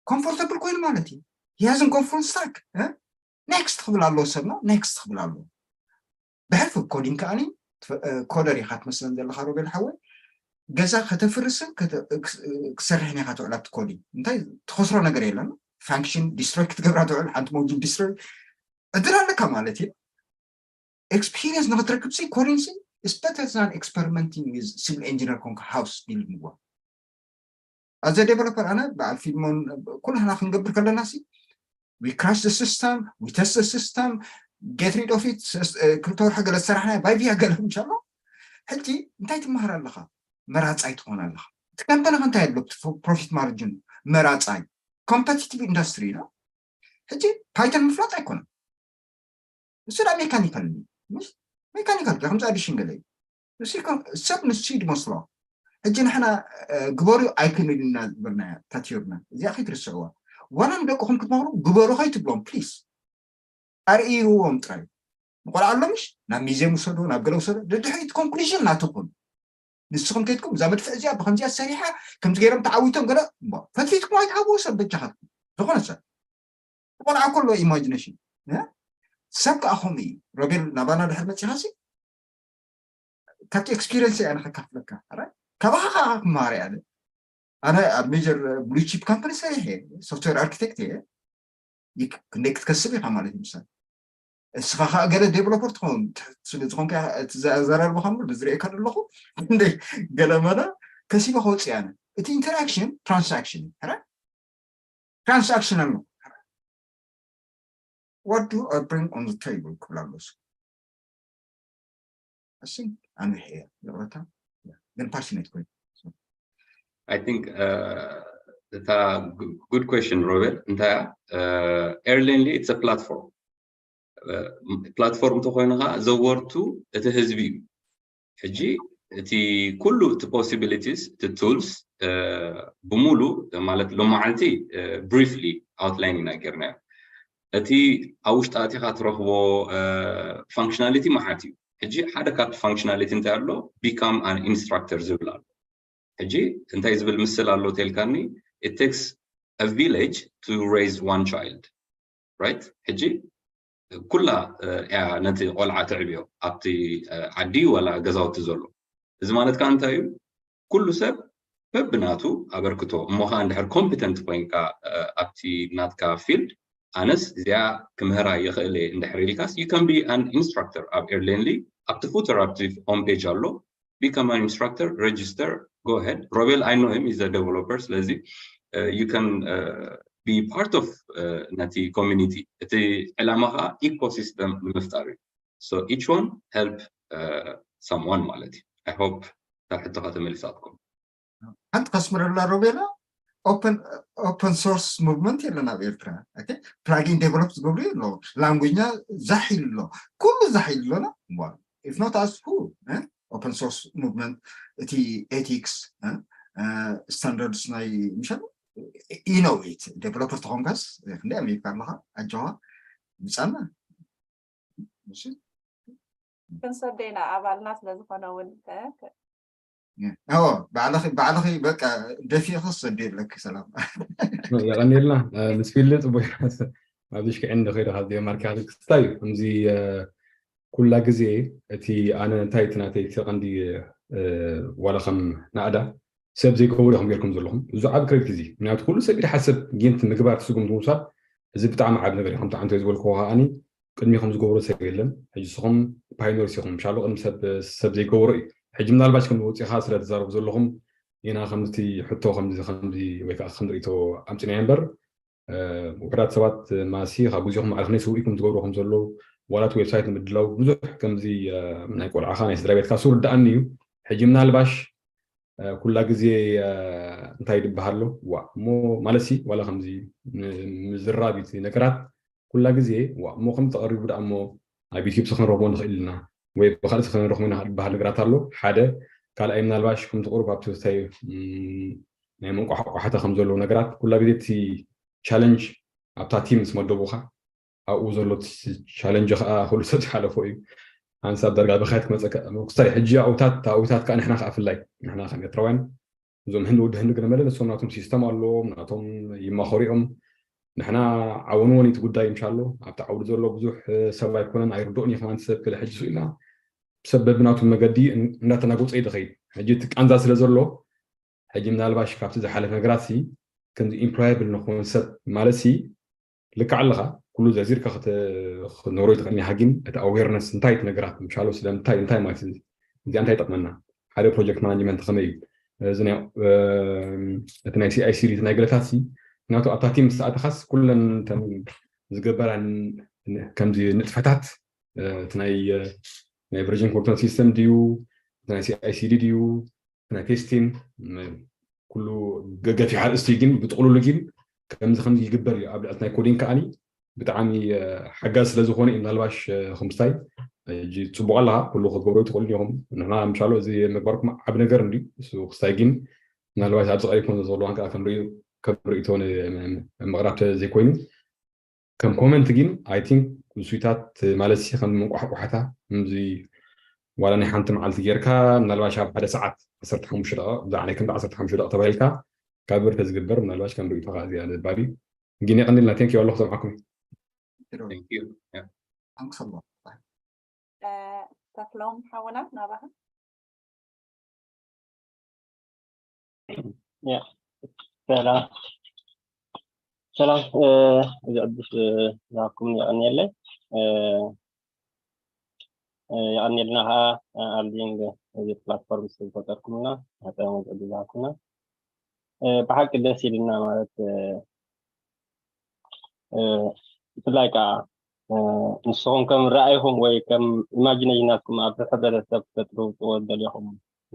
ኮምፎርተብል ኮይኑ ማለት እዩ። ሂያዝን ኮንፎርት ስታክ ኔክስት ክብል ኣለዎ ሰብ ነው። ኔክስት ክብል ኣለዎ። ብሕልፊ ኮዲንግ ከዓኒ ኮደር ኢኻ ትመስለን ዘለካ ሮቤል ሓወይ። ገዛ ከተፍርስን ክሰርሕን ኢኻ ትውዕል ኣብቲ ኮዲንግ። እንታይ ትኸስሮ ነገር የለን። ፋንክሽን ዲስትሮይ ክትገብራ ትውዕል፣ ሓንቲ ሞጁል ዲስትሮይ ዕድል ኣለካ ማለት እዩ። ኤክስፒሪየንስ ንክትረክብ ሲ ኮዲንግ ሲ is better than experimenting with civil engineer ኮንካ ሃውስ ቢልዲንግ ዋ። ኣዘ ዴቨሎፐር ኣነ በዓል ፊልሞን ኩላህና ክንገብር ከለና ሲ we crash the system, we test the system, get rid of it። ክልተ ወርሒ ገለ ዝሰራሕና ባይቪያ ገለ እንሻሎ። ሕጂ እንታይ ትመሃር ኣለካ? መራፃይ ትኾን ኣለካ። እቲ ከምፐኒ ከ እንታይ ኣሎ? ፕሮፊት ማርጅን መራፃይ ኮምፐቲቲቭ ኢንዱስትሪ ነው። ሕጂ ፓይተን ምፍላጥ ኣይኮነን። እሱ ዳ ሜካኒካል እዩ። ሜካኒካል ከምዚ ኣዲሽን ገለ እዩ። እሱ ሰብ ንሱ ይድመስሎ። ሕጂ ንሕና ግበሩ ኣይክንል ኢና ዝበልናያ ታትዮርና እዚኣ ከይትርስዕዋ። ዋላ ንደቅኹም ክትመክሩ ግበሩ ከይትብሎም ፕሊስ። ኣርእይዎም ጥራይ። ንቆልዓ ኣሎ ምሽ ናብ ሚዜም ውሰዶ፣ ናብ ገለ ውሰዶ። ድድሕሪት ኮንክሉዥን ናትኹም። ንስኹም ከይትኩም እዛ መድፍዕ እዚኣ ብከምዚኣ ሰሪሓ ከምዚ ገይሮም ተዓዊቶም ገለ ፈትፊትኩም ኣይትሃብዎ ሰብ በጃኻትኩም። ዝኾነ ሰብ ቆልዓ ከሎ ኢማጂነሽን ሰብ ከዓ ከምኡ እዩ። ሮቤል ናባና ድሕር መፂኻ ሲ ካብቲ ኤክስፒሪየንስ እያ ንከካፍለካ። ካባኻ ከዓ ክመሃር እያ። ኣነ ኣብ ሜጀር ብሉ ቺፕ ካምፓኒ ሰሪሐ ሶፍትዌር ኣርኪቴክት እየ። ክንደይ ክትከስብ ኢኻ ማለት እዩ። ምሳሌ እስኻ ከዓ ገለ ዴቨሎፐር ትኸውን ስለ ዝኾንካ ዘራርበኻ እምበር ዝርእየካ ዘለኹ እንደ ገለ መለ ከሲበ ከወፅእ ኣነ። እቲ ኢንተራክሽን ትራንሳክሽን ትራንሳክሽናል ነው። What do I bring on the table ክብል ኣሎ እሱ። እሱ ኣንብሕ እየ ይቕረታ ግን ፓሽኔት ኮይኑ I think እታ good question ሮቤል እንታይ እያ? Erlendly it's a platform። ፕላትፎርም ተኮይኑ ከዓ ዘወርቱ እቲ ህዝቢ እዩ። ሕጂ እቲ ኩሉ እቲ possibilities እቲ ቱልስ ብሙሉ ማለት ሎመዓልቲ ብሪፍሊ ኣውትላይን ኢና ጌርናዮ። እቲ ኣብ ውሽጢ ኣቲኻ ትረኽቦ ፋንክሽናሊቲ መዓት እዩ። ሕጂ ሓደ ካብቲ ፋንክሽናሊቲ እንታይ ኣሎ? Become an instructor ዝብል ኣሎ። ሕጂ እንታይ ዝብል ምስል ኣሎ ተልካኒ? It takes a village to raise one child, right? ሕጂ ኩላ እያ ነቲ ቆልዓ ትዕብዮ ኣብቲ ዓዲ ወላ ገዛውቲ ዘሎ። እዚ ማለት ከዓ እንታይ እዩ? ኩሉ ሰብ በብናቱ ኣበርክቶ እሞ ከዓ እንድሕር ኮምፒተንት ኮይንካ ኣብቲ ናትካ ፊልድ ኣነስ እዚኣ ክምህራ ይኽእል እየ እንድሕር ኢልካስ you can be an instructor ኣብ ኤርሌንሊ ኣብቲ ፉተር ኣብቲ ሆም ፔጅ ኣሎ become an instructor register go ahead ሮቤል I know him is a developer ስለዚ you can be part of ነቲ ኮሚኒቲ እቲ ዕላማ ከዓ ኢኮሲስተም ንምፍጣር እዩ so each one help someone ማለት እዩ I hope እታ ሕቶኻ ተመሊሳትኩም ሓንቲ ከስምረላ ሮቤላ ኦፐን ሶርስ ሙቭመንት የለን ኣብ ኤርትራ ፕላጊን ዴቨሎፕ ዝገብሩ የለ ላንጉጅና ዛሕ ኢሉ ኣሎ ኩሉ ዛሕ ኢሉ ኣሎና if not us who open source movement እቲ ኤቲክስ standards ናይ ምሸን ኢኖዌት ዴቨሎፐር ተኾንካስ ክንደይ ኣሜሪካ ኣለኻ ኣጆኻ ምጻና ክንሰደና ኣባልና ስለዝኾነ እውን ባዕልኺ በቃ ደፊእኽስ ሰዲ ኣለኪ ሰላም የቐኒልና ምስ ፊልድ ፅቡቅ ኣብዚ ሽክዕን ንኸይዱ ካብ ዴንማርክ ክስታይ ከምዚ ኩላ ግዜ እቲ ኣነ እንታይ እቲ ናተይ እቲ ቀንዲ ዋላ ከም ናእዳ ሰብ ዘይገብሩ ኢኹም ጌርኩም ዘለኹም እዚ ዓብ ክሬዲት እዚ ምክንያቱ ኩሉ ሰብ ኢድ ሓሰብ ጌንት ምግባር ትስጉም ምውሳድ እዚ ብጣዕሚ ዓብ ነገር እዩ ከምቲ ዓንተ ዝበልክዎ ከዓኒ ቅድሚኹም ዝገብሮ ሰብ የለን ሕጂ ንስኹም ፓይነርስ ኢኹም ምሻሎ ቅድሚ ሰብ ሰብ ዘይገብሮ እዩ ሕጂ ምናልባሽ ከም ወፂኻ ስለ ትዛረቡ ዘለኹም ኢና ከምቲ ሕቶ ከምዚ ከምዚ ወይ ከዓ ከም ርእቶ ኣምፅናዮ እምበር ውሕዳት ሰባት ማሲ ካብ ግዜኹም ማዕረ ክንደይ ስውኢኩም ትገብሩ ከም ዘለዉ ዋላት ዌብሳይት ንምድላው ብዙሕ ከምዚ ናይ ቆልዓኻ ናይ ስድራ ቤትካ ሱር ዳኣኒ እዩ ሕጂ ምናልባሽ ኩላ ግዜ እንታይ ይድበሃሎ ዋ እሞ ማለት ሲ ዋላ ከምዚ ምዝራብ እቲ ነገራት ኩላ ግዜ ዋ እሞ ከም ተቐሪቡ ደኣ እሞ ኣብ ዩቲብ ክንረኽቦ ንኽእል ኢና ወይ ብካልእ ክንረኽቦ ኢና ዝበሃል ነገራት ኣሎ ሓደ ካልኣይ ምናልባሽ ከምቲ ቁሩብ ኣብቲ ስታይ ናይ መንቋሕቋሕታ ከም ዘለዉ ነገራት ኩላ ግዜ እቲ ቻለንጅ ኣብታ ቲም ምስ መደቡኻ ኣብኡ ዘሎ ቻለንጅ ከዓ ኩሉ ሰብ ዝሓለፎ እዩ ሓንሳብ ዳርጋ ብካየት ክመፀካ ክስታይ ሕጂ ኣውታት ኣውታት ከዓ ንሕና ከዓ ፍላይ ንሕና ከም ኤርትራውያን እዞም ህንዲ ወዲ ህንዲ ግን መለ ንሶም ናቶም ሲስተም ኣለዎም ናቶም ይማኸሩ እዮም ንሕና ዓወንዎን እቲ ጉዳይ ምሻሎ ኣብቲ ዓውዲ ዘሎ ብዙሕ ሰብ ኣይኮነን ኣይርድኦን እዩ ከማን ሰብ ክለ ሕጂ ስኢልና ሰብ በብናቱ መገዲ እንዳተናጎፀ ይድኸይድ ሕጂ እቲ ቃንዛ ስለ ዘሎ ሕጂ ምናልባሽ ካብቲ ዝሓለፈ ነገራት ሲ ከምዚ ኢምፕሎያብል ንኾን ሰብ ማለት ሲ ልክዕ ኣለኻ ኩሉ ዘዚርካ ክትነግሮ ይትኽእል ኢኻ ግን እቲ ኣዌርነስ እንታይ እቲ ነገራት ምሻሎ ስለምንታይ እንታይ ማለት እዚ እዚኣ እንታይ ይጠቕመና ሓደ ፕሮጀክት ማናጅመንት ከመይ እዩ እዚ እቲ ናይ ሲኣይሲዲ ናይ ገለታት ሲ ምክንያቱ ኣብታ ቲም ዝተኣተኻስ ኩለን ዝገበራ ከምዚ ንጥፈታት እቲ ናይ ናይ ቨርጅን ኮንትሮል ሲስተም ድዩ ናይ ሲኣይሲዲ ድዩ ናይ ቴስቲን ኩሉ ገገፊ ሓርእስቲ ግን ብጥቕሉሉ ግን ከምዚ ከምዚ ይግበር እዩ ኣብ ልዕሊ ናይ ኮዲንግ ከዓኒ ብጣዕሚ ሓጋዝ ስለ ዝኾነ እዩ ምናልባሽ ከምስታይ ሕጂ ፅቡቅ ኣለካ ኩሉ ክትገብሮ ትኽእሉ ኢኹም ንሕና ምሻሎ እዚ ምግባርኩም ዓብ ነገር እንዲ እሱ ክስታይ ግን ምናልባሽ ኣብዚ ቀሪብኩም ዘለዋን ከዓ ከም ርእይቶ ምቕራብ ዘይኮይኑ ከም ኮመንት ግን ኣይ ቲንክ ውሱይታት ማለት ሲ ከም መንቋሕቋሕታ ምዚ ዋላ ናይ ሓንቲ መዓልቲ ጌርካ ምናልባሽ ኣብ ሓደ ሰዓት ዓሰርተ ሓሙሽተ ደቂቕ ብዛዕባ ናይ ክንዲ ዓሰርተ ሓሙሽተ ደቂቕ ተባሂልካ ካብ ብር ተዝግበር ምናልባሽ ከም ርእይቶኻ እዚኣ ዘባቢ ግን የቐንልና ቴንክ ኣለኹ ሰምዓኩም Thank you. Yeah. ኣንክሰሎ ተክሎም ሓውና ናባኻ ሰላም ሰላም እዚ ዕድል ዝሃብኩም የቐንየለይ የቐንየልና ከዓ ኣልዲንግ እዚ ፕላትፎርም ዝፈጠርኩምና መጠን ዕድል ዝሃብኩምና ብሓቂ ደስ ኢልና ማለት ብፍላይ ከዓ ንስኹም ከም ረኣይኹም ወይ ከም ኢማጂኔሽን ናትኩም ኣብ ሕብረተሰብ ክትፈጥሩ ትወደል ኢኹም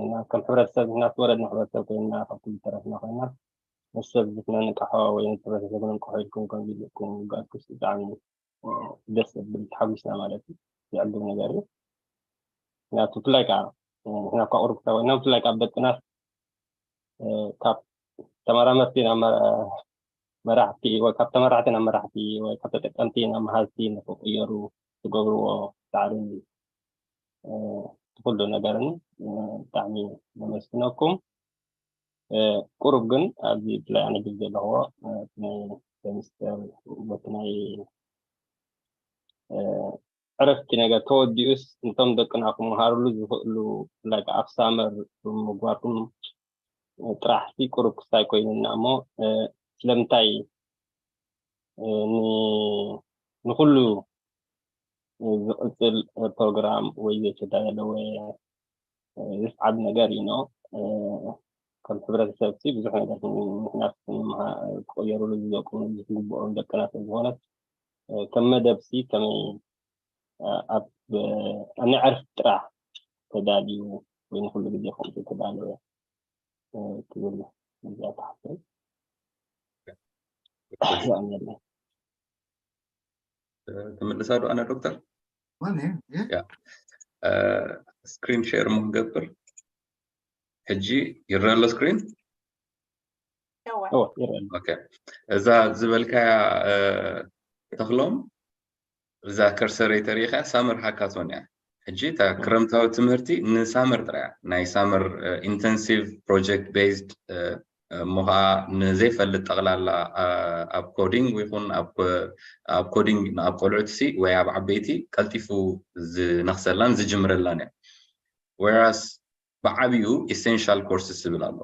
እና ከም ሕብረተሰብ እናተወረድና ሕብረተሰብ ኮይና ካብ ኩሉ ተረፍና ኮይና ምስ ሰብ ዝትነንቀሖ ወይ ነቲ ሕብረተሰብ ነንቀሖ ኢልኩም ከም ዝልእኩም ምግባርኩስ ብጣዕሚ ደስ ዘብል ተሓጒስና ማለት እዩ ዘዕግብ ነገር እዩ ምክንያቱ ብፍላይ ከዓ ንሕና እኳ ቁሩብ ክሳብ ኮይና ብፍላይ ከዓ ደቅናት ካብ ተመራመርቲ ናብ መራሕቲ ወይ ካብ ተመራሕቲ ናብ መራሕቲ ወይ ካብ ተጠቀምቲ ናብ መሃዝቲ ንክቅየሩ ዝገብርዎ ፃዕሪ ትኩሉ ነገርን ብጣዕሚ ነመስግነኩም ቁሩብ ግን ኣብዚ ብላይ ኣነ ግብ ዘለኽዎ ናይ ሰሚስተር በቲ ናይ ዕረፍቲ ነገር ተወዲኡስ ነቶም ደቅና ክመሃርሉ ዝኽእሉ ብላይ ኣብ ሳመር ምግባርኩም ጥራሕ ቁሩብ ክስታይ ኮይኑና እሞ ስለምንታይ ንኩሉ ዝቕፅል ፕሮግራም ወይ ዘይተዳለወ ዝስዓብ ነገር እዩ ከም ሕብረተሰብ ብዙሕ ነገር ምክንያት ክቕየሩሉ ዝዘቁ ዝግብኦም ደቅና ስለዝኾነት ከም መደብ ሲ ከመይ ኣብ ናይ ዕርፍ ጥራሕ ተዳልዩ ወይ ንኩሉ ግዜ ከምኡ ተዳለወ ትብል እዚኣ ተሓፍል ትምልሳ ዶ ኣነ ዶክተር ማን ስክሪን ሼር ሞ ንገብር ሕጂ ይረአ ኣሎ ስክሪን እወ፣ ይረኣየኒ። ኦኬ፣ እዛ ዝበልካያ እ፣ ተኽሎም እዛ ከርሰረይ ተሪኢኻ ሳመር ሃካቶን እያ። ሕጂ እታ ክረምታዊ ትምህርቲ ንሳመር ጥራያ ናይ ሳመር ኢንተንሲቭ ፕሮጀክት ቤዝድ እሞ ከዓ ንዘይፈልጥ ጠቕላላ እ፣ ኣብ ኮዲንግ ይኹን ኣብ ኮ- ኣብ ኮዲንግ ኣብ ቆልዑትሲ ወይ ኣብ ዓበይቲ ቀልጢፉ ዝነኽሰላን ዝጅምረላን እያ። ወራስ ብዓብዩ ኢሴንሻል ኮርስስ ዝብል ኣሎ።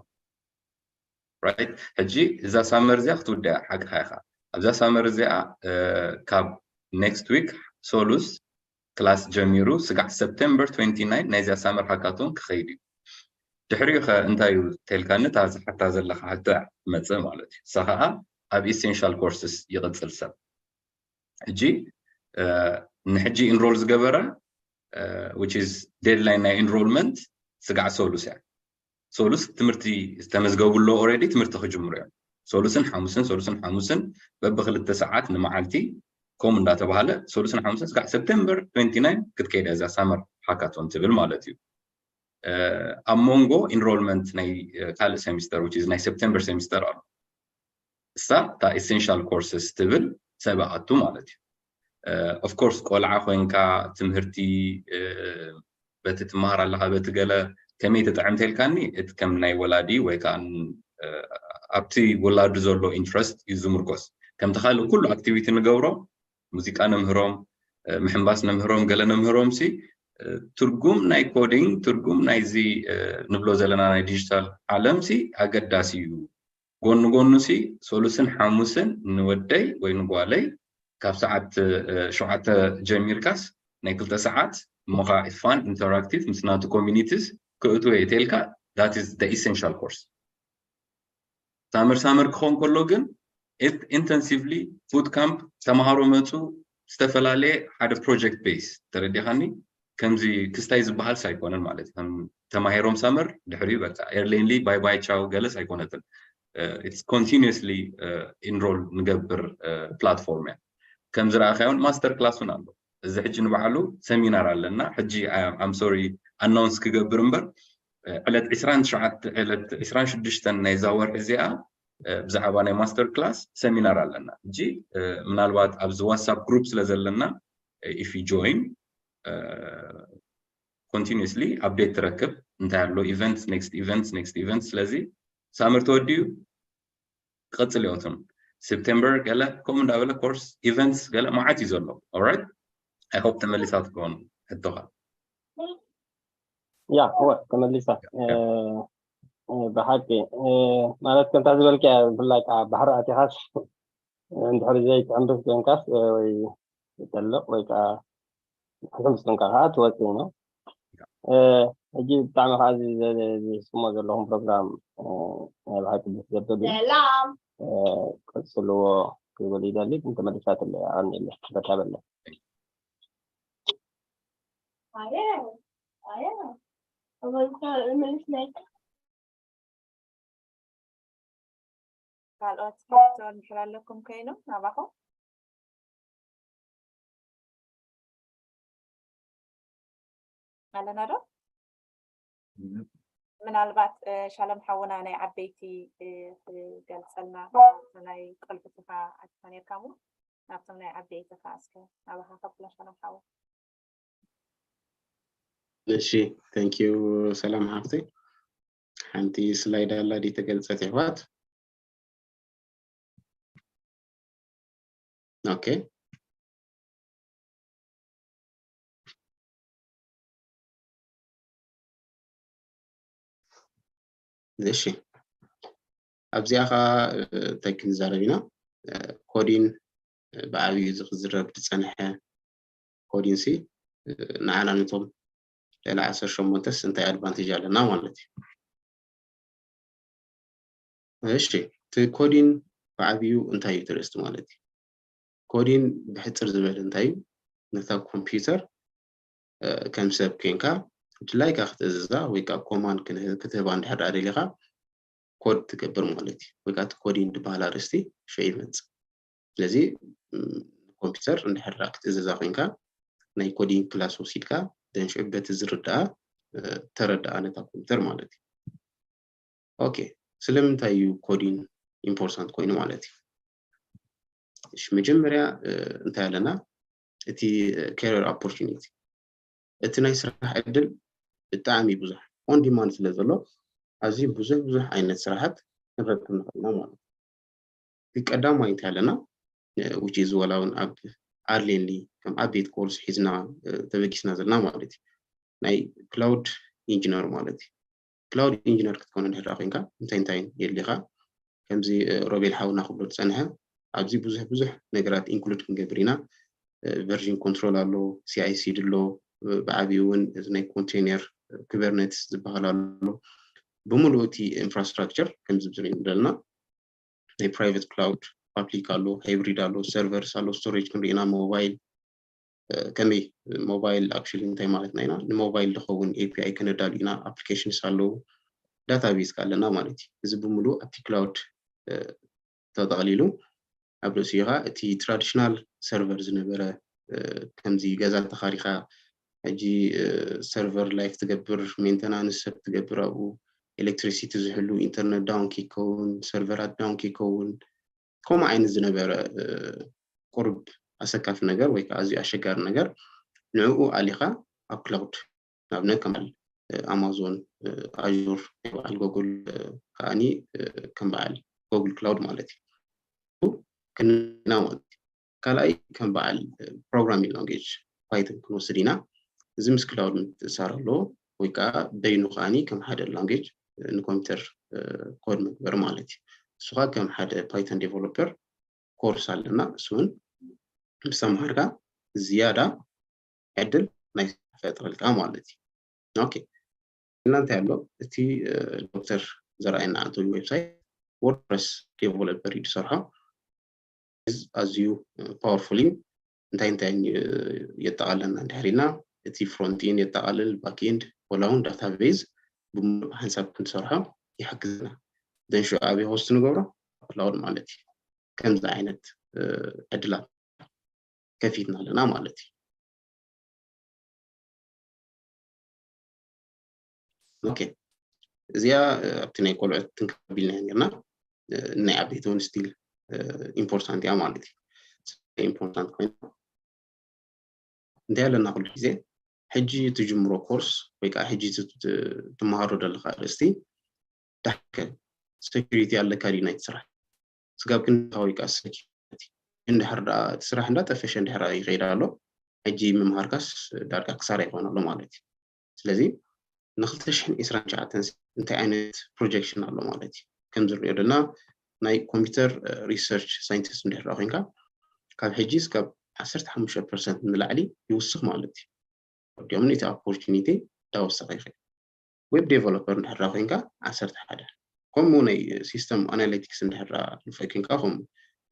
ራይት፣ ሕጂ እዛ ሳመር እዚኣ ክትውድያ ሓቅኻ ኢኻ። ኣብዛ ሳመር እዚኣ እ፣ ካብ ኔክስት ዊክ ሶሉስ ክላስ ጀሚሩ ስጋዕ ሰፕቴምበር ትዌንቲ ናይን ናይዚኣ ሳመር ሃካቶን ክኸይድ እዩ። ድሕሪኡ ኸ እንታይ እዩ ተልካኒ? እታ ዝሓታ ዘለኻ ሕቶ እያ ትመጽእ ማለት እዩ። እሳ ኸዓ ኣብ ኢሴንሻል ኮርስስ ይቕጽል ሰብ። ሕጂ እ፣ ንሕጂ ኢንሮል ዝገበረ which is deadline ናይ ኢንሮልመንት ስጋዕ ሶሉስ እያ። ሶሉስ ትምህርቲ ዝተመዝገቡ ኣለዉ፣ ኦልሬዲ ትምህርቲ ክጅምሩ እዮም። ሶሉስን ሓሙስን ሶሉስን ሓሙስን በብክልተ ሰዓት ንመዓልቲ ከምኡ እንዳተባሃለ ሶሉስን ሓሙስን ስጋዕ ሰፕቴምበር ትዌንቲ ናይን ክትከይድ እያ እዛ ሳመር ሃካቶን ትብል ማለት እዩ። እ፣ ኣብ መንጎ ኢንሮልመንት ናይ እ፣ ካልእ ሴሚስተር which is ናይ ሰፕቴምበር ሴሚስተር ኣሎ። እሳ እታ ኢሴንሻል ኮርስስ ትብል ሰብ ኣቱ ማለት እዩ። ኦፍኮርስ ቆልዓ ኮይንካ ትምህርቲ እ፣ በቲ ትመሃር ኣለካ በቲ ገለ ከመይ ትጥዕም ተልካኒ እቲ ከም ናይ ወላዲ ወይ ከዓ እ፣ ኣብቲ ውላዱ ዘሎ ኢንትረስት እዩ ዝምርኮስ። ከምቲ ካልእ ኩሉ ኣክቲቪቲ ንገብሮ ሙዚቃ ነምህሮም እ፣ ምሕንባስ ነምህሮም ገለ ነምህሮም ሲ እ፣ ትርጉም ናይ ኮዲንግ ትርጉም ናይዚ እ፣ ንብሎ ዘለና ናይ ዲጂታል ዓለም ሲ ኣገዳሲ እዩ። ጎኒ ጎኑ ሲ ሶሉስን ሓሙስን ንወደይ ወይ ንጓለይ ካብ ሰዓት እ፣ ሸውዓተ ጀሚርካስ ናይ ክልተ ሰዓት እሞ ከዓ ፋን ኢንተራክቲቭ ምስ ናቱ ኮሚኒቲስ ክእትወ እየ ተልካ that is the essential course። ሳመር ሳመር ክኸውን ከሎ ግን ኢንተንሲቭሊ ቡት ካምፕ ተምሃሮ መፁ ዝተፈላለየ ሓደ ፕሮጀክት ቤስ ተረዲኻኒ። ከምዚ ክስታይ ዝበሃል ኣይኮነን ማለት እዩ። ከም ተማሂሮም ሳመር ድሕሪኡ በቃ ኤርሌንሊ ባይ ባይ ቻው ገለስ ኣይኮነትን። ኢትስ ኮንቲኒስሊ ኢንሮል ንገብር ፕላትፎርም እያ። ከም ዝረኣኻዮን ማስተር ክላስ እውን ኣሎ። እዚ ሕጂ ንባዕሉ ሰሚናር ኣለና። ሕጂ ኣም ሶሪ ኣናውንስ ክገብር እምበር እ፣ ዕለት ዕስራን ትሽዓተ ዕለት ዕስራን ሽዱሽተን ናይዛ ወርሒ እዚኣ እ፣ ብዛዕባ ናይ ማስተር ክላስ ሰሚናር ኣለና። ሕጂ እ፣ ምናልባት ኣብዚ ዋትሳፕ ግሩፕ ስለ ዘለና if you join continuously update ትረክብ እንታይ ኣሎ events next events next events። ስለዚ ሳመር ተወዲኡ ክቐፅል እዮትም ሴፕቴምበር ገለ ከምኡ እንዳበለ ኮርስ ኢቨንትስ ገለ መዓት እዩ ዘሎ። ኦራይት፣ I hope ተመሊሳ ትከውን ሕቶኻ። ያ እወ ተመሊሳ። እ፣ እ፣ ብሓቂ እ፣ ማለት ከምታ ዝበልክያ ብፍላይ ከዓ ባሕሪ ኣቲኻስ እንድሕሪ ዘይትሕምብስ ኮንካስ እ፣ ወይ ትጠልቕ ወይ ከዓ ሕምብስ ኮንካ ከዓ ትወፅእ ነው። እ፣ ሕጂ ብጣዕሚ ከዓ እዚ ዘ- ዝስሞ ዘለኹም ፕሮግራም እ፣ ናይ ብሓቂ ደስ ዘብል እዩ። ሰላም እ፣ ቀፅልዎ ክብል ይደሊ። ግን ተመሊሳትለ ኣቐኒለ በታ በለ ኣየ ኣየ እመልስ ናይ ካልኦት ሕቶ እንድሕር ኣለኩም ኮይኑ ናባኹም ኣለና ዶ? ምናልባት እ፣ ሻሎም ሓውና ናይ ዓበይቲ እ፣ ክገልፀልና ካብቲ ናይ ቆልዑትኻ ኣትካ ነርካ እሞ ናብቶም ናይ ዓበይትኻ እስከ ናባኻ ከብላ ሻሎም ሓው። እሺ፣ thank you ሰላም ሓፍተይ። ሓንቲ ስላይድ ኣላ ድዩ ተገልጸት ይሕዋት? ኦኬ። እሺ፣ ኣብዚኣ ኸዓ እንታይ ክንዛረብ ኢና? ኮዲን ብዓብዩ እዚ ክዝረብ ዝጸንሐ ኮዲን ሲ ንዓና ነቶም ልዕሊ ዓሰርተ ሸሞንተስ እንታይ ኣድቫንቴጅ ኣለና ማለት እዩ። እሺ፣ እቲ ኮዲን ብዓብዩ እንታይ እዩ ትርእስቲ ማለት እዩ? ኮዲን ብሕጽር ዝበለ እንታይ እዩ? ነታ ኮምፒውተር ከም ሰብ ኮንካ ድላይካ ክትእዝዛ ወይ ከዓ ኮማንድ ክትህባ እንድሕር ደኣ ደሊኻ ኮድ ትገብር ማለት እዩ። ወይ ከዓ እቲ ኮዲን ዝበሃል ኣርእስቲ ሽዑ ይመጽእ። ስለዚ ኮምፒውተር እንድሕር ክትእዝዛ ኮይንካ ናይ ኮዲን ክላስ ወሲድካ ደን ሽዑ በቲ ዝርድኣ ተረድኣ ነታ ኮምፒውተር ማለት እዩ። ኦኬ፣ ስለምንታይ እዩ ኮዲን ኢምፖርታንት ኮይኑ ማለት እዩ። እሺ፣ መጀመርያ እንታይ ኣለና? እቲ career opportunity፣ እቲ ናይ ስራሕ ዕድል ብጣዕሚ ብዙሕ on demand ስለ ዘሎ ኣዝዩ ብዙሕ ብዙሕ ዓይነት ስራሓት ክንረክብ ንኽእል ኢና ማለት እዩ። እቲ ቀዳማይ እንታይ ኣለና? Which is ወላ እውን ኣብ ኣድሌንሊ ከም ኣቤት ኮርስ ሒዝና ተበጊስና ዘለና ማለት እዩ። ናይ ክላውድ ኢንጂነር ማለት እዩ። ክላውድ ኢንጂነር ክትኮነ እንድሕር ኮይንካ እንታይ እንታይ የድልኻ? ከምዚ ሮቤል ሓውና ክብሎ ዝፀንሐ ኣብዚ ብዙሕ ብዙሕ ነገራት ኢንክሉድ ክንገብር ኢና። ቨርዥን ኮንትሮል ኣሎ፣ ሲኣይሲዲ ኣሎ፣ ብዓብዩ እውን እዚ ናይ ኮንቴነር ኩበርነትስ ዝበሃል ኣሎ። ብምሉኡ እቲ ኢንፍራስትራክቸር ከምዚ ዝርኢ ዘለና ናይ ፕራይቬት ክላውድ፣ ፓብሊክ ኣሎ፣ ሃይብሪድ ኣሎ፣ ሰርቨርስ ኣሎ፣ ስቶሬጅ ክንሪኢና፣ ሞባይል ከመይ ሞባይል ኣክቹሊ እንታይ ማለትና ኢና? ንሞባይል ዝኸውን ኤፒኣይ ከነዳሉ ኢና። ኣፕሊኬሽንስ ኣለዉ፣ ዳታቤዝ ኣለና ማለት እዩ። እዚ ብምሉእ ኣብቲ ክላውድ ተጠቕሊሉ ኣብ ርእሲኡ ኸዓ እቲ ትራዲሽናል ሰርቨር ዝነበረ ከምዚ ገዛ ተኻሪኻ ሕጂ ሰርቨር ላይፍ ትገብር፣ ሜንተናንስ ሰብ ትገብር፣ ኣብኡ ኤሌክትሪሲቲ ዝሕሉ፣ ኢንተርነት ዳውን ከይከውን፣ ሰርቨራት ዳውን ከይከውን፣ ከምኡ ዓይነት ዝነበረ ቁሩብ ኣሰካፊ ነገር ወይ ከዓ ኣዝዩ ኣሸጋሪ ነገር ንዕኡ ኣሊኻ ኣብ ክላውድ ንኣብነት ከም በዓል ኣማዞን ኣዙር ናይ በዓል ጎግል ከዓኒ ከም በዓል ጎግል ክላውድ ማለት እዩ ክንና ማለት እዩ። ካልኣይ ከም በዓል ፕሮግራሚንግ ላንጌጅ ፓይቶን ክንወስድ ኢና። እዚ ምስ ክላውድ ምትእሳር ኣለዎ ወይ ከዓ በይኑ ከዓኒ ከም ሓደ ላንጌጅ ንኮምፒውተር ኮድ መግበሪ ማለት እዩ። እሱ ከዓ ከም ሓደ ፓይቶን ዴቨሎፐር ኮርስ ኣለና። እሱ እውን ምስ ተምሃርካ ዝያዳ ዕድል ናይ ስራሕ ፈጥረልካ ማለት እዩ። ኦኬ እና እንታይ ኣሎ እቲ ዶክተር ዘርኣየና ኣንቶኒ ዌብሳይት ወርድፕረስ ዴቨሎፐር እዩ ዝሰርሖ። ኣዝዩ ፓወርፉል እዩ። እንታይ እንታይ የጠቓለልና እንድሕር ኢልና እቲ ፍሮንት ኤንድ የጠቓልል፣ ባክ ኤንድ ወላ እውን ዳታቤዝ ብምሉእ ሓንሳብ ክንሰርሖ ይሕግዝና። ዘን ሽዑ ኣበይ ሆስት ንገብሮ? ክላውድ ማለት እዩ። ከምዚ ዓይነት ዕድላት ከፊትና ኣለና ማለት እዩ። ኦኬ እዚኣ ኣብቲ ናይ ቆልዑት ትንከቢልና ነርና ናይ ዓበይቲ እውን ስቲል ኢምፖርታንት እያ ማለት እዩ። ኢምፖርታንት ኮይና እንታይ ኣለና ኩሉ ግዜ ሕጂ ትጅምሮ ኮርስ ወይ ከዓ ሕጂ ትመሃሮ ዘለካ ኣርእስቲ ዳሕከ ሴኩሪቲ ኣለካ ድዩ ናይቲ ስራሕ? ስጋብ ክንድኻ ወይ ከዓ ሴኩሪቲ እንድሕር ደኣ እቲ ስራሕ እንዳጠፈሸ እንድሕር ይኸይድ ኣሎ ሕጂ ምምሃርካስ ዳርጋ ክሳራ ይኾን ኣሎ ማለት እዩ። ስለዚ ንክልተ ሽሕን ዕስራን ትሽዓተን እንታይ ዓይነት ፕሮጀክሽን ኣሎ ማለት እዩ? ከም ዝሪኦ ዘለና ናይ ኮምፒውተር ሪሰርች ሳይንቲስት እንድሕር ኮይንካ ካብ ሕጂ እስካብ ዓሰርተ ሓሙሽተ ፐርሰንት ንላዕሊ ይውስኽ ማለት እዩ። ወዲኦም እቲ ኦፖርቹኒቲ እንዳወሰኸ ይኸይድ። ዌብ ዴቨሎፐር እንድሕር ኮይንካ ዓሰርተ ሓደ ከምኡ ናይ ሲስተም ኣናሊቲክስ እንድሕር ንፈኪንካ ከምኡ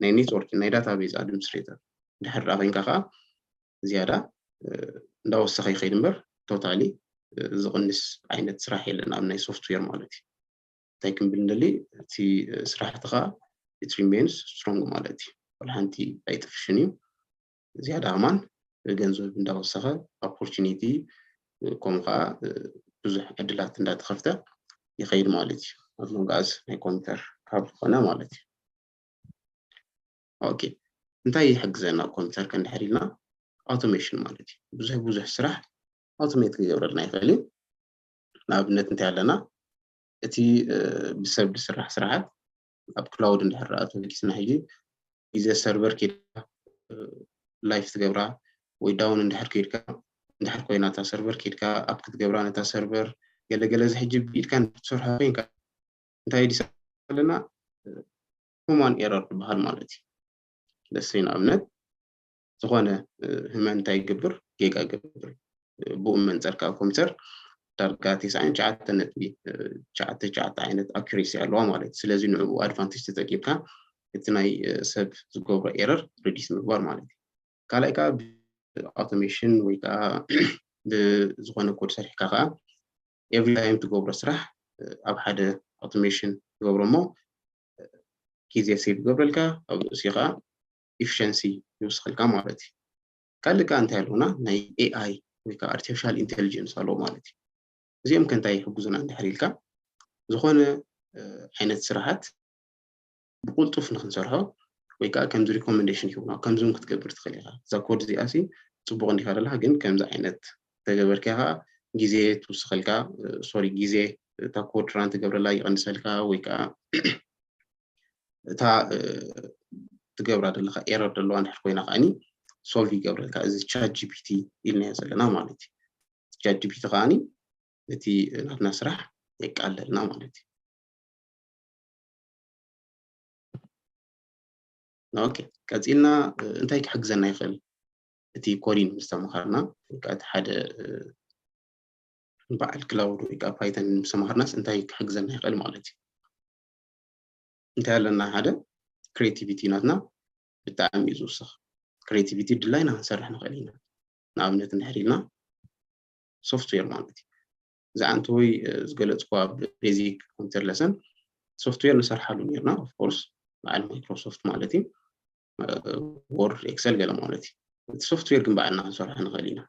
ናይ ኔትወርክ ናይ ዳታቤዝ ኣድሚኒስትሬተር እንድሕር ኮይንካ ከዓ ዝያዳ እንዳወሰኸ ይኸይድ እምበር ቶታሊ ዝቕንስ ዓይነት ስራሕ የለን ኣብ ናይ ሶፍትዌር ማለት እዩ። እንታይ ክንብል ንደሊ እቲ ስራሕቲ ከዓ it remains strong ማለት እዩ። ወላ ሓንቲ ኣይጥፍሽን እዩ። ዝያዳ ከማን ገንዘብ እንዳወሰኸ ኦፖርቹኒቲ ከምኡ ከዓ ብዙሕ ዕድላት እንዳተኸፍተ ይኸይድ ማለት እዩ። ኣብ መንጎ ኣዝ ናይ ኮምፒውተር ካብ ዝኾነ ማለት እዩ። ኦኬ እንታይ ይሕግዘና ኮምፒውተር ከንድሕር ኢልና ኣውቶሜሽን ማለት እዩ። ብዙሕ ብዙሕ ስራሕ ኣውቶሜት ክገብረልና ይኽእል እዩ። ንኣብነት እንታይ ኣለና እቲ ብሰብ ዝስራሕ ስራሓት ኣብ ክላውድ እንድሕር ኣቶ ጊስና ሕጂ ግዜ ሰርቨር ኬድካ ላይፍ ትገብራ ወይ ዳውን እንድሕር ከይድካ እንድሕር ኮይና እታ ሰርቨር ኬድካ ኣፕ ክትገብራ ነታ ሰርቨር ገለገለ እዚ ሕጂ ብኢድካ ትሰርሖ ኮይንካ እንታይ ዲስ ኣለና ሁማን ኤረር ዝበሃል ማለት እዩ። ለስሪ ንኣብነት ዝኾነ ህመን እንታይ ይገብር ጌጋ ይገብር ብኡ መንፀር ካብ ኮምፒውተር ዳርጋ ተስዓን ትሽዓተን ነጥቢ ትሽዓተ ትሽዓተ ዓይነት ኣኩሬሲ ኣለዋ ማለት እዩ። ስለዚ ንዕኡ ኣድቫንቴጅ ተጠቂምካ እቲ ናይ ሰብ ዝገብሮ ኤረር ሪዲስ ምግባር ማለት እዩ። ካልኣይ ከዓ ብኣውቶሜሽን ወይ ከዓ ብዝኾነ ኮድ ሰሪሕካ ከዓ ኤቭሪ ታይም ትገብሮ ስራሕ ኣብ ሓደ ኣውቶሜሽን ትገብሮ እሞ ግዜ ሴቭ ይገብረልካ ኣብ ርእሲ ከዓ ኢፊሸንሲ ይውስኸልካ ማለት እዩ። ካልእ ከዓ እንታይ ኣለውና ናይ ኤኣይ ወይ ከዓ ኣርቲፊሻል ኢንቴሊጀንስ ኣለዎ ማለት እዩ። እዚኦም ከ እንታይ ይሕግዙና እንድሕር ኢልካ ዝኾነ ዓይነት ስራሓት ብቁልጡፍ ንክንሰርሖ ወይ ከዓ ከምዚ recommendation ይህቡና። ከምዚ እውን ክትገብር ትኽእል ኢኻ። እዛ ኮድ እዚኣ ሲ ፅቡቕ እንዲኻ ዘለካ፣ ግን ከምዚ ዓይነት ተገበርካ ከዓ ግዜ ትውስኸልካ። ሶሪ፣ ግዜ እታ ኮድ ራን ትገብረላ ይቐንሰልካ፣ ወይ ከዓ እታ ትገብራ ዘለካ ኤረር ዘለዋ እንድሕር ኮይና ከዓኒ ሶልቭ ይገብረልካ። እዚ ቻት ጂፒቲ ኢልናዮ ዘለና ማለት እዩ። ቻት ጂፒቲ ከዓኒ እቲ ናትና ስራሕ የቃለልና ማለት እዩ። ኦኬ፣ ቀፂልና እንታይ ክሕግዘና ይኽእል? እቲ ኮዲንግ ምስ ተምሃርና፣ ወይ ከዓ እቲ ሓደ በዓል ክላውድ ወይ ከዓ ፓይተን ምስ ተምሃርናስ እንታይ ክሕግዘና ይኽእል ማለት እዩ? እንታይ ኣለና? ሓደ፣ ክሬቲቪቲ ናትና ብጣዕሚ እዩ ዝውስኽ። ክሬቲቪቲ ድላይና ክንሰርሕ ንኽእል ኢና። ንኣብነት እንድሕር ኢልና ሶፍትዌር ማለት እዩ። ዝዓንተወይ ዝገለፅኩዋ ኣብ ቤዚክ ኮምፒተር ለሰን ሶፍትዌር ንሰርሓሉ ነርና። ኦፍኮርስ በዓል ማይክሮሶፍት ማለት እዩ፣ ወርድ፣ ኤክሰል ገለ ማለት እዩ። እቲ ሶፍትዌር ግን በዓልና ክንሰርሖ ንኽእል ኢና።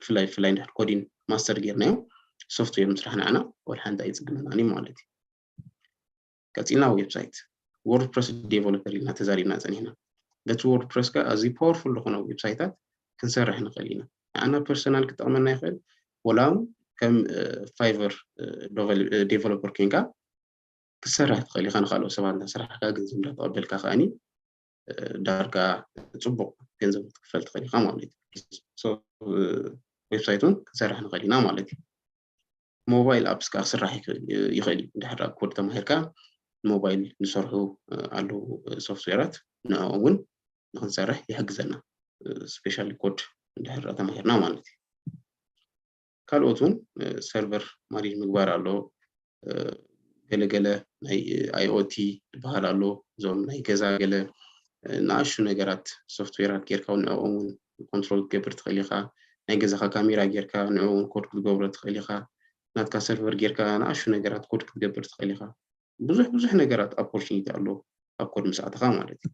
ብፍላይ ብፍላይ እንድሕር ኮዲንግ ማስተር ጌርናዮ ሶፍትዌር ምስራሕ ንዓና ወላ ሓንቲ ኣይፅግመናን እዩ ማለት እዩ። ቀፂልና ዌብሳይት፣ ወርድፕረስ ዴቨሎፐር ኢልና ተዛሪብና ፀኒሕና። በቲ ወርድፕረስ ከ ኣዝዩ ፓወርፉል ዝኾነ ዌብሳይታት ክንሰርሕ ንኽእል ኢና። ንዓና ፐርሰናል ክጠቕመና ይኽእል፣ ወላ እውን ከም ፋይቨር ዴቨሎፐር ኮይንካ ክትሰርሕ ትኽእል ኢኻ። ንካልኦት ሰባት እንዳሰራሕካ ገንዘብ እንዳተቐበልካ ከዓኒ ዳርጋ ፅቡቕ ገንዘብ ክትክፈል ትኽእል ኢኻ ማለት እዩ። ዌብሳይት እውን ክንሰርሕ ንኽእል ኢና ማለት እዩ። ሞባይል ኣፕስ ከዓ ክስራሕ ይኽእል እዩ። እንድሕር ኮድ ተማሂርካ ሞባይል ዝሰርሑ ኣለዉ ሶፍትዌራት፣ ንዕኦም እውን ንክንሰርሕ ይሕግዘና። ስፔሻሊ ኮድ እንድሕር ተማሂርና ማለት እዩ። ካልኦት እውን ሰርቨር ማኔጅ ምግባር ኣሎ። ገለገለ ናይ ኣይኦቲ ዝበሃል ኣሎ። እዞም ናይ ገዛ ገለ ንኣሹ ነገራት ሶፍትዌራት ጌርካ ንዕኦም እውን ኮንትሮል ክትገብር ትኽእል ኢኻ። ናይ ገዛኻ ካሜራ ጌርካ ንዕኡ እውን ኮድ ክትገብሮ ትኽእል ኢኻ። ናትካ ሰርቨር ጌርካ ንኣሹ ነገራት ኮድ ክትገብር ትኽእል ኢኻ። ብዙሕ ብዙሕ ነገራት ኦፖርቹኒቲ ኣሎ ኣብ ኮድ ምስ ኣተኻ ማለት እዩ።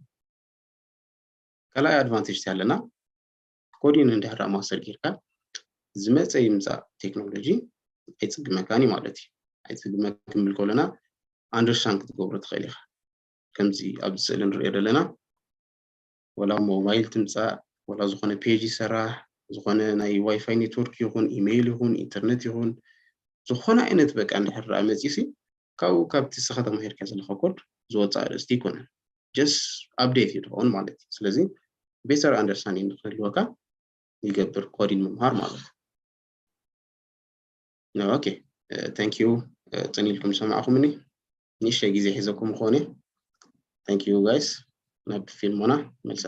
ካልኣይ ኣድቫንቴጅ ኣለና፣ ኮዲን እንድሕር ማስተር ጌርካ ዝመፀ ይምፃእ ቴክኖሎጂ ኣይፅግመካን እዩ ማለት እዩ። ኣይፅግመ ክንብል ከለና ኣንደርስታንድ ክትገብሮ ትኽእል ኢኻ። ከምዚ ኣብዚ ስእሊ ንሪኦ ዘለና ወላ ሞባይል ትምፃእ ወላ ዝኾነ ፔጅ ይሰራሕ፣ ዝኾነ ናይ ዋይፋይ ኔትወርክ ይኹን ኢሜይል ይኹን ኢንተርኔት ይኹን ዝኾነ ዓይነት በቃ እንድሕር ደኣ መፂሲ ካብኡ ካብቲ ንስኻ ተማሂርካ ዘለኻ ኮድ ዝወፅእ ኣርእስቲ ኣይኮነን። ጀስት ኣፕዴት እዩ ትኸውን ማለት እዩ። ስለዚ ቤተር ኣንደርስታንዲንግ ንክህልወካ ይገብር ኮዲን ምምሃር ማለት እዩ። ኦኬ፣ ታንክ ዩ። ፅን ኢልኩም ዝሰማዕኩምኒ፣ ንእሽተይ ግዜ ሒዘኩም ምኾነ። ታንክ ዩ ጋይስ። ናብ ፊልሞና መልሰ።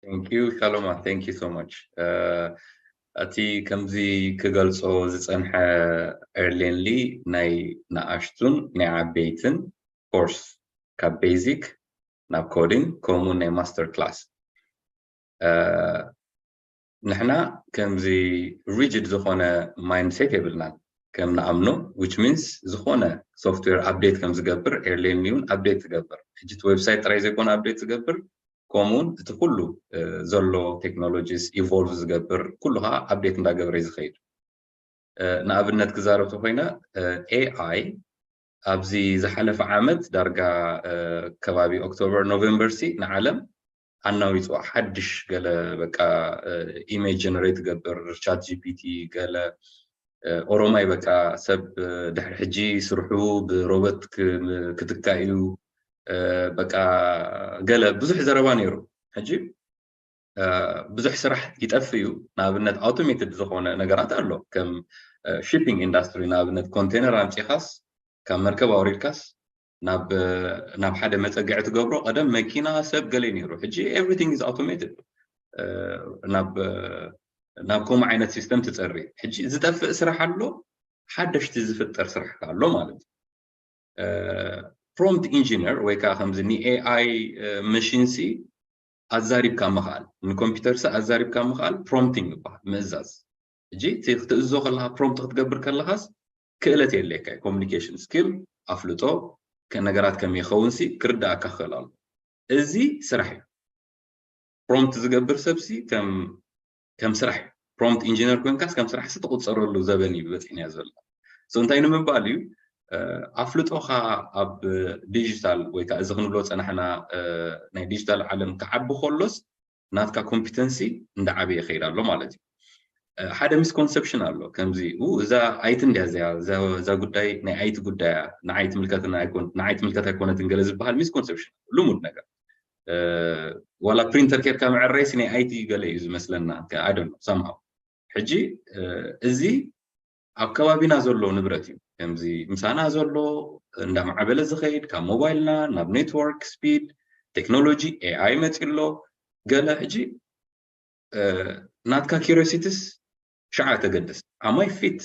Thank you ሻሎማ፣ thank you so much። እቲ ከምዚ ክገልጾ ዝጸንሐ ኤርሌንሊ ናይ ንኣሽቱን ናይ ዓበይትን ኮርስ፣ ካብ ቤዚክ ናብ ኮዲንግ ከምኡ ናይ ማስተር ክላስ። ንሕና ከምዚ ሪጅድ ዝኾነ ማይንድሴት የብልናን። ከም ንኣምኖ፣ which means ዝኾነ ሶፍትዌር ኣፕዴት ከም ዝገብር ኤርሌንሊ እውን ኣፕዴት ትገብር። ሕጂ እቲ ዌብሳይት ጥራይ ዘይኮነ ኣፕዴት ዝገብር፣ ከምኡውን እቲ ኩሉ ዘሎ ቴክኖሎጂስ ኢቮልቭ ዝገብር ኩሉ ከዓ ኣፕዴት እንዳገበረ እዩ ዝኸይድ። ንኣብነት ክዛረብ ተኮይነ፣ ኤኣይ ኣብዚ ዝሓለፈ ዓመት ዳርጋ ከባቢ ኦክቶበር ኖቨምበር ሲ ንዓለም ኣናዊፅዋ ሓድሽ ገለ በቃ ኢሜጅ ጀነሬት ትገብር ቻት ጂፒቲ ገለ ኦሮማይ በቃ ሰብ ድሕሪ ሕጂ ስርሑ ብሮበት ክትካ እዩ በቃ ገለ ብዙሕ ዘረባ ነይሩ። ሕጂ ብዙሕ ስራሕ ይጠፍ እዩ። ንኣብነት ኣውቶሜትድ ዝኾነ ነገራት ኣሎ ከም ሺፒንግ ኢንዳስትሪ ንኣብነት ኮንቴነር ኣምፂኻስ ካብ መርከብ ኣውሪድካስ ናብ ናብ ሓደ መፀግዒ ትገብሮ። ቀደም መኪና ሰብ ገለ ነይሩ። ሕጂ everything is automated። ናብ ናብ ከምኡ ዓይነት ሲስተም ትፀሪ። ሕጂ ዝጠፍእ ስራሕ ኣሎ፣ ሓደሽቲ ዝፍጠር ስራሕ ኣሎ ማለት እዩ። ፕሮምፕት ኢንጂነር ወይ ከዓ ከምዚ ንኤኣይ መሽንሲ ኣዛሪብካ ምኽኣል፣ ንኮምፒውተርሲ ኣዛሪብካ ምኽኣል ፕሮምፕቲንግ ይበሃል፣ ምእዛዝ። ሕጂ እቲ ክትእዝዞ ከለካ ፕሮምፕት ክትገብር ከለካስ ክእለት የድልየካ እዩ። ኮሚኒኬሽን ስኪል፣ ኣፍልጦ፣ ነገራት ከመይ ይኸውን ሲ ክርዳእካ ክኽእል ኣሎ። እዚ ስራሕ እዩ። ፕሮምፕት ዝገብር ሰብ ሲ ከም ከም ስራሕ እዩ። ፕሮምፕት ኢንጂነር ኮይንካስ ከም ስራሕ ሲ ትቁፀረሉ ዘበን እዩ በፂሕናዮ ዘሎ። So እንታይ ንምባል እዩ? ኣፍልጦኻ ኣብ ዲጂታል ወይ ከዓ እዚ ክንብሎ ፀናሕና ናይ ዲጂታል ዓለም ክዓቢ ከሎስ ናትካ ኮምፒተንሲ እንዳዓበየ ይኸይድ ኣሎ ማለት እዩ። ሓደ ሚስኮንሰፕሽን ኣሎ ከምዚ፣ እዛ ኣይቲ እንዲያ እዚኣ፣ እዛ ጉዳይ ናይ ኣይቲ ጉዳይ እያ፣ ንዓይ ትምልከትና ኣይኮን፣ ንዓይ ትምልከት ኣይኮነትን ገለ ዝበሃል ሚስኮንሰፕሽን፣ ልሙድ ነገር። ዋላ ፕሪንተር ኬድካ መዕረይሲ ናይ ኣይቲ ገለ እዩ ዝመስለና። ኣደሎ ሳምሃው ሕጂ እዚ ኣብ ከባቢና ዘሎ ንብረት እዩ። ከምዚ ምሳና ዘሎ እንዳማዕበለ ዝኸይድ፣ ካብ ሞባይልና ናብ ኔትወርክ ስፒድ ቴክኖሎጂ ኤኣይ መፂ ኣሎ። ገለ ሕጂ ናትካ ኪሪሲቲስ ሸዓ ተገድስ ኣማይ ፊት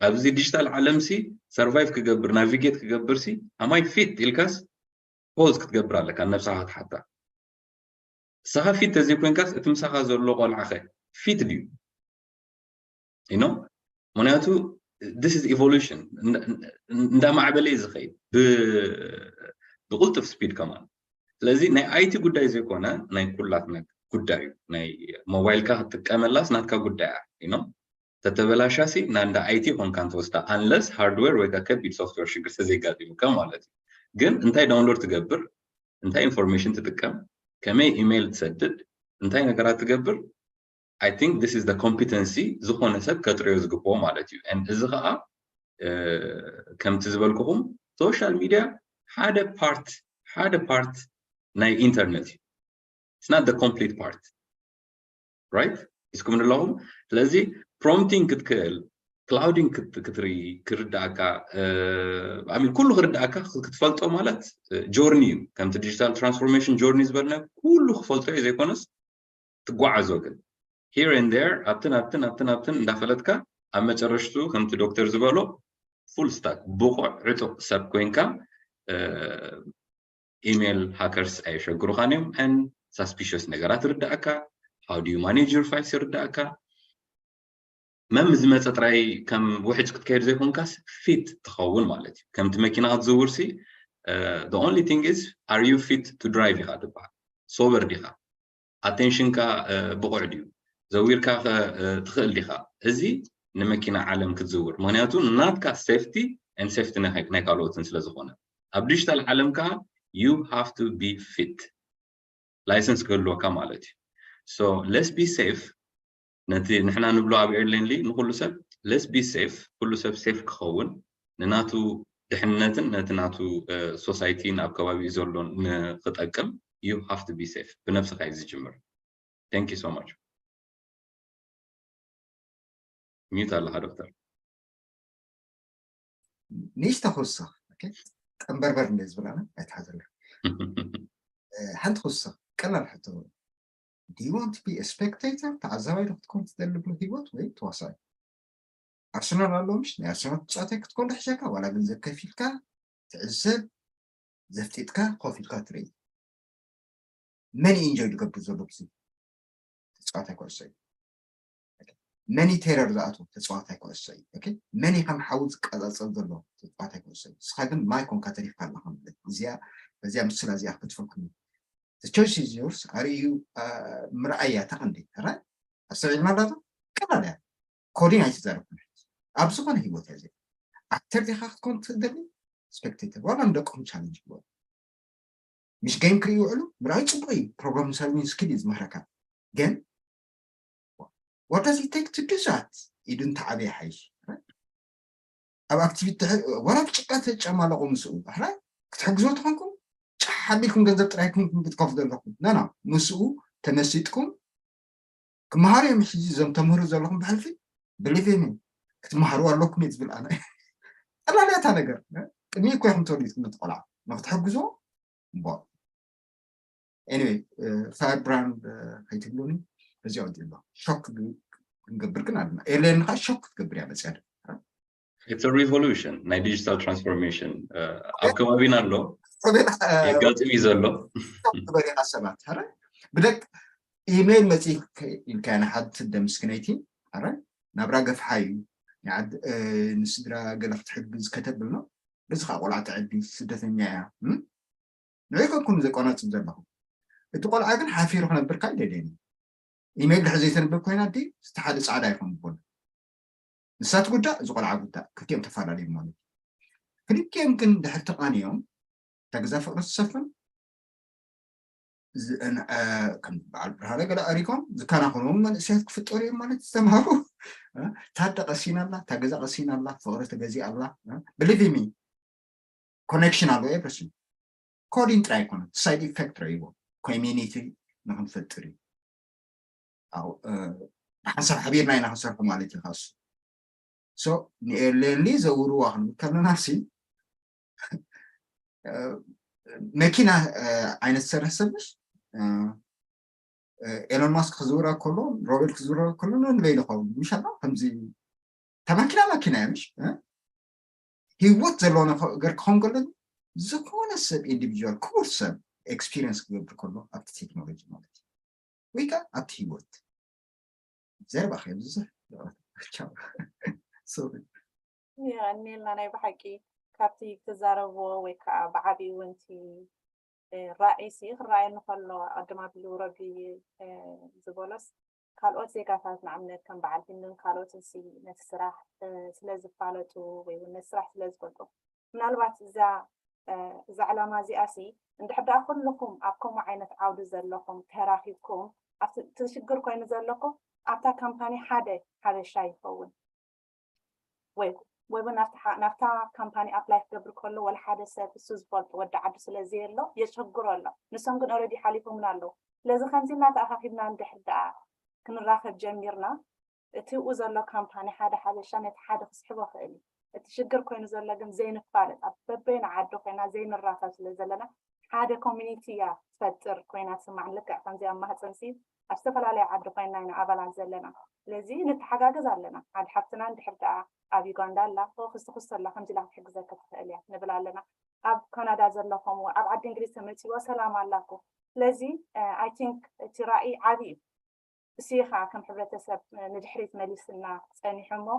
ኣብዚ ዲጂታል ዓለም ሲ ሰርቫይቭ ክገብር ናቪጌት ክገብር ሲ ኣማይ ፊት ኢልካስ ፖዝ ክትገብር ኣለካ፣ ነብስኻ ክትሓታ። ንስኻ ፊት ተዘይኮይንካስ እቲ ምሳኻ ዘሎ ቆልዓ ኸ ፊት ድዩ? ኢኖ ምክንያቱ this is evolution እንዳማዕበለ እዩ ዝኸይድ ብቁልጥፍ ስፒድ ከማን። ስለዚ ናይ ኣይቲ ጉዳይ ዘይኮነ ናይ ኩላትና ጉዳይ እዩ። ናይ ሞባይልካ ክትጥቀመላስ ናትካ ጉዳይ እያ። ኢኖ ተተበላሻሲ ናንዳ ኣይቲ ኮንካ ንትወስዳ፣ unless ሃርድዌር ወይ ከቢድ ሶፍትዌር ሽግር ተዘይጋጢሙካ ማለት እዩ። ግን እንታይ ዳውንሎድ ትገብር፣ እንታይ ኢንፎርሜሽን ትጥቀም፣ ከመይ ኢሜይል ትሰድድ፣ እንታይ ነገራት ትገብር፣ I think this is the competency ዝኾነ ሰብ ከጥርዮ ዝግብኦ ማለት እዩ። And እዚ ከዓ ከምቲ ዝበልኩኹም ሶሻል ሚድያ ሓደ ፓርት ሓደ ፓርት ናይ ኢንተርነት እዩ። It's not the complete part, right? ሒዝኩም ኣለኹም። ስለዚ ፕሮምፕቲንግ ክትክእል፣ ክላውዲንግ ክትርኢ፣ ክርዳእካ፣ ሚን ኩሉ ክርዳእካ ክትፈልጦ ማለት ጆርኒ እዩ። ከምቲ ዲጂታል ትራንስፎርሜሽን ጆርኒ ዝበልና ኩሉ ክፈልጦ እዩ ዘይኮነስ ትጓዓዞ ግን here and there ኣብትን ኣብትን ኣብትን ኣብትን እንዳፈለጥካ ኣብ መጨረሽቱ ከምቲ ዶክተር ዝበሎ ፉል ስታክ ብቑዕ ዕጡቕ ሰብ ኮይንካ ኢሜል ሃከርስ ኣየሸግሩኻን እዮም። ን ሳስፒሽስ ነገራት ርዳእካ፣ how do you manage your files ይርዳእካ። መም ዝመፀ ጥራይ ከም ውሕጅ ክትከይድ ዘይኮንካስ ፊት ትኸውን ማለት እዩ። ከምቲ መኪና ክትዝውር ሲ the only thing is are you fit to drive ኢኻ ትበሃል። ሶበር ዲኻ? ኣቴንሽንካ ብቑዕ ድዩ? ዘዊርካ ትኽእል ዲኻ? እዚ ንመኪና ዓለም ክትዝውር፣ ምክንያቱ ናትካ ሴፍቲ ን ሴፍቲ ናይ ካልኦትን ስለ ዝኾነ። ኣብ ዲጂታል ዓለም ከዓ you have to be fit ላይሰንስ ክህልወካ ማለት እዩ። So let's be safe። ነቲ ንሕና ንብሎ ኣብ ኤርሌንሊ ንኩሉ ሰብ let's be safe፣ ኩሉ ሰብ ሴፍ ክኸውን ንናቱ ድሕነትን ነቲ ናቱ ሶሳይቲን ኣብ ከባቢኡ ዘሎ ንክጠቅም you have to be safe። ብነብስኻ እዩ ዝጅምር። Thank you so much። ሚዩት ኣለኻ ዶክተር። ንእሽተ ክውስኽ ቀንበርበር እንደ ዝብላና ኣይትሓዘለ። ሓንቲ ክውስኽ ቀላል ሕቶ፣ do you want to be a spectator? ተዓዛባይ ዶ ክትኮን ትደሊ ብሎ ህይወት ወይ ተዋሳኢ? ኣርሰናል ኣሎ ምሽ ናይ ኣርሰናል ተፃዋታይ ክትኮን ዶ ሕሸካ ዋላ ገንዘብ ከፊልካ ትዕዘብ ዘፍጢጥካ ኮፍ ኢልካ ትርኢ? መን ኢንጆይ ዝገብር ዘሎ ብዚ ተፃዋታይ ኩዕሶ እዩ? መን ቴረር ዝኣትዎ ተፃዋታይ ኩዕሶ እዩ? መን ከም ሓዊ ዝቀፃፀል ዘሎ ተፃዋታይ ኩዕሶ እዩ? ንስኻ ግን ማይ ኮንካ ተሪፍካ ኣለኻ ማለት እዚኣ በዚኣ ምስላ እዚኣ ክትፈልኩም። The choice is yours። ኣርእዩ ምርኣያ ተቐንዲ ራ ኣስተውዒልና ዳቶ ቀላል እያ። ኮዲን ኣይትዛረብኩን ኣብ ዝኾነ ህይወት እያ እዚኣ። ኣክተር ዲኻ ክትኮን ትደሊ ስፔክቴተር ዋላ ንደቅኹም ቻለንጅ ግበሩ። ምሽ ጌም ክርኢ ይውዕሉ ምርኣይ ፅቡቅ እዩ። ፕሮብለም ሶልቪንግ ስኪል እዩ ዝምህረካ። ግን what does it take to do that? ኢዱ እንተዓበየ ሓይሽ ኣብ ኣክቲቪቲ ዋላ ብጭቃ ተጨማለቁ ምስኡ ሕራይ ክትሕግዞ ተኾንኩም ጫሕ ኣቢልኩም ገንዘብ ጥራይኩም ክትከፍሉ ዘለኩም ናና ምስኡ ተመሲጥኩም ክመሃሩ እዮም። ሕጂ እዞም ተምህሩ ዘለኹም ብሕልፊ ብሊቭ ሚ ክትመሃሩ ኣለኩም እየ ዝብል ኣነ። ጠላልያታ ነገር ቅድሚ እኮ ይኹም ተወሊድኩም እቲ ቆልዓ ንክትሕግዞ እምቦ። ኤኒወይ ፋየር ብራንድ ከይትብሉኒ በዚኣ ወዲኡ ኣሎ። ሾክ ክንገብር ግን ኣለና። ኤርሌን ከዓ ሾክ ክትገብር እያ መፅያ። It's a revolution ናይ ዲጂታል ትራንስፎርሜሽን ኣብ ከባቢና ኣሎ የጋጥም እዩ ዘሎ። በሪኻ ሰባት ረ ብደቅ ኢሜይል መፂ ኢልካ ንሓድ ትደ ምስክነይቲ ረ ናብራ ገፍሓ እዩ። ንስድራ ገለ ክትሕግዝ ከተብል ነው። በዚ ከዓ ቆልዓ ተዕዲ ስደተኛ እያ። ንዕይ ከኩን ዘቆናፅብ ዘለኹ እቲ ቆልዓ ግን ሓፊሩ ክነብርካ ይደልየኒ። ኢሜይል ድሕር ዘይተንብብ ኮይና ዲ እቲ ሓደ ፃዕዳ ይኾን ይቦል ንሳ ትጉዳእ፣ እዚ ቆልዓ ጉዳእ፣ ክልቲኦም ተፈላለዮም ማለት እዩ። ክልቲኦም ግን ድሕር ተቃንዮም፣ እታ ገዛ ፍቅሪ ትሰፍን። ዝ- ን- እ፣ ከም በዓል ብርሃነ ገለ ኣሪኮም ዝከናኸንዎም መንእሰያት ክፍጠሩ እዮም ማለት ዝተምሃሩ። እ፣ ታደ ቀሲና ኣላ፣ እታ ገዛ ቀሲና ኣላ፣ ፍቅሪ ተገዚኣ ኣላ። ብሊቭ ሚ፣ ኮኔክሽን ኣሎ። ኤቭሪቲንግ ኮዲን ጥራይ ኣይኮነን፣ ሳይድ ኢፌክት ረይዎ ኮሚኒቲ ንክንፈጥር እዩ። ብሓንሳብ ሓቢርና ኢና ክንሰርሑ ማለት እዩ። ካሱ ንኤርሌንሊ ዘውርዋ ክንብል ከለና ሲ መኪና ዓይነት ዝሰርሕ ሰብ ምሽ ኤሎን ማስክ ክዝውራ ከሎ፣ ሮቤል ክዝውራ ከሎ ንበይኑ ኸውን ምሽ ኣላ። ከምዚ ተማኪና ማኪና እያ ምሽ። ህይወት ዘለዎ ነገር ክኸውን ከሎ ዝኾነ ሰብ ኢንዲቪጁዋል ክቡር ሰብ ኤክስፒሪየንስ ክገብር ከሎ ኣብቲ ቴክኖሎጂ ማለት እዩ፣ ወይ ከዓ ኣብቲ ህይወት ዘረባ ከየብዝሕ። ሶሪ። የቐኒልና። ናይ ብሓቂ ካብቲ ትዛረብዎ ወይ ከዓ ብዓብዩ እውን እቲ ራእይሲ ክረኣየኒ ከሎ፣ ቅድም ኣቢሉ ረቢ ዝበሎስ፣ ካልኦት ዜጋታት ንኣብነት ከም በዓል ፊንልን ካልኦትን ሲ ነቲ ስራሕ ስለ ዝፋለጡ ወይ እውን ነቲ ስራሕ ስለ ዝፈልጡ፣ ምናልባት እዛ እዛ ዕላማ እዚኣ ሲ እንድሕር ደኣ ኩልኹም ኣብ ከምኡ ዓይነት ዓውዲ ዘለኹም ተራኺብኩም፣ ኣብቲ እቲ ሽግር ኮይኑ ዘለኩ ኣብታ ካምፓኒ ሓደ ሓበሻ ይኸውን ወይ ወይ እውን ናብታ ናብታ ካምፓኒ ኣፕላይ ክገብር ከሎ ወላ ሓደ ሰብ እሱ ዝፈልጦ ወዲ ዓዱ ስለ ዘየሎ የሸግሮ ኣሎ። ንሶም ግን ኦልሬዲ ሓሊፎምና ኣለዉ። ስለዚ ከምዚ እናተኣኻኺብና እንድሕር ደኣ ክንራኸብ ጀሚርና፣ እቲ ኡ ዘሎ ካምፓኒ ሓደ ሓበሻ ነቲ ሓደ ክስሕቦ ክእል እዩ። እቲ ሽግር ኮይኑ ዘሎ ግን ዘይንፋለጥ፣ ኣብ በበይኑ ዓዲ ኮይና ዘይንራኸብ ስለ ዘለና ሓደ ኮሚኒቲ እያ ትፈጥር ኮይና ትስማዕ። ልክዕ ከምዚ ኣብ ማህፀንሲ ኣብ ዝተፈላለየ ዓዲ ኮይና ኢና ኣባላት ዘለና። ስለዚ ንተሓጋገዝ ኣለና። ሓደ ሓፍትና እንድሕር ደኣ ኣብ ዩጋንዳ ኣላ፣ ኦ ክስቲ ክስቲ ኣላ፣ ከምዚ ኢላ ክትሕግዘካ ትኽእል እያ ንብል ኣለና። ኣብ ካናዳ ዘሎ ከምኡ፣ ኣብ ዓዲ እንግሊዝ ተመፂዎ ሰላም ኣላኩ። ስለዚ ኣይ ቲንክ እቲ ራእይ ዓብዪ እዩ። እሱ ከዓ ከም ሕብረተሰብ ንድሕሪት መሊስና ፀኒሑ እሞ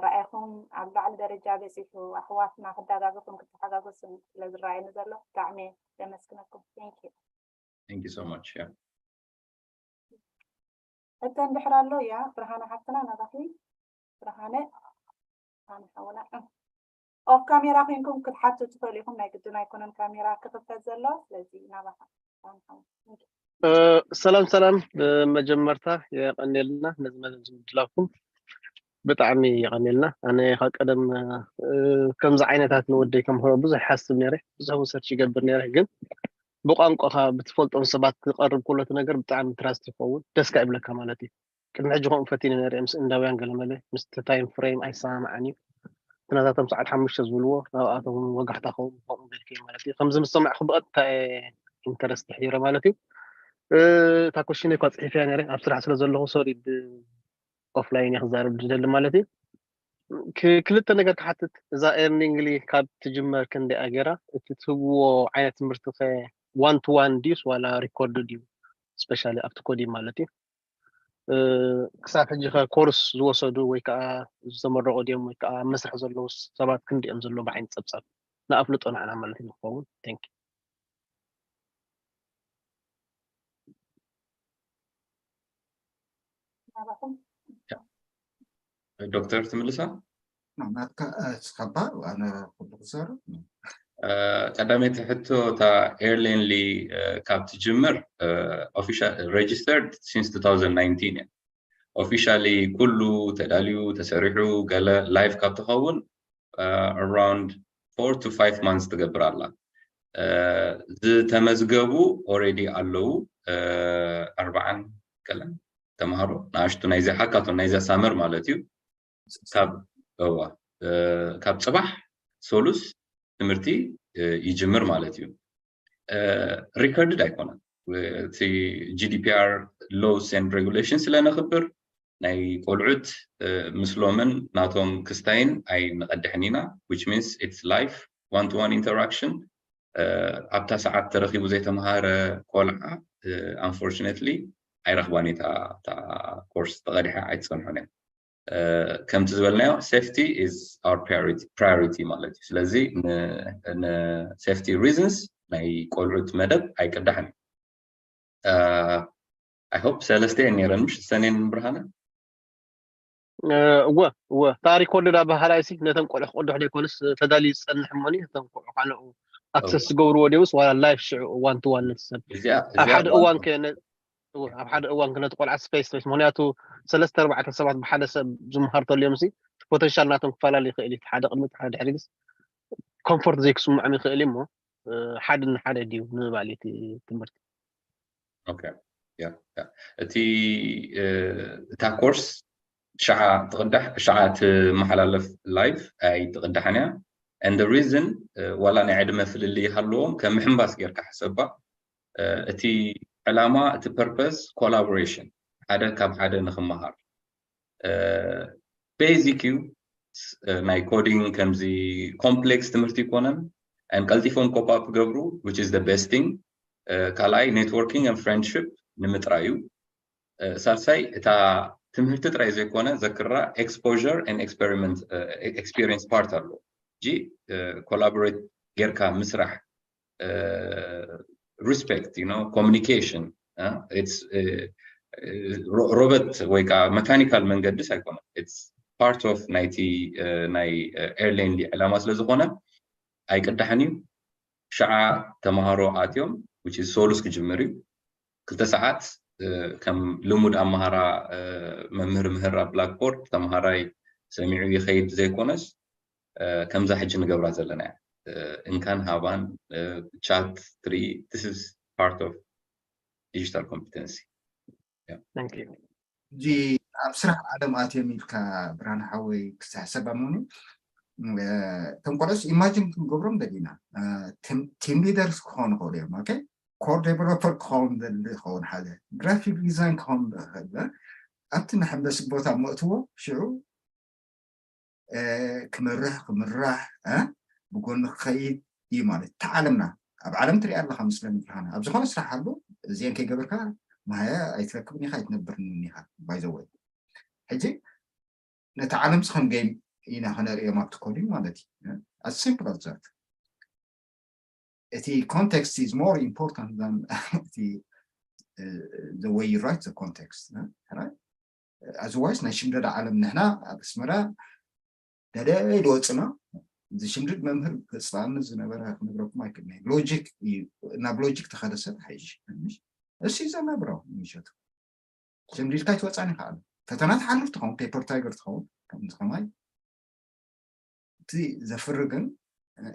ራእይኹም ኣብ ላዕሊ ደረጃ በፂሑ ኣሕዋትና ክዳጋገፉን ክተሓጋገሱን ስለ ዝረኣየኒ ዘሎ ብጣዕሚ የመስግነኩም። Thank you። Thank you so much. Yeah. ሕቶ እንድሕር ኣሎ እያ ብርሃነ ሓፍትና ናባኺ። ብርሃነ ብርሃነ ሓውና ኦፍ ካሜራ ኮይንኩም ክትሓቱ ትኽእሉ ኢኹም። ናይ ግድን ኣይኮነን ካሜራ ክኽፈት ዘሎ። ስለዚ ናባኻ ብርሃነ ሓውና። Thank you። ሰላም ሰላም። ብመጀመርታ የቐኔልና ነዚ መደብ ዝምድላኩም ብጣዕሚ የቐኔልና። ኣነ ካብ ቀደም ከምዚ ዓይነታት ንወደይ ከምህሮ ብዙሕ ይሓስብ ነይረ፣ ብዙሕ እውን ሰርች ይገብር ነይረ። ግን ብቋንቋኻ ብትፈልጦም ሰባት ክቐርብ ከሎ እቲ ነገር ብጣዕሚ ትራስት ይኸውን፣ ደስ ከዓ ይብለካ ማለት እዩ። ቅድሚ ሕጂ ከምኡ ፈቲነ ነይረ ምስ እንዳውያን ገለመለ ምስቲ ታይም ፍሬም ኣይሰማማዕን እዩ። እቲ ናታቶም ሰዓት ሓሙሽተ ዝብልዎ ናብኣቶም ወጋሕታ ኸውን ከምኡ ገልከ ማለት እዩ። ከምዚ ምስ ሰማዕኹ ብቐጥታ ኢንተረስት ተሕይረ ማለት እዩ። እታ ኮሽነ እኳ ፅሒፈያ ነይረ ኣብ ስራሕ ስለ ዘለኹ ሶሪ ኦፍላይን እየ ክዛረብ ዝደሊ ማለት እዩ። ክልተ ነገር ክሓትት፣ እዛ ኤርኒንግሊ ካብ ትጅመር ክንደይ ገይራ እቲ ትህብዎ ዓይነት ትምህርቲ ከ ዋን ቱ ዋን ድዩስ ዋላ ሪኮርድ ድዩ? ስፔሻሊ ኣብቲ ኮዲ ማለት እዩ። ክሳብ ሕጂ ከ ኮርስ ዝወሰዱ ወይ ከዓ ዝተመረቑ ድዮም ወይ ከዓ መስርሕ ዘለዉ ሰባት ክንዲኦም ዘለዉ ብዓይኒ ፀብፃብ ንኣፍልጦ ንዓና ማለት እዩ ንክኸውን። Thank you። ናባኹም ዶክተር ትምልሳ ናትካ እስካባ ኣነ ኩሉ ክዛረብ ቀዳመይቲ ሕቶ እታ ኤርሌንሊ ካብ ትጅምር official registered since two thousand nineteen እያ። ኦፊሻሊ ኩሉ ተዳልዩ ተሰሪሑ ገለ ላይፍ ካብ ትኸውን around four to five months ትገብር ኣላ። ዝተመዝገቡ already ኣለዉ ኣርባዓን ገለን ተምሃሮ ንኣሽቱ ናይዚኣ ሓካቶ ናይዚኣ ሳመር ማለት እዩ። ካብ እዋ ካብ ፅባሕ ሶሉስ ትምህርቲ ይጅምር ማለት እዩ። ሪከርድድ ኣይኮነን። እቲ GDPR laws and regulation ስለ ነኽብር ናይ ቆልዑት ምስሎምን ናቶም ክስታይን ኣይንቐድሕን ኢና። Which means it's live one to one interaction። ኣብታ ሰዓት ተረኺቡ ዘይተምሃረ ቆልዓ unfortunately ኣይረኽባን እታ ኮርስ ተቐዲሓ ኣይትፀንሖን እያ። ከምቲ ዝበልናዮ safety is our priority ማለት እዩ። ስለዚ ን safety reasons ናይ ቆልዑት መደብ ኣይቅዳሕን እዩ። I hope ሰለስተ እየን ነይረን ምሽ ሰኔን ብርሃነ እወ እወ፣ ታሪክ ወለዳ ባህላይሲ ነተን ቆልዑ ክቅድሑ ዘይኮነስ ተዳልዩ ዝፀንሕ እሞኒ፣ ነተን ቆልዑ ካነኡ ኣክሰስ ዝገብርዎ ድዮስ ዋላ ላይፍ ሽዑ ዋን ቱ ዋን ነቲ ሰብ ኣብ ሓደ እዋን ከ ኣብ ሓደ እዋን ክነቲ ቆልዓ ስፔስ ስፔስ፣ ምክንያቱ ሰለስተ ኣርባዕተ ሰባት ብሓደ ሰብ ዝመሃር ተልዮም ሲ ፖተንሻል ናቶም ክፈላለ ይኽእል እዩ። ሓደ ቅድሚ ሓደ ድሕሪ ግስ ኮምፎርት ዘይክስምዖም ይኽእል እዩ እሞ ሓደ ንሓደ ድዩ ንምባል እዩ እቲ ትምህርቲ። እቲ እታ ኮርስ ሽዓ ትቕዳሕ፣ ሽዓ ትመሓላለፍ ላይፍ ኣይትቕዳሕን እያ። And the reason ዋላ ናይ ዕድመ ፍልልይ ይሃለዎም ከም ምሕንባስ ጌርካ ሕሰባ። እቲ ዕላማ፣ እቲ ፐርፐስ ኮላቦሬሽን፣ ሓደ ካብ ሓደ ንክመሃር። ቤዚክ እዩ ናይ ኮዲንግ፣ ከምዚ ኮምፕሌክስ ትምህርቲ ይኮነን። And ቀልጢፎም ኮፕ ኣፕ ክገብሩ which is the best thing። ካልኣይ networking and friendship ንምጥራይ እዩ። ሳልሳይ እታ ትምህርቲ ጥራይ ዘይኮነ ዘክራ exposure and experiment experience part ኣሎ። እጂ ኮላቦሬት ጌርካ ምስራሕ፣ respect, communication። ሮበት ወይ ከዓ መካኒካል መንገድስ ኣይኮነ፣ it's part of ናይቲ ናይ ኤርሌንሊ ዕላማ ስለ ዝኾነ ኣይቅዳሕን እዩ። ሽዓ ተምሃሮ ኣትዮም which is ሶሉስ ክጅምር እዩ። ክልተ ሰዓት ከም ልሙድ ኣመሃራ መምህር ምህር ኣብ ብላክቦርድ ተምሃራይ ሰሚዑ ይኸይድ ዘይኮነስ ከምዛ ሕጂ ንገብራ ዘለና እያ። እንካን ሃባን ቻት ትርኢ፣ this is part of digital competency። እዚ ኣብ ስራሕ ዓለም ኣትዮም ኢልካ ብርሃን ሓወይ ክሳብ ሕሰብ ኣሞኒ እቶም ቆልዑስ ኢማጂን ክንገብሮም ደሊና ቲም ሊደርስ ክኾኑ ይኽእሉ እዮም። ኦኬ፣ ኮር ዴቨሎፐር ክኸውን ደሊ ክኸውን ሓደ፣ ግራፊክ ዲዛይን ክኸውን ዝኽእል ኣብቲ መሐንበሲ ቦታ መእትዎ ሽዑ ክምርሕ ክምራሕ ብጎኒ ክኸይድ እዩ ማለት እታ ዓለምና። ኣብ ዓለም ትሪኣ ኣለኻ ምስለ ምድርሃና ኣብ ዝኾነ ስራሕ ኣሎ እዚአን ከይገበርካ መሃያ ኣይትረክብን ኢኻ ኣይትነብርን ኢኻ። ባይዘወይ ሕጂ ነቲ ዓለም ከም ጌም ኢና ከነርእዮም ኣብቲ ኮዲንግ ማለት እዩ። As simple as that። እቲ context is more important than እቲ the way you write the context። Otherwise ናይ ሽምደዳ ዓለም ንሕና ኣብ ኣስመራ ደደ ኢሉ ወፅና ዝሽምድድ መምህር ክፅላኒ ዝነበረ ክነግረኩም ኣይክእልን። ሎጂክ እዩ፣ ናብ ሎጂክ ተኸደ ሰብ ሓይሽ። እሱ ይዘናብረው ምሸቱ ሽምዲድካ ኣይትወፃን ይኸኣል። ፈተና ትሓልፍ ትኸውን፣ ፔፐር ታይገር ትኸውን ከምዚ ከማይ። እቲ ዘፍሪ ግን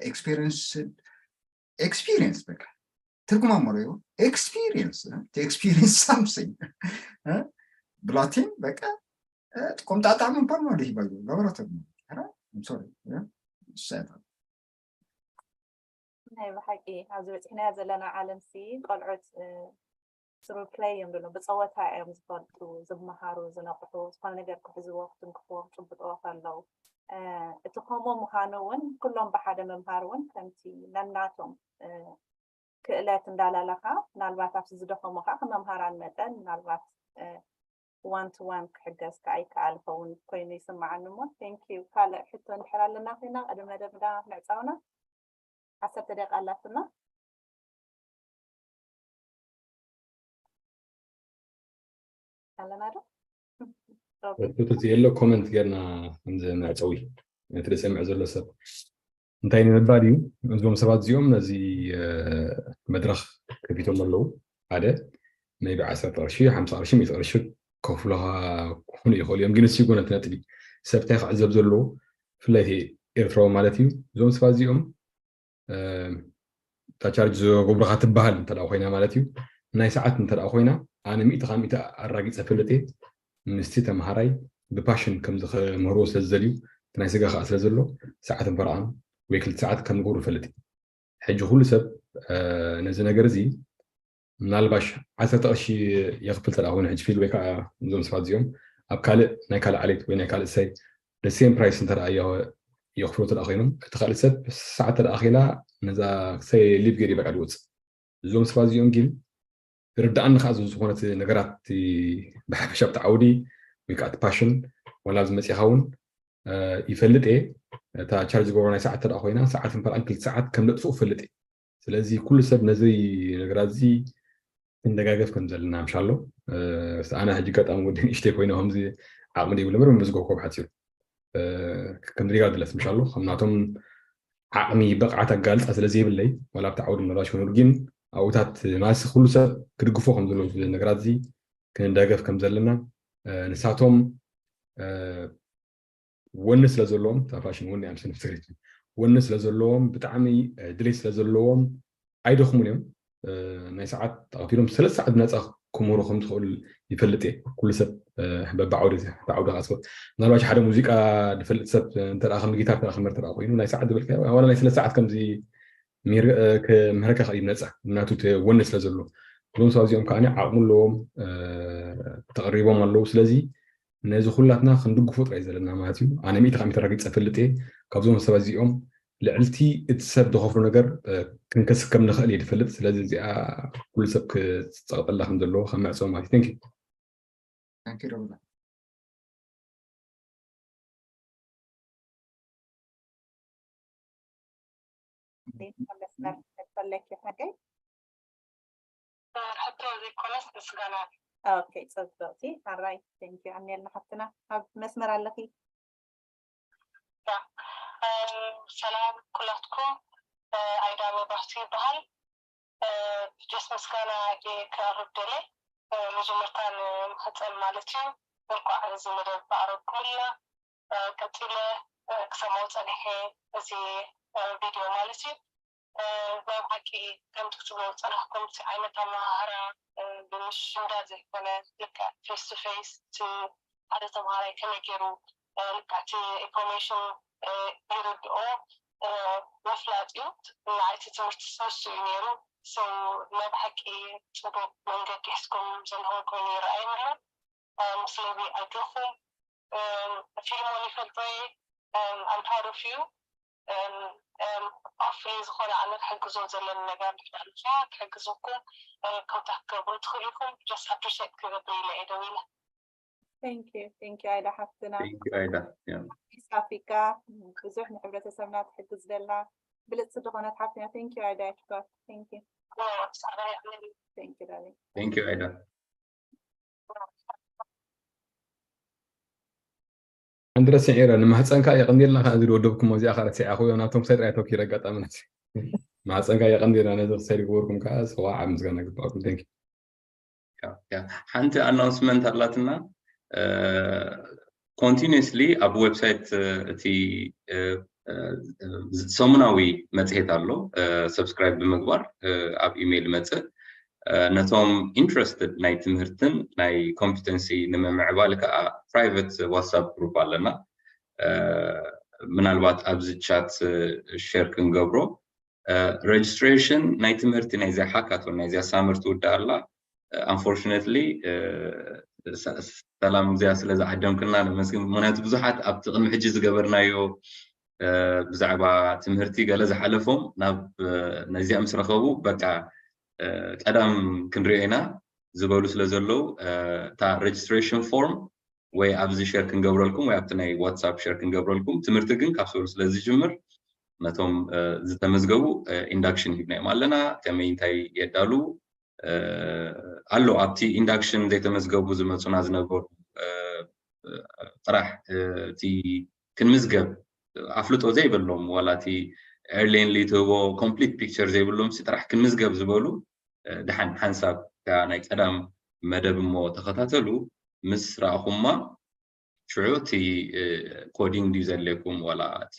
ኤክስፒሪንስ ኤክስፒሪንስ በቃ ትርጉም ኣመረዮ ኤክስፒሪንስ ኤክስፒሪንስ ሳምሲንግ ብላቲን በቃ ትቆምጣጣ ምባል ማለት እዩ። ባይ ላቦራቶሪ ሶሪ ናይ ብሓቂ ኣብዚ በፂሕናዮ ዘለና ዓለም ሲ ቆልዑት ስሩ ፕለይ እዮም ዘሎ ብፀወታ እዮም ዝፈልጡ ዝመሃሩ ዝነቕሑ ዝኾነ ነገር ክሕዝዎ ክትንክፍዎ ክጭብጥዎ ከለዉ እቲ ከምኡ ምዃኑ እውን ኩሎም ብሓደ ምምሃር እውን ከምቲ ነናቶም ክእለት እንዳላላኻ ምናልባት ኣብቲ ዝደኸሙ ከዓ ከም መምሃራን መጠን ምናልባት ዋን ቱ ዋን ክሕገዝ ከዓ ይከኣል ኸውን ኮይኑ ይስምዓኒ እሞ thank you ካልእ ሕቶ እንድሕር ኣለና ኮይና ቅድሚ መደብና ምዕፃውና ዓሰርተ ደቂቃ ኣላትና ኣለና ዶ ሕቶታት የለ ኮመንት ጌርና ከምዚ መዕፀዊ ነቲ ዝሰምዕ ዘሎ ሰብ እንታይ ንምባል እዩ እዞም ሰባት እዚኦም ነዚ መድረክ ከፊቶም ኣለዉ ሓደ maybe ዓሰርተ ቅርሺ ሓምሳ ቅርሺ ሚእቲ ቅርሺ ከፍሉኻ ክኾኑ ይኽእሉ እዮም ግን እሱ ይኮነ እቲ ነጥቢ ሰብ እንታይ ክዕዘብ ዘለዎ ብፍላይ ኤርትራዊ ማለት እዩ እዞም ሰባት እዚኦም እታ ቻርጅ ዘጉብርኻ ትበሃል እንተ ኮይና ማለት እዩ ናይ ሰዓት እንተ ኮይና ኣነ ሚእቲ ካብ ሚእቲ ኣራጊፀ ፈልጥ እየ ምስቲ ተምሃራይ ብፓሽን ከም ዝምህርዎ ስለ ዝደልዩ እቲ ናይ ስጋ ከዓ ስለ ዘሎ ሰዓትን ፈረቓን ወይ ክልተ ሰዓት ከም ንገብሩ ይፈልጥ እዩ ሕጂ ኩሉ ሰብ ነዚ ነገር እዚ ምናልባሽ ዓሰርተ ቅርሺ የኽፍል ተደኣ ኮይኑ ሕጂ ፊል ወይ ከዓ እዞም ሰባት እዚኦም ኣብ ካልእ ናይ ካልእ ዓሌት ወይ ናይ ካልእ ሳይት the same price እንተ የኽፍሎ ተደኣ ኮይኖም እቲ ካልእ ሰብ ሰዓት ተደኣ ኺላ ነዛ ክሳይ ሊቭ ገይር በቃ ዝወፅእ እዞም ሰባት እዚኦም ግን ርዳእኒ ከዓ ዝኾነት ነገራት ብሓፈሻ ብቲ ዓውዲ ወይ ከዓ ፓሽን ዋላ ኣብዚ መፂኻ እውን ይፈልጥ እየ እታ ቻርጅ ገብሮ ናይ ሰዓት ተደኣ ኮይና ሰዓት እንፈርኣን ክልተ ሰዓት ከም ዘጥፍኡ ፈልጥ እየ ስለዚ ኩሉ ሰብ ነዚ ነገራት እዚ ክንደጋገፍ ከም ዘለና ምሻሎ ኣነ ሕጂ ገጣሚ ወዲ ንእሽተይ ኮይነ ከምዚ ዓቕሚ ዘይብለ ምር ምዝገብኮ ብሓፂሩ ከምዚ ሪጋርድለስ ምሻሎ ከም ናቶም ዓቕሚ ብቕዓት ኣጋልፃ ስለ ዘይብለይ ዋላ ኣብቲ ዓውዲ ምናልባሽ ክነሩ ግን ኣብኡታት ማሲ ኩሉ ሰብ ክድግፎ ከም ዘለዎ ነገራት እዚ ክንደገፍ ከም ዘለና ንሳቶም ወኒ ስለ ዘለዎም ፋሽን ወኒ ኣምስን ትግሪት ወኒ ስለ ዘለዎም ብጣዕሚ ድሌት ስለ ዘለዎም ኣይደኽሙን እዮም ናይ ሰዓት ተቐቲሎም ሰለስተ ሰዓት ብነፃ ክምህሩ ከም ትኽእል ይፈልጥ እየ ኩሉ ሰብ በብዓውዲ ዓውዲ ካስቦ ምናልባሽ ሓደ ሙዚቃ ዝፈልጥ ሰብ እንተ ከም ጊታር ተራ ክምህር ተራ ኮይኑ ናይ ሰዓት ዝበልካ ዋላ ናይ ሰለስተ ሰዓት ከምዚ ክምህረካ ከ ይነፃ ናቱ ወኒ ስለ ዘሎ እዞም ሰብ እዚኦም ከዓ ዓቕሙ ኣለዎም ተቐሪቦም ኣለዉ ስለዚ ነዚ ኩላትና ክንድግፎ ጥራይ ዘለና ማለት እዩ ኣነ ሚእቲ ካብ ሚእቲ ረጊፀ ፈልጥ እየ ካብዞም ሰብ እዚኦም ልዕልቲ እቲ ሰብ ዝኸፍሎ ነገር ክንከስብ ከም ንኽእል እየ ዝፈልጥ ስለዚ እዚኣ ኩሉ ሰብ ክፀቕጠላ ከም ዘለዎ ከም ምዕፅኦ ማለት እዩ thank you Thank you, Rabbi. መስመር ፈለኪ ሓገይ ሕቶ ዘይኮነስ ምስጋና ኦኬ ፅብቅቲ ሓራይ ቴንኪ ኣሜልና ሓፍትና ኣብ መስመር ኣለኪ ሰላም ኩላትኩም ኣይዳ መብራህቱ ይበሃል ጀስ ምስጋና ከቅርብ ደለ መጀመርታ ንማህፀን ማለት እዩ እንኳዕ እዚ መደብ ኣቅረብኩምልና ቀፂለ ክሰማው ፀኒሐ እዚ ቪድዮ ማለት እዩ ናይ ብሓቂ ከምቲ ክትብሎ ዝፀናሕኩም እቲ ዓይነት ኣመሃህራ ብምሽምዳ ዘይኮነ ልክዕ ፌስ ቱ ፌስ እቲ ሓደ ተምሃራይ ከመይ ገይሩ ልክዕ እቲ ኢንፎርሜሽን ይርድኦ ምፍላጥ እዩ ንዓይ እቲ ትምህርቲ ንሱ እዩ ነይሩ so ናይ ብሓቂ ፅቡቅ መንገዲ ሒዝኩም ዘለኹም ኮይኑ ይረኣየኒ ኣሎ ስለዚ ኣጆኹም ፊልሞን ይፈልጦ እየ I'm proud of you hopefully ዝኾነ ኣነ ክሕግዞ ዘለኒ ነገር ንሕዳልካ ክሕግዘኩም contact ክገብሩ ትኽእሉ ኢኹም just appreciate ክገብር ኢለ እየ ደው ኢለ Thank you thank you ኣይዳ ሓፍትና Thank you, Aida. Yeah. East Africa ብዙሕ ንሕብረተሰብና ትሕግዝ ዘላ ብልፅቲ ዝኾነት ሓፍትና thank you ኣይዳ ይሕባት thank you thank you darling Thank you, Aida. ኣንድረ ስዒረ ንማህፀንካ የቐንየልና ከ እዚ ወደብኩም እዚኣ ከ ረሲዓ ኮዮ ናብቶም ሳይ ጥራይ ተኪረ ኣጋጣሚ ማህፀንካ የቐንየልና ነዚ ክሳይ ዝገበርኩም ከዓ ሰዋዓ ምስጋና ግባኣኩም thank you ሓንቲ ኣናውንስመንት ኣላትና continuously ኣብ ዌብሳይት እቲ ሰሙናዊ መፅሄት ኣሎ subscribe ብምግባር ኣብ ኢሜይል መፅእ ነቶም interested ናይ ትምህርትን ናይ competency ንምምዕባል ከዓ private WhatsApp group ኣለና ምናልባት ኣብዚ chat share ክንገብሮ registration ናይ ትምህርቲ ናይዚኣ hackathon ናይዚኣ summer ትውዳእ ኣላ unfortunately ሰላም እዚኣ ስለ ዝዓደምክልና ነመስግን ምክንያቱ ብዙሓት ኣብቲ ቅድሚ ሕጂ ዝገበርናዮ ብዛዕባ ትምህርቲ ገለ ዝሓለፎም ናብ ነዚኣ ምስ ረኸቡ በቃ ቀዳም ክንሪኦ ኢና ዝበሉ ስለ ዘለዉ እታ registration form ወይ ኣብዚ share ክንገብረልኩም ወይ ኣብቲ ናይ WhatsApp share ክንገብረልኩም ትምህርቲ ግን ካብ ሰሉ ስለ ዝጅምር ነቶም ዝተመዝገቡ induction ሂብናዮም ኣለና ከመይ እንታይ የዳሉ ኣሎ ኣብቲ induction ዘይተመዝገቡ ዝመፁና ዝነበሩ ጥራሕ እቲ ክንምዝገብ ኣፍልጦ ዘይብሎም ዋላ እቲ early entry ትህቦ complete picture ዘይብሎም ጥራሕ ክንምዝገብ ዝበሉ ድሓን ሓንሳብ ናይ ቀዳም መደብ እሞ ተኸታተሉ ምስ ረኣኹማ ሽዑ እቲ coding ድዩ ዘድልየኩም ዋላ እቲ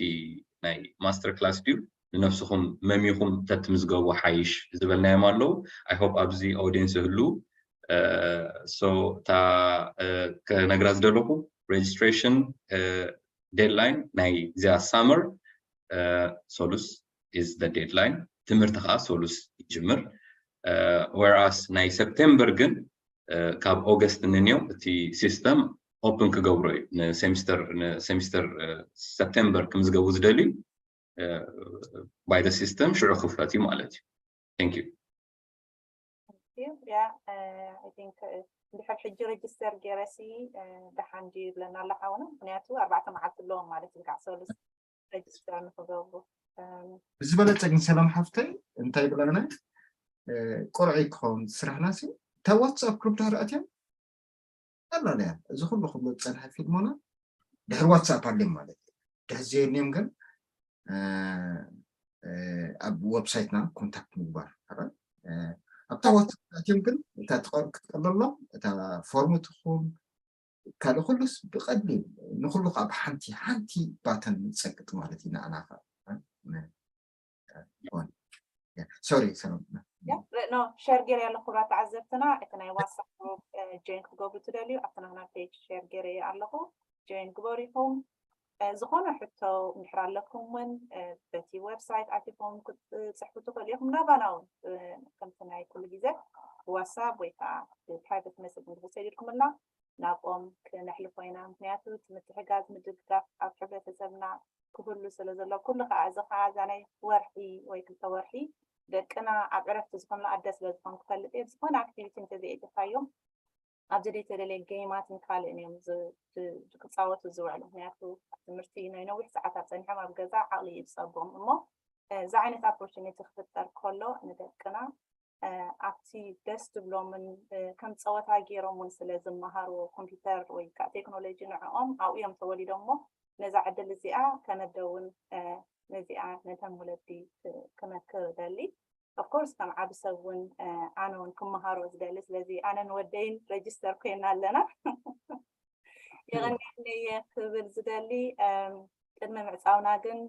ናይ master class ድዩ ንነብስኹም መሚኹም ተትምዝገቡ ሓይሽ ዝበልናዮም ኣለዉ I hope ኣብዚ audience ህሉ so እታ ክነግራ ዝደለኹ registration deadline ናይ እዚኣ summer ሰሉስ is the deadline ትምህርቲ ከዓ ሰሉስ ይጅምር whereas ናይ September ግን ካብ August እንንዮ እቲ system open ክገብሮ እዩ ንsemስተር ንsemስተር September ክምዝገቡ ዝደልዩ by the system ሽዑ ክፍለጥ እዩ ማለት እዩ thank you yeah I think እንድሕር ሕጂ register ገይረሲ ደሓን ድዩ ይብለና ኣሎ ሓውና ምክንያቱ ኣርባዕተ መዓልቲ ኣለዎም ማለት እዩ ከዓ ሰሉስ register ንክገብሩ ዝበለፀ ግን ሰላም ሓፍተይ እንታይ ይብለና ቆርዒ ክኸውን ስራሕና ሲ እታ WhatsApp group ድሕሪ ኣትዮም ቀላል እያ። እዚ ኩሉ ክብሎ ዝፀንሐ ፊልሞና ድሕሪ ዋትሳፕ ኣልዮም ማለት እዩ። ድሕሪ ዘየልዮም ግን ኣብ ዌብሳይትና ኮንታክት ምግባር። ኣብታ ዋትሳፕ ኣትዮም ግን እታ ክትቀለሎም እታ ፎርም ትኹን ካልእ ኩሉስ ብቐሊል ንኩሉ ከዓ ብሓንቲ ሓንቲ ባተን ንፀቅጥ ማለት እዩ። ንኣና ከዓ ሶሪ ሰላም ኖ ሸር ገይረ ኣለኹ። ክቡራት ተዓዘብትና እቲ ናይ ዋትሳፕ ግሩፕ ጆይን ክትገብሩ ትደልዩ ኣብቲ ናህና ፔጅ ሸር ገይረ ኣለኹ። ጆይን ግበሩ ኢኹም። ዝኾነ ሕቶ እንድሕር ኣለኩም እውን በቲ ዌብሳይት ኣቲኹም ክትፅሕፉ ትኽእሉ ኢኹም። ናባና እውን ከምቲ ናይ ኩሉ ግዜ ብዋትሳፕ ወይ ከዓ ብፕራይቬት መሴጅ እንድሕር ሰዲድኩምልና ናብኦም ክነሕልፎ ኢና። ምክንያቱ እቲ ምትሕጋዝ ምድግጋፍ ኣብ ሕብረተሰብና ክህሉ ስለ ዘሎ ኩሉ ከዓ እዚ ከዓ እዛ ናይ ወርሒ ወይ ክልተ ወርሒ ደቅና ኣብ ዕረፍቲ ዝኾኑላ ኣደ ስለ ዝኾን ክፈልጥ እየ ዝኾነ ኣክቲቪቲ እንተዘይእትኻዮም ኣብዚ ዘይተደለየ ጌማትን ካልእን እዮም ክፃወቱ ዝውዕሉ። ምክንያቱ ትምህርቲ ናይ ነዊሕ ሰዓታት ፀኒሖም ኣብ ገዛ ዓቕሊ እዩ ዝፀግቦም። እሞ እዚ ዓይነት ኣፖርቹኒቲ ክፍጠር ከሎ ንደቅና ኣብቲ ደስ ዝብሎምን ከም ፀወታ ገይሮም እውን ስለ ዝመሃርዎ ኮምፒውተር ወይ ከዓ ቴክኖሎጂ ንዕኦም ኣብኡ እዮም ተወሊዶሞ ነዛ ዕድል እዚኣ ከነደ እውን ነዚኣ ነተን ወለዲ ክመክር እደሊ። ኦፍኮርስ ከም ዓቢ ሰብ እውን ኣነ እውን ክመሃሮ ዝደሊ። ስለዚ ኣነን ወደይን ረጅስተር ኮይና ኣለና። የቐንየለየ ክብል ዝደሊ ቅድሚ ምዕፃውና ግን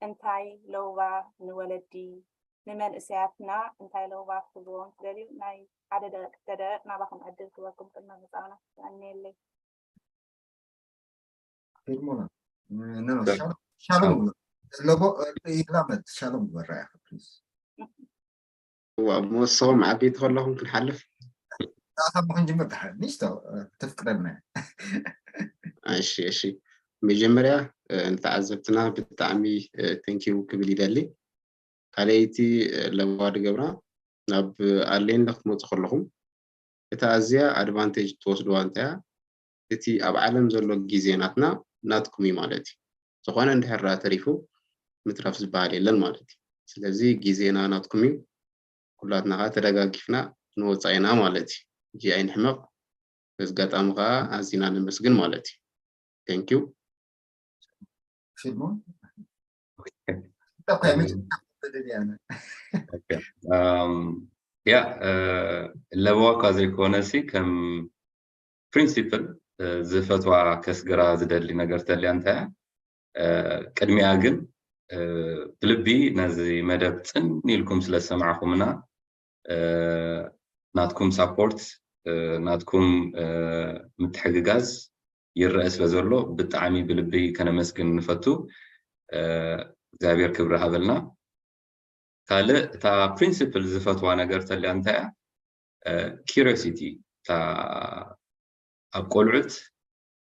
እንታይ ለውባ ንወለዲ ንመንእሰያትና እንታይ ለውባ ክትብዎም ትደልዩ? ናይ ሓደ ደቂቅ ክልተ ደቂቅ ናባኹም ዕድል ክበኩም ቅድሚ ምዕፃውና። የቐንየለይ። ፊልሞና ሻሎም ለቦ ይላመድ ሻሎም ዝበራ ኢኻ ፕሊዝ እዋ እሞ ንስኹም ዓበይቲ ከለኹም ክንሓልፍ ካብ ክንጅምር ድሓር ኒስቶ ተፍቅደልና እሺ እሺ መጀመርያ ንተዓዘብትና ብጣዕሚ ቴንኪው ክብል ይደሊ ካልኣይቲ ለዋ ድገብራ ናብ ኣሌንዳ ክትመፁ ከለኹም እታ ኣዝያ ኣድቫንቴጅ ትወስድዋ እንታይ እያ እቲ ኣብ ዓለም ዘሎ ግዜ ናትና ናትኩም እዩ ማለት እዩ ዝኾነ እንድሕር ተሪፉ ምትራፍ ዝበሃል የለን ማለት እዩ ስለዚ ግዜና ናትኩም እዩ ኩላትና ከዓ ተደጋጊፍና ንወፃ ኢና ማለት እዩ እዚ ኣይንሕመቕ በዚ ጋጣሚ ከዓ ኣዚና ነመስግን ማለት እዩ thank you ፊልሞን ያ ለበዋ እኳ ዘይኮነ ሲ ከም ፕሪንሲፕል ዝፈትዋ ከስግራ ዝደሊ ነገር ተልያ እንታይ ቅድሚያ ግን ብልቢ ነዚ መደብ ፅን ኢልኩም ስለ ዝሰማዕኹምና ናትኩም ሳፖርት ናትኩም ምትሕግጋዝ ይረአ ስለ ዘሎ ብጣዕሚ ብልቢ ከነመስግን ንፈቱ እግዚኣብሔር ክብሪ ሃበልና ካልእ እታ ፕሪንስፕል ዝፈትዋ ነገር ተልያ እንታይ እያ curiosity እታ ኣብ ቆልዑት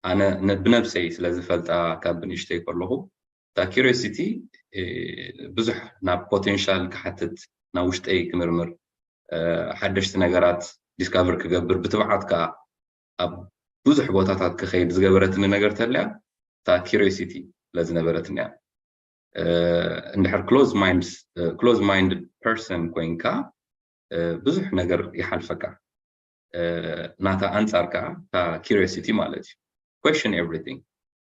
ኣነ ብነብሰይ ስለ ዝፈልጣ ካብ ብንእሽተይ ከለኹ እታ curiosity ብዙሕ ናብ ፖቴንሻል ክሓትት ናብ ውሽጠይ ክምርምር ሓደሽቲ ነገራት ዲስካቨር ክገብር ብትብዓት ከዓ ኣብ ብዙሕ ቦታታት ክኸይድ ዝገበረትኒ ነገር ተልያ እታ curiosity ስለ ዝነበረትኒ እያ እንድሕር close mind close minded person ኮይንካ ብዙሕ ነገር ይሓልፈካ ናታ ኣንፃር ከዓ እታ curiosity ማለት እዩ question everything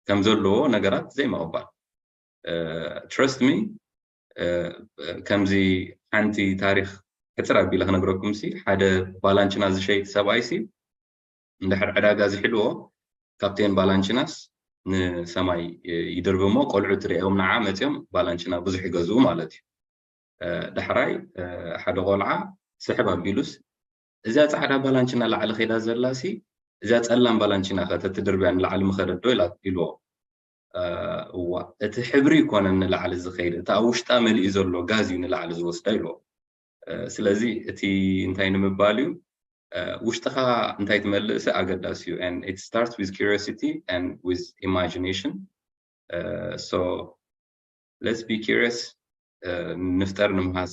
ከም ዘለዎ ነገራት ዘይምቕባል trust me ከምዚ ሓንቲ ታሪክ ሕፅር ኣቢለ ክነግረኩም ሲ ሓደ ባላንችና ዝሸይጥ ሰብኣይ ሲ እንድሕር ዕዳጋ ዝሕልዎ ካፕቴን ባላንችናስ ንሰማይ ይድርብሞ ቆልዑ ትሪኦም ንዓ መፅኦም ባላንችና ብዙሕ ይገዝኡ ማለት እዩ ዳሕራይ ሓደ ቆልዓ ስሕብ ኣቢሉስ እዚኣ ፃዕዳ ባላንችና ላዕሊ ከይዳ ዘላሲ እዚኣ ፀላም ባላንችና ከተትድርብያ ንላዕሊ ምኸደዶ ኢልዎ እዋ እቲ ሕብሪ ይኮነ ንላዕሊ ዝኸይድ እቲ ኣብ ውሽጣ መሊኡ ዘሎ ጋዝ እዩ ንላዕሊ ዝወስዳ ኢልዎ ስለዚ እቲ እንታይ ንምባል እዩ ውሽጥኻ እንታይ ትመልእሲ ኣገዳሲ እዩ and it starts with curiosity and with imagination so let's be curious ንፍጠር ንምሃዝ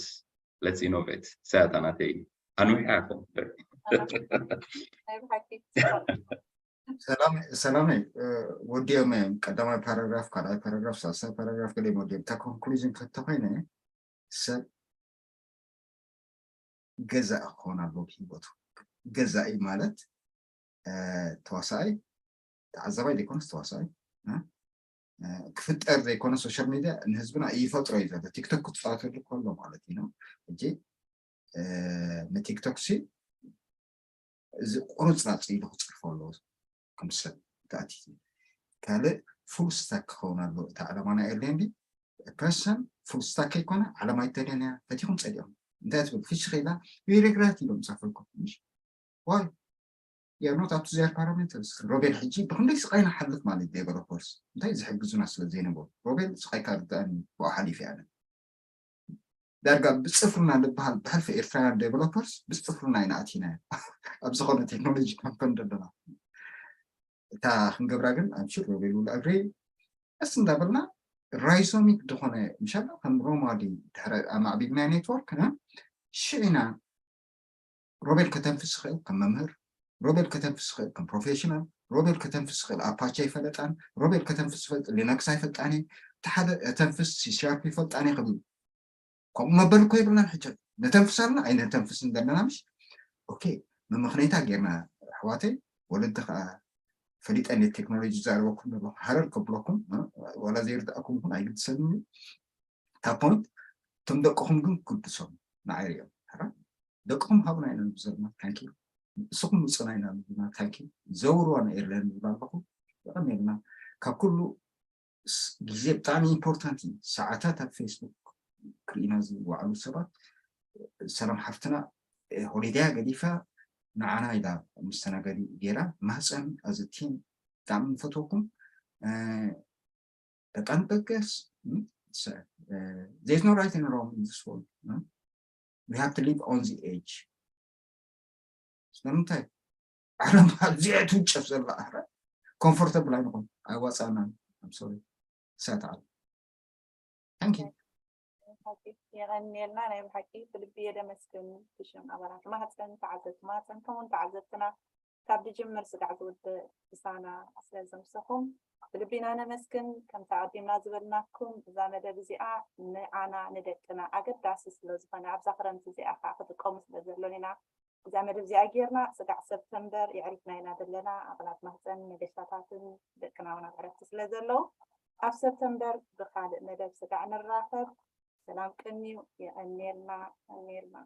let's innovate ሰያታ ናተይ ኣንዊሕ ያኮ ሰላም ሰላም ወዲኦም እዮም ቀዳማይ ፓራግራፍ ካልኣይ ፓራግራፍ ሳልሳይ ፓራግራፍ ገለ ወዲኦም እታ ኮንክሉዥን ከተኮይነ ሰብ ገዛኢ ክኾን ኣለዎ ብሂወቱ ገዛኢ ማለት ተዋሳኣይ ተዓዛባይ ዘይኮነስ ተዋሳኣይ ክፍጠር ዘይኮነ ሶሻል ሚድያ ንህዝብና ይፈጥሮ እዩ ዘሎ። ቲክቶክ ክትፃወተሉ ከሎ ማለት እዩ። ሕጂ ንቲክቶክ ሲ እዚ ቁርፅራፅ ኢሉ ክፅርፎ ኣለዎ። ከም ሰብ ተኣቲ ካልእ ፉል ስታክ ክኸውን ኣለዎ። እታ ዓለማና ኤርሌንዲ ፐርሰን ፉል ስታክ ከይኮነ ዓለም ኣይተደልያ ፈቲኹም ፀሊኦም እንታይ ትብል ፍሽ ኸይላ ይሬግራት ኢሎም ፃፈልኩም ዋይ የኖት ኣብቲ ዚኣር ፓራሜተርስ ሮቤል ሕጂ ብክንደይ ስቃይ ንሓልፍ ማለት ዴቨሎፐርስ እንታይ ዝሕግዙና ስለ ዘይነበሩ ሮቤል ስቃይካ ርዳእኒ ብኡ ሓሊፍ ያለ ዳርጋ ብፅፍርና ዝበሃል ብሕልፊ ኤርትራውያን ዴቨሎፐርስ ብፅፍርና ኢና ኣቲና ኣብ ዝኾነ ቴክኖሎጂ ካምፐን ዘለና እታ ክንገብራ ግን ኣምሽር ሮቤል ውል ኣግሬ ቀስ እንዳበልና ራይዞሚክ ዝኾነ ምሻላ ከም ሮማዲ ድሕረ ኣማዕቢልና ኔትወርክ ሽዕና ሮቤል ከተንፍስ ይኽእል ከም መምህር ሮቤል ከተንፍስ ይኽእል ከም ፕሮፌሽናል ሮቤል ከተንፍስ ይኽእል ኣፓቻ ይፈለጣን ሮቤል ከተንፍስ ይፈልጥ ሊነክስ ኣይፈልጣን እቲ ሓደ ተንፍስ ሲሻርፕ ይፈልጣን ክብል ከምኡ መበል እኮ የብልናን ሕጂ ነተንፍስ ኣለና ኣይነተንፍስን ዘለና ምሽ ኦኬ መመኽነይታ ጌርና ኣሕዋተይ ወለዲ ከዓ ፈሊጠ ነ ቴክኖሎጂ ዛረበኩም ዘሎ ሃረር ከብለኩም ዋላ ዘይርዳእኩም እውን ኣይግድሰኒ እታ ፖይንት እቶም ደቅኹም ግን ክግድሶም ንዓይ ሪኦም ደቅኹም ሃቡና ኢና ንብል ዘለና ታንኪ ንስኹም ውፅና ኢና ንብልና ታንኪ ዘውርዋ ና ኤርላይን ንብል ኣለኹ የቐኒልና ካብ ኩሉ ግዜ ብጣዕሚ ኢምፖርታንት እዩ ሰዓታት ኣብ ፌስቡክ ክርኢና ዝዋዕሉ ሰባት ሰላም ሓፍትና ሆሊደያ ገዲፋ ንዓና ኢላ መስተናገዲ ገይራ ማህፀን ኣዘቲን ብጣዕሚ ንፈትወኩም በጣም በገስ there's no right and wrong in this world no? We have to live on the edge ስለምንታይ ዓለም ኣብዚኣ ትውጨፍ ዘላ ኣረ ኮምፎርተብል ኣይንኹን ኣይዋፃና ሶሪ ሳትዓል ታንኪ የቐንየልና ናይ ብሓቂ ብልቢ የደመስግን ብሽም ኣባላት ማህፀን ተዓዘብቲ ማህፀን ከምኡን ተዓዘብትና ካብ ድጅምር ስጋዕ ዝውድእ ምሳና ስለ ዘምሰኹም ብልቢና ነመስግን ከምቲ ኣቐዲምና ዝበልናኩም እዛ መደብ እዚኣ ንዓና ንደቅና ኣገዳሲ ስለ ዝኾነ ኣብዛ ክረምቲ እዚኣ ከዓ ክጥቀሙ ስለ ዘሎን ኢና እዛ መደብ እዚኣ ጌርና ስጋዕ ሰብተምበር የዕሪፍና ኢና ዘለና ኣባላት ማህፀን መገሻታትን ደቅና እውን ኣብ ዕረፍቲ ስለ ዘለዉ ኣብ ሰብተምበር ብካልእ መደብ ስጋዕ ንራኸብ ሰላም ቅንዩ የቐንየልና ቀንየልና